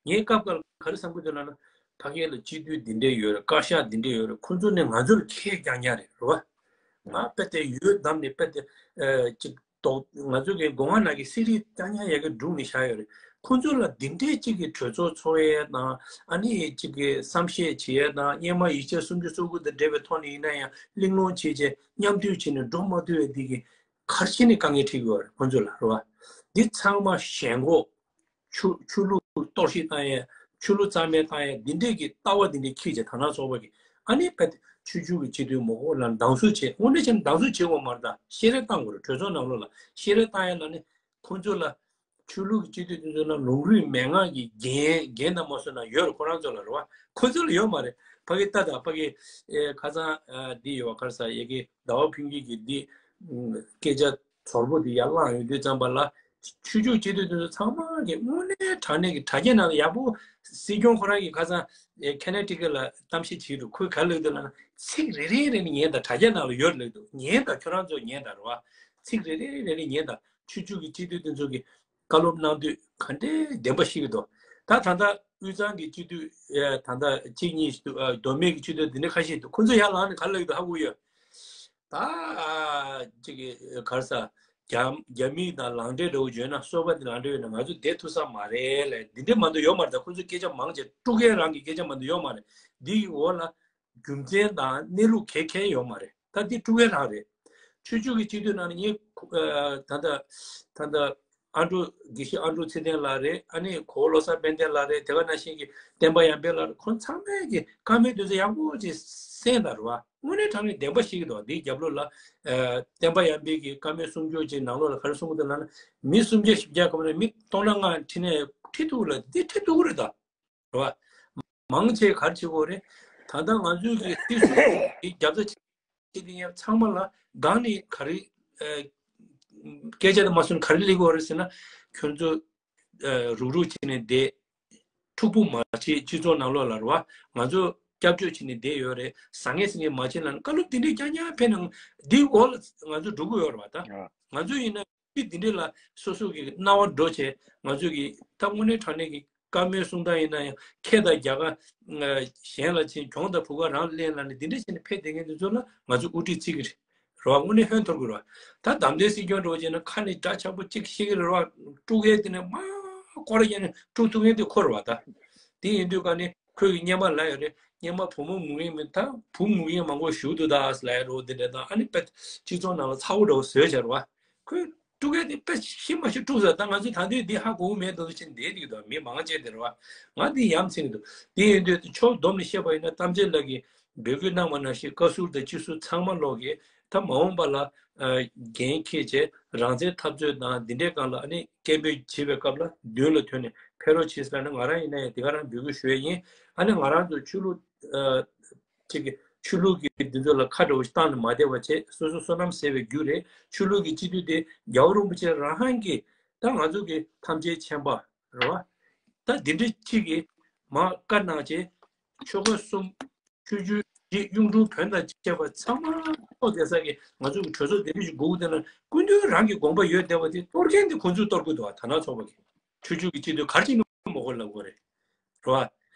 ངའི་སྐབས་འགའ་ལ་ག་རེ་བསམ་གྱི་འདུག་ལབ་ན། ཕ་གི་ལ་སྤྱི་འཐུས་འདི་འདྲས་ཡོད་རེད། བཀའ་ཤག་འདི་འདྲས་ཡོད་རེད། ཁོ་ཚོ་ནས་ང་ཚོར་ཁས་རྐྱང་རྐྱང་རེད། རེད་བ། ང་དཔེ་དེ་ཡོད་བདམས་ནས་དཔེ་དེ། ཨ། ཅིག་ཏོག་ང་ཚོ་གི་སྒོ་ང་ནང་གི་སྲིད་རིགས་རྐྱང་རྐྱང་ཡ་གི་སྒྲུག་ནས་བཞག་ཡོད་རེད། ཁོ་ཚོ་ལ་འདི་འདྲས་ཅིག་གི་གྲོས་ཚོགས་ཚོགས་ཡས་དང་། ཨ་ནི་ཅིག་གི་བསམ་ཤེས་བྱེད་ཡས་དང་། སྔོན་མ་ཡིག་ཆ་སུམ་ཅུ་སོ་དགུ་དང་འབྲེལ་བའི་ཐོག་ནས་ཡིན་ན་ཡང་གླེང་སློང་བྱས་བྱས་མཉམ་མཐུད་བྱས་ནས་འགྲོ་མ་ཐུབ་པའི་འདི་གི་ག་རེ་བྱས་ནས་དཀའ་ངལ་འཕྲད་ཀྱི་ཡོད་རེད་ཁོ་ཚོ་ལ། རེད་བ། འདི་ཚང་མ་ཞེན་ཁོག་ཆོས་ཆོས་ལུགས་གཏོར་བཤིག་བཏང་ཡས། ཆོས་ལུགས་རྩ་མེད་བཏང་ཡས། འདི་འདྲས་ཀྱི་ལྟ་བ་འདི་འདྲས་འཁྱེར་བྱས་དར་ནག་ཚོགས་པ་གིས་ཨ་ནི་དཔེ་ཆོས་བརྒྱུད་ཀྱི་སྤྱི་འཐུས་མང་པོ་ལ་སྡང་ཟུག་བྱས། དངོས་གནས་བྱས་ན་སྡང་ཟུག་བྱེད་དགོས་མ་རེད་ད། བཤད་རེས་བཏང་དགོས་རེད། གྲོས་ཚོགས་ནང་ལོགས་ལ་བཤད་རེས་བཏང་ཡས་ལ་ནི་ཁོང་ཚོ་ལ་ཆོས་ལུགས་ཀྱི་སྤྱི་འཐུས་དེ་ཚོ་ལ་ལུང་རིགས་མན་ངག་གི་འགན་འགན་དང་མ་སོང་ན་ཡོད་རེད་ཁོ་རང་ཚོ་ལ། རེད་བ། ཁོ་ཚོ་ལ་ཡོད་མ་རེད། ཕ་གི་ལྟ་ད་ཕ་གི། ཨེ། ཁ་སང་། ཨ། འདི་ཡོད་བ། ག་རེ་ཟེར། ཡ་གི་ཟླ་བ་ཕུན་སྐྱིད་ཀྱིས་འདི་སྐད་ཆ་ཚོར་པོ་འདི་ཡར་བླངས་ཡོང་དུས་ཙམ་པ་ལ། ཆོས་བརྒྱུད་སྤྱི་འཐུས་དེ་ཚོ་ཚང་མ་གིས་དངོས་གནས་དྲང་གནས་ཀྱི་དྲ་རྒྱ་ནང་ལ་ཡག་པོ། སྲིད་སྐྱོང་ཁོ་རང་གིས་ཁ་སང་ཁེ་ན་ཊི་ཀེ་ལ་གཏམ་བཤད་བྱས་འདུག་ཁོས་ག་རེ་ལབ་འདུག་ལབ་ན། ཚིག་རེ་རེ་རེ་ནས་ཉན་དང་། དྲ་རྒྱ་ནང་ལ་ཡོད་ལབ་འདུག་ཉན་དང་། ཁྱོད་རང་ཚོ་ཉན་དང་། རེད་བ། ཚིག་རེ་རེ་རེ་ནས་ཉན་དང་། ཆོས་བརྒྱུད་ཀྱི་སྤྱི་འཐུས་དེ་ཚོ་གིས་བཀའ་སློབ་གནང་དུས་ག་འདྲའི་བདེན་པ་བཤད་ཀྱི་འདུག་ད་ད་ལྟ་དབུས་གཙང་གི་སྤྱི་འཐུས། ཨེ། ད་ལྟ་གཅིག་གཉིས་ཤིག་འདུག་ཨ། མདོ་སྨད་ཀྱི་སྤྱི་འཐུས་འདི་འདྲ་ཁ་ཤས་འདུག་ཁོ་ཚོ་ཡར་ལངས་ནས་ག་རེ་ལབ་ཀྱི་འདུག་ཧ་གོ་ཡོད། ད་ཅིག་གི་ག་རེ་ཟེར། རྒྱ་རྒྱ་མི་དང་ལག་འབྲེལ་འདྲ་བོ་བྱུང་ན། སོག་པོ་དང་ལག་འབྲེལ་ཡོད་ན་ང་ཚོ་བསྡད་ཐུབ་ས་མ་རེད་ལབ། འདི་འདྲ་མ་གཏོགས་ཡོད་མ་རེད། ད་ཁོ་ཚོ་སྐད་ཆ་མང་ཆེ་དཀྲུག་མཁན་རང་གི་སྐད་ཆ་མ་གཏོགས་ཡོད་མ་རེད། འདི་ཡི་འོག་ལ་རྒྱུ་མཚན་དང་གནས་ལུགས་ག་གེ་ཡོད་མ་རེད། ད་འདི་དཀྲུག་མཁན་རང་རེད། ཆོས་བརྒྱུད་ཀྱི་སྤྱི་འཐུས་ནང་ནས་ངས། ཨ། ད་ལྟ་ད་ལྟ་ཨ་འབྲུག་དགེ་བཤེས་ཨ་འབྲུག་ཚེ་བརྟན་ལགས་རེད། ཨ་ནི་གོ་བོ་བློ་བཟང་དཔལ་ལྡན་ལགས་རེད། དེ་ག་ནང་བཞིན་གྱི་བསྟན་པ་ཡར་འཕེལ་ལགས་རེད། ཁོང་ཚང་མས་ཀྱི་བཀའ་མོལ་དེ་ཚོ་ཡག་པོ་ཅིག་གསན་དང་། རེད་བ། དངོས་གནས་དྲང་གནས་བདེན་པ་བཤད་ཀྱི་འདུག་འདིའི་རྒྱབ་ལོགས་ལ། ཨ། བསྟན་པ་ཡར་འཕེལ་གྱི་བཀའ་མོལ་གསུང་ཆོས་ཅིག་ནང་ལོགས་ལ་ག་རེ་གསུང་གི་འདུག་ལབ་ན། མི་སུམ་བརྒྱ་བཞི་བརྒྱ་ག་མ་རེད། མི་སྟོང་ཕྲག་ལྔ་ཁྲིད་ནས་ཁྲིད་ཐུབ་ལ་འདི་ཁྲིད་ཐུབ་ཀྱི་རེད་ད། རེད་བ། མང་ཆེ་ག་རེ་བྱེད་དགོས་རེད། ད་ ད་ལྟ་ང་ཚོའི་གི་ཏི་སུ་གི་རྒྱབ་རྩ་བྱེད་དེ་ཡང་ཚང་མ་ལ་སྒང་ནས་ག་རེ་ཨ་སྐད་ཆ་དེ་མ་གསུངས་ག་རེ་སླེབས་ཀྱི་ཡོད་རེད་ཟེར་ན། ཁྱོད་ཚོ་ཨ་རུག་རུག་བྱས་ནས་བསྡད། འཁྲུག་པོ་མ་བྱེད། སྤྱི་ཚོགས་ནང་ལོགས་ལ་རེད་བ། ང་ཚོ་སྐྱབས་བཅོལ་བྱས་ནས་བསྡད་ཡོད་རེད། ཟང་ངེ་ཟིང་ངེ་མ་བྱེད་ལབ་ནས་བཀའ་སློབ་དེ་འདྲས་རྐྱང་རྐྱང་ཕེབས་ན་འདིའི་འོག་ལ་ང་ཚོ་འགྲོ་གི་ཡོད་རེད་བ། ད་ང་ཚོ་ཡིན་ན་དེ་འདི་འདྲས་ལ་སོ་སོ་གི་རྣ་བ་འགྲོ་བྱས། ང་ཚོ་གི་ད་དངོས་གནས་དྲང་གནས་ཀྱི་བཀའ་མོལ་གསུང་སྟངས་ཡིན་ན་ཡང་ཁྱེད་དང་རྒྱ་གར་གཞན་ལ་ཕྱིན། གྱོང་དང་བུ་ག་རང་ལེན་ལབ་ནས་འདི་འདྲས་བྱས་ནས་ཕེབས་བསྡད་མཁན་དེ་ཚོ་ལ་ང་ཚོ་དབུ་ཁྲིད་བརྩི་གི་རེད། རེད་བ། དངོས་གནས་ཧོན་འཐོར་དགོས་རེད་བ། ད་བདམས་ཐོན་སྲིད་སྐྱོང་འགྲོ་བྱས་ན་ཁ་ནས་སྒྲ་ཆག་པོ་གཅིག་བཤད་ཀྱི་རེད་བ། དཀྲུག་ཡས་དེ་ནས་མ་སྐོར་རྒྱག་ནས་དཀྲུག་ཐུབ་མཁན་དེ་ཁོ་རེད་བ། ད་དེ་ཡིན་དུས་ཀ་ནས་ཁོས་ཀྱི་སྔོན་མ་ལབ་ཡོད་རེད། སྔོན་མ་བུ་མོ་ངུ་མཁན་མིན། ད་བུ་ངུ་མཁན་མང་པོ་བཞུགས་འདུག་ད་ལབ་ཡ་རོ། དེ་འདྲ་དང་ཨ་ནི་དཔེ་སྤྱི་ཚོགས་ནང་ལ་ཚ་བོ་འདྲ་བོ་བཟོས་བྱས་རེད་བ། ཁོས་དཀྲུག་མཁན་དེ་དཔེ་ཤི་མ་ཤི་དཀྲུག་ཟེར། ད་ང་ཚོས་ད་དུང་འདི་ཧ་གོ་གི་མེད་འདུག་ཅེས་འདས་འདུག་ད་མི་མང་ཆེ་དེ་རེད་བ། ང་འདི་ཡ་མཚན་གྱི་འདུག་དེ་ཡིན་དུས་ཕྱོགས་བསྡོམས་ནས་བཤད་པ་ཡིན་ན་གཏམ་བྱེད་ལགས་ཀྱིས་འབོད་སྐུལ་གནང་བ་ནང་བཞིན་བཀའ་ཟུར་དང་སྤྱི་ཟུར་ཚང་མ་ལོག་གིས་ད་མ་འོངས་པ་ལ་ཨ་འགན་འཁྱེར་བྱས་རང་བཙན་འཐབ་རྩོད་དང་འདི་འདྲའི་སྒང་ལ་ཨ་ནི་སྐད་འབོད་བྱེད་པའི་སྐབས་ལ་མདུན་ལ་ཐོན་ནས་ཕེབས་རོགས་བྱེད་ཟེར་ན། ང་རང་ཡིན་ན་ཡང་དེ་ག་རང་འབོད་སྐུལ་ཞུ་ཡས་ཡིན། ཨ་ནི་ང་རང་ཚོ་ཆོས་ལུགས་ཨ་ཅིག་གི་ཆོས་ལུགས་ཀྱི་འདི་ཚོ་ལ་ཁ་འདྲ་བོ་ཞིག་བཏང་ནས་མ་བསྡད་པ་བྱས། སོ་སོ་བསོད་ནམས་ཟད་པའི་རྒྱུ་རེད། ཆོས་ལུགས་ཀྱི་སྤྱི་འཐུས་དེ་རྒྱལ་བ་རིན་པོ་ཆེ་རང་ཧང་གིས་ད་ང་ཚོ་གི་ཐམས་ཅད་མཁྱེན་པ་རེད་བ། ད་འདི་འདྲ་གཅིག་གིས་མར་བཀའ་གནང་བྱས། ཆོལ་ཁ་གསུམ་ཆོས་བརྒྱུད་བརྒྱད་གཡུང་དྲུང་བོན་དང་བཅས་པ་ཚང་མ་ཐོག་བསྡད་ས་གི་ང་ཚོ་གི་གྲོས་ཚོགས་དེ་འདྲ་ཞིག་དགོས་ཀྱི་འདུག་ན། སྐུ་མདུན་རང་གི་དགོངས་པ་ཡོད་བསྡད་པ་དེ་གཏོར་མཁན་དེ་ཁོང་ཚོས་གཏོར་དགོས་འདུག་བ། དར་ནག་ཚོགས་པ་གི་ཆོས་བརྒྱུད་ཀྱི་སྤྱི་འཐུས་ག་རེ་བྱས་ནས་མ་དགོས་ལབ་དགོས་རེད། རེད་བ།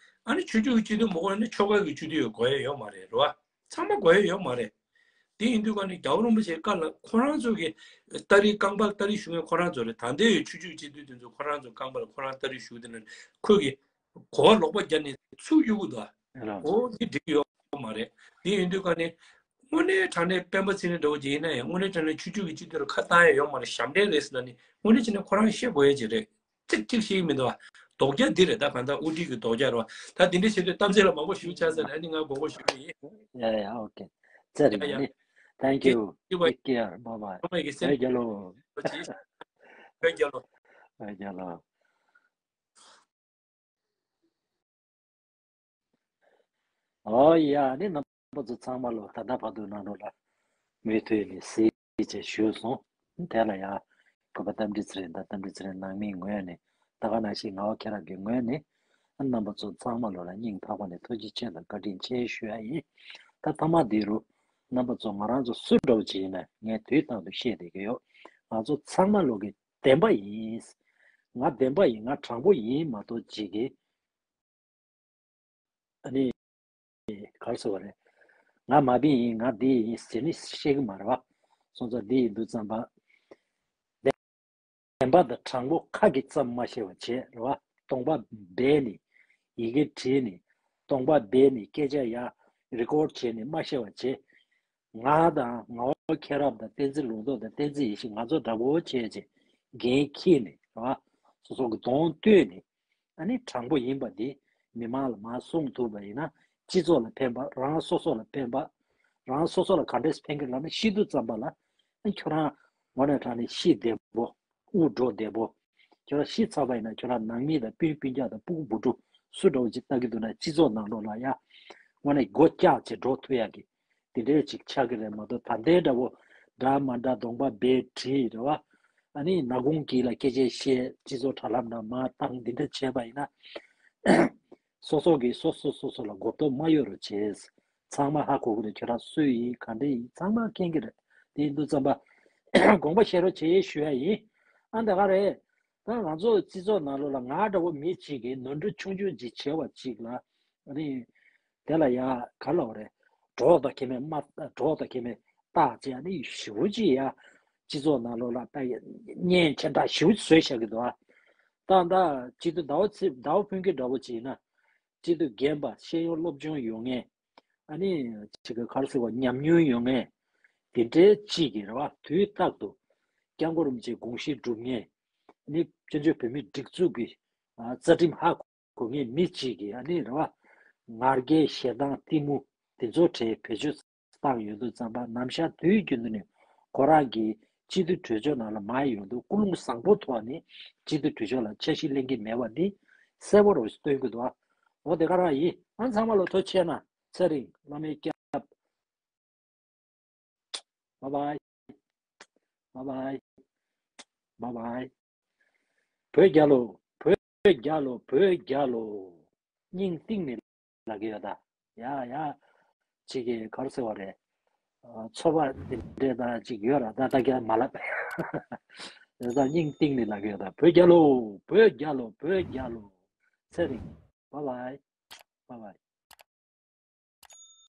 ཨ་ནི་ཆོས་བརྒྱུད་ཀྱི་སྤྱི་འཐུས་མ་དགོས་ན་ཆོལ་ཁ་གི་སྤྱི་འཐུས་ཡོད་དགོས་ཡ་ཡོད་མ་རེད། རེད་བ། ཚང་མ་དགོས་ཡ་ཡོད་མ་རེད། དེ་ཡིན་དུས་ཀ་ནས་རྒྱལ་བ་རིན་པོ་ཆེའི་བཀའ་ལ་ཁོ་རང་ཚོ་གི་སྟ་རེ་རྐང་པ་སྟ་རེ་གཞུ་མཁན་ཁོ་རང་ཚོ་རེད། ད་ལྟའི་ཆོས་བརྒྱུད་སྤྱི་འཐུས་དེ་ཚོ་ཁོ་རང་ཚོ་རྐང་པ་ལ་ཁོ་རང་སྟ་རེ་གཞུ་དེ་ནས་ཁོས་གི་གོ་བ་ལོག་པ་རྒྱབ་ནས་ཚུར་གཡུག་གི་འདུག་ཨ། རེད་ལ། འོ་དེ་འགྲིག་གི་ཡོད་མ་རེད། དེ་ཡིན་དུས་ཀ་ནས་དངོས་གནས་དྲང་གནས་སྤེན་པ་ཚེ་རིང་འདྲ་བོ་ཅིག་ཡིན་ན་ཡང་དངོས་གནས་དྲང་གནས་ཆོས་བརྒྱུད་ཀྱི་སྤྱི་འཐུས་ལ་ཁ་བཏང་ཡ་ཡོད་མ་རེད། ཞབས་འདྲེན་རེད་ཟེར་ན་ནི་དངོས་གནས་བྱས་ན་ཁོ་རང་ཤེས་དགོས་ཡ་ཅིག་རེད། ཚིག་གཅིག་ཤེས་ཀྱི་མི་འདུག་ཨ། དོགས་རྒྱ་འདི་རེད། ད་གང་ལྟར་དབུ་ཁྲིད་ཀྱི་དོགས་རྒྱ་རེད་བ། ད་འདི་འདྲ་བྱེད་དུས་གཏམ་ཚེ་ལ་མང་པོ་ཞུ་ཆགས་ཟེར་ནས་ཨ་ནི་ང་དགོངས་པ་ཞུ་གི་ཡིན། Yeah, yeah, okay. That's it, yeah, yeah. Thank you. Take care. Bye bye. Bye bye. Bye, Jalo. Bye, Jalo. Bye, Jalo. ཨོ་ཡ། ནི་རྣམ་པ་ཚོ་ཚང་མ་ལོ་ད་ལྟ་བར་དུ་ནང་ལོགས་ལ་མུ་མཐུད་ནས་གཟིགས་བྱས་བཞུགས་སོང་། དེ་ལ་ཡ་གུས་པ་རྟ་མགྲིན་ཚེ་རིང་དང་རྟ་མགྲིན་ཚེ་རིང་ནང་མིའི་ངོས་ནས་ད་ག་ནང་བཞིན་ངག་དབང་མཁྱེན་རབ་ཀྱི་ངོས་ནས་རྣམ་པ་ཚོ་ཚང་མ་ལོ་ལ་སྙིང་ཐག་པ་ནས་ཐུགས་རྗེ་ཆེ་དང་བཀའ་དྲིན་ཆེ་ཞུ་ཡ་ཡིན། ད་མཐའ་མ་འདི་རུ་རྣམ་པ་ཚོ་ང་རང་ཚོ་སུ་འདྲ་བོ་ཅིག་ཡིན་ན་ངས་དུས་རྟག་ཏུ་བཤད་བསྡད་ཀྱི་ཡོད། ང་ཚོ་ཚང་མ་ལོ་གི་བདེན་པ་ཡིན། ང་བདེན་པ་ཡིན། ང་དྲང་པོ་ཡིན་མ་གཏོགས་ཅིག་གི་ཨ་ནི། ག་རེ་ཟེར་བ་རེད། ང་མ་བདེན་ཡིན། ང་འདི་ཡིན་ཟེར་ནི་བཤད་གི་མ་རེད་བ། སོང་ཙང་འདི་ཡིན་དུས་ཙམ་པ། བདེན་པ་དང་དྲང་པོ་ཁ་གིས་ཙམ་མ་བཤད་པ་བྱས་རེད་བ། སྟོང་པ་སྦས་ནས་ཡི་གེ་བྲིས་ནས་སྟོང་པ་སྦས་ནས་སྐད་ཆ་ཡ་རི་ཀོཌ་བྱས་ནས་མ་བཤད་པ་བྱས། ང་དང་ངག་དབང་མཁྱེན་རབ་དང་བསྟན་འཛིན་ལུང་རྟོགས་དང་བསྟན་འཛིན་ཡེ་ཤེས་ང་ཚོ་འདྲ་པོ་བྱས་བྱས་འགན་འཁྱེར་ནས་རེད་བ། སོ་སོ་གི་གདོང་སྟོན་ནས། ཨ་ནི་དྲང་པོ་ཡིན་པ་འདི་མི་མང་ལ་མར་གསུངས་ཐུབ་པ་ཡིན་ན་སྤྱི་ཚོགས་ལ་ཕན་པ། རང་སོ་སོ་ལ་ཕན་པ། རང་སོ་སོ་ལ་ག་འདྲས་ཕན་གི་ལབ་ན་ཤི་དུས་ཙམ་པ་ལ་ཨ་ཁྱོད་རང་ངོ་ནས་དྲང་ནས་ཤི་བདེ་པོ། དབུགས་འགྲོ་བདེ་པོ། ཁྱོད་རང་ཤི་ཚར་བ་ཡིན་ན་ཁྱོད་རང་ནང་མི་དང་སྤུན་སྤུན་ཀྱག་དང་སྤུ་གུ་བུ་ཕྲུག་སུ་འདྲ་བོ་ཅིག་ལྟ་གི་འདུག་ན་སྤྱི་ཚོགས་ནང་ལོགས་ལ་ཡ་ངོ་ནས་སྒོ་བཀྱག་བྱས་འགྲོ་ཐུབ་ཡག་གི་དེ་འདྲས་ཅིག་ཆགས་ཀྱི་རེད་མ་གཏོགས། ད་ལྟའི་འདྲ་བོ་འདྲ་མ་འདྲ་གདོང་པ་སྦས་བྲིས་རེད་བ། ཨ་ནི་ནག་ཁུང་དཀྱིལ་ལ་སྐད་ཆ་བཤད། སྤྱི་ཚོགས་དྲ་ལམ་ནང་མར་བཏང་། འདི་འདྲ་བྱས་པ་ཡིན་ན། སོ་སོ་གིས་སོ་སོ་སོ་སོ་ལ་མགོ་སྐོར་མ་གཡོག་རོགས་བྱེད། ཚང་མ་ཧ་གོ་གི་རེད། ཁྱོད་རང་སུ་ཡིན་ག་འདྲ་ཡིན་ཚང་མ་མཁྱེན་གི་རེད། དེ་ཡིན་དུས་ཙམ་པ་དགོངས་པ་བཞེས་རོགས་བྱེད་ཞུ་ཡ་ཡིན། ཨ་འདི་ག་རེད། ད་ང་ཚོ་སྤྱི་ཚོགས་ནང་ལོགས་ལ་ང་འདྲ་བོ་མི་གཅིག་གིས་ནོར་འཁྲུལ་ཆུང་ཆུང་ཅིག་བྱས་པ་ཅིག་ལ། ཨ་ནི། དེ་ལ་ཡ་ག་ལབ་རེད། གྲོགས་དང་ཁྱད་མེད་མ། གྲོགས་དང་ཁྱད་མེད་རྟགས་ཅན། ཨ་ནི་ཞེ་པོ་ཅིག་ཡ། སྤྱི་ཚོགས་ནང་ལོགས་ལ་ད་ཡ་གཉེན་ཆེ་དྲགས་ཞེ་པོ་ཅིག་བཟོས་བཞག་གི་འདུག་ཨ། ད་ད་སྤྱི་འཐུས་ཟླ་བ་ཚེ། ཟླ་བ་ཕུན་སྐྱིད་འདྲ་བོ་ཅིག་ཡིན་ན། སྤྱི་འཐུས་རྒན་པ། ཤེས་ཡོན་སློབ་སྦྱོང་ཡོད་མཁན། ཨ་ནི་ཅིག་གི་ག་རེ་ཟེར་བ། ཉམས་མྱོང་ཡོད་མཁན། དེ་འདྲའི་ཅིག་གིས་རེད་བ། དུས་རྟག་ཏུ་སྐྱབས་མགོན་རིན་པོ་ཆེའི་དགོངས་གཞི་སྒྲུབ་མཁན། ཨ་ནི་བཙན་བྱོལ་བོད་མིའི་སྒྲིག་འཛུགས་ཀྱི་ཨ་རྩ་ཁྲིམས་ཧ་གོ་མཁན་མི་གཅིག་གིས་ཨ་ནི་རེད་བ། ང་རྒྱལ་ཞེ་སྡང་གཏི་མུག་དེ་ཚོ་བྲལ་བེད་སྤྱོད་བཏང་ཡོང་དུས་ཙམ་པ་ནམ་ཞག་དུས་རྒྱུན་དུ་ནས་ཁོ་རང་གི་སྤྱི་འཐུས་གྲོས་ཚོགས་ནང་ལ་མར་ཡོང་དུས་ཀུན་སློང་བཟང་པོ་ཐོག་ནས་སྤྱི་འཐུས་གྲོས་ཚོགས་ལ་འཆར་གཞི་ལེན་གྱི་མེད་པ་འདི་གསལ་པོ་རུ་སྟོན་གྱི་འདུག་ཨ། འོ་དེ་ག་རང་ཡིན། ཨ་ཚང་མ་ལ་ཐུགས་རྗེ་ཆེ་གནང་། ཚེ་རིང་བླ་མའི་སྐྱབས། Bye bye. Bye bye. Bye bye. བོད་རྒྱལ་ལོ། བོད་རྒྱལ་ལོ། བོད་རྒྱལ་ལོ། སྙིང་གཏིང་ནས་ལབ་ཀྱི་ཡོད་ད། ཡ་ཡ། ཅིག་གིས་ག་རེ་ཟེར་བ་རེད། ཨ། ཚོར་བ་འདི་འདྲས་ད་ཅིག་ཡོད་ར། ད་ད་རྒྱ་མ་ལབ། ཡ་ད་སྙིང་གཏིང་ནས་ལབ་ཀྱི་ཡོད་ད། བོད་རྒྱལ་ལོ། བོད་རྒྱལ་ལོ། བོད་རྒྱལ་ལོ། ཚེ་རིང་། Bye bye. Bye bye.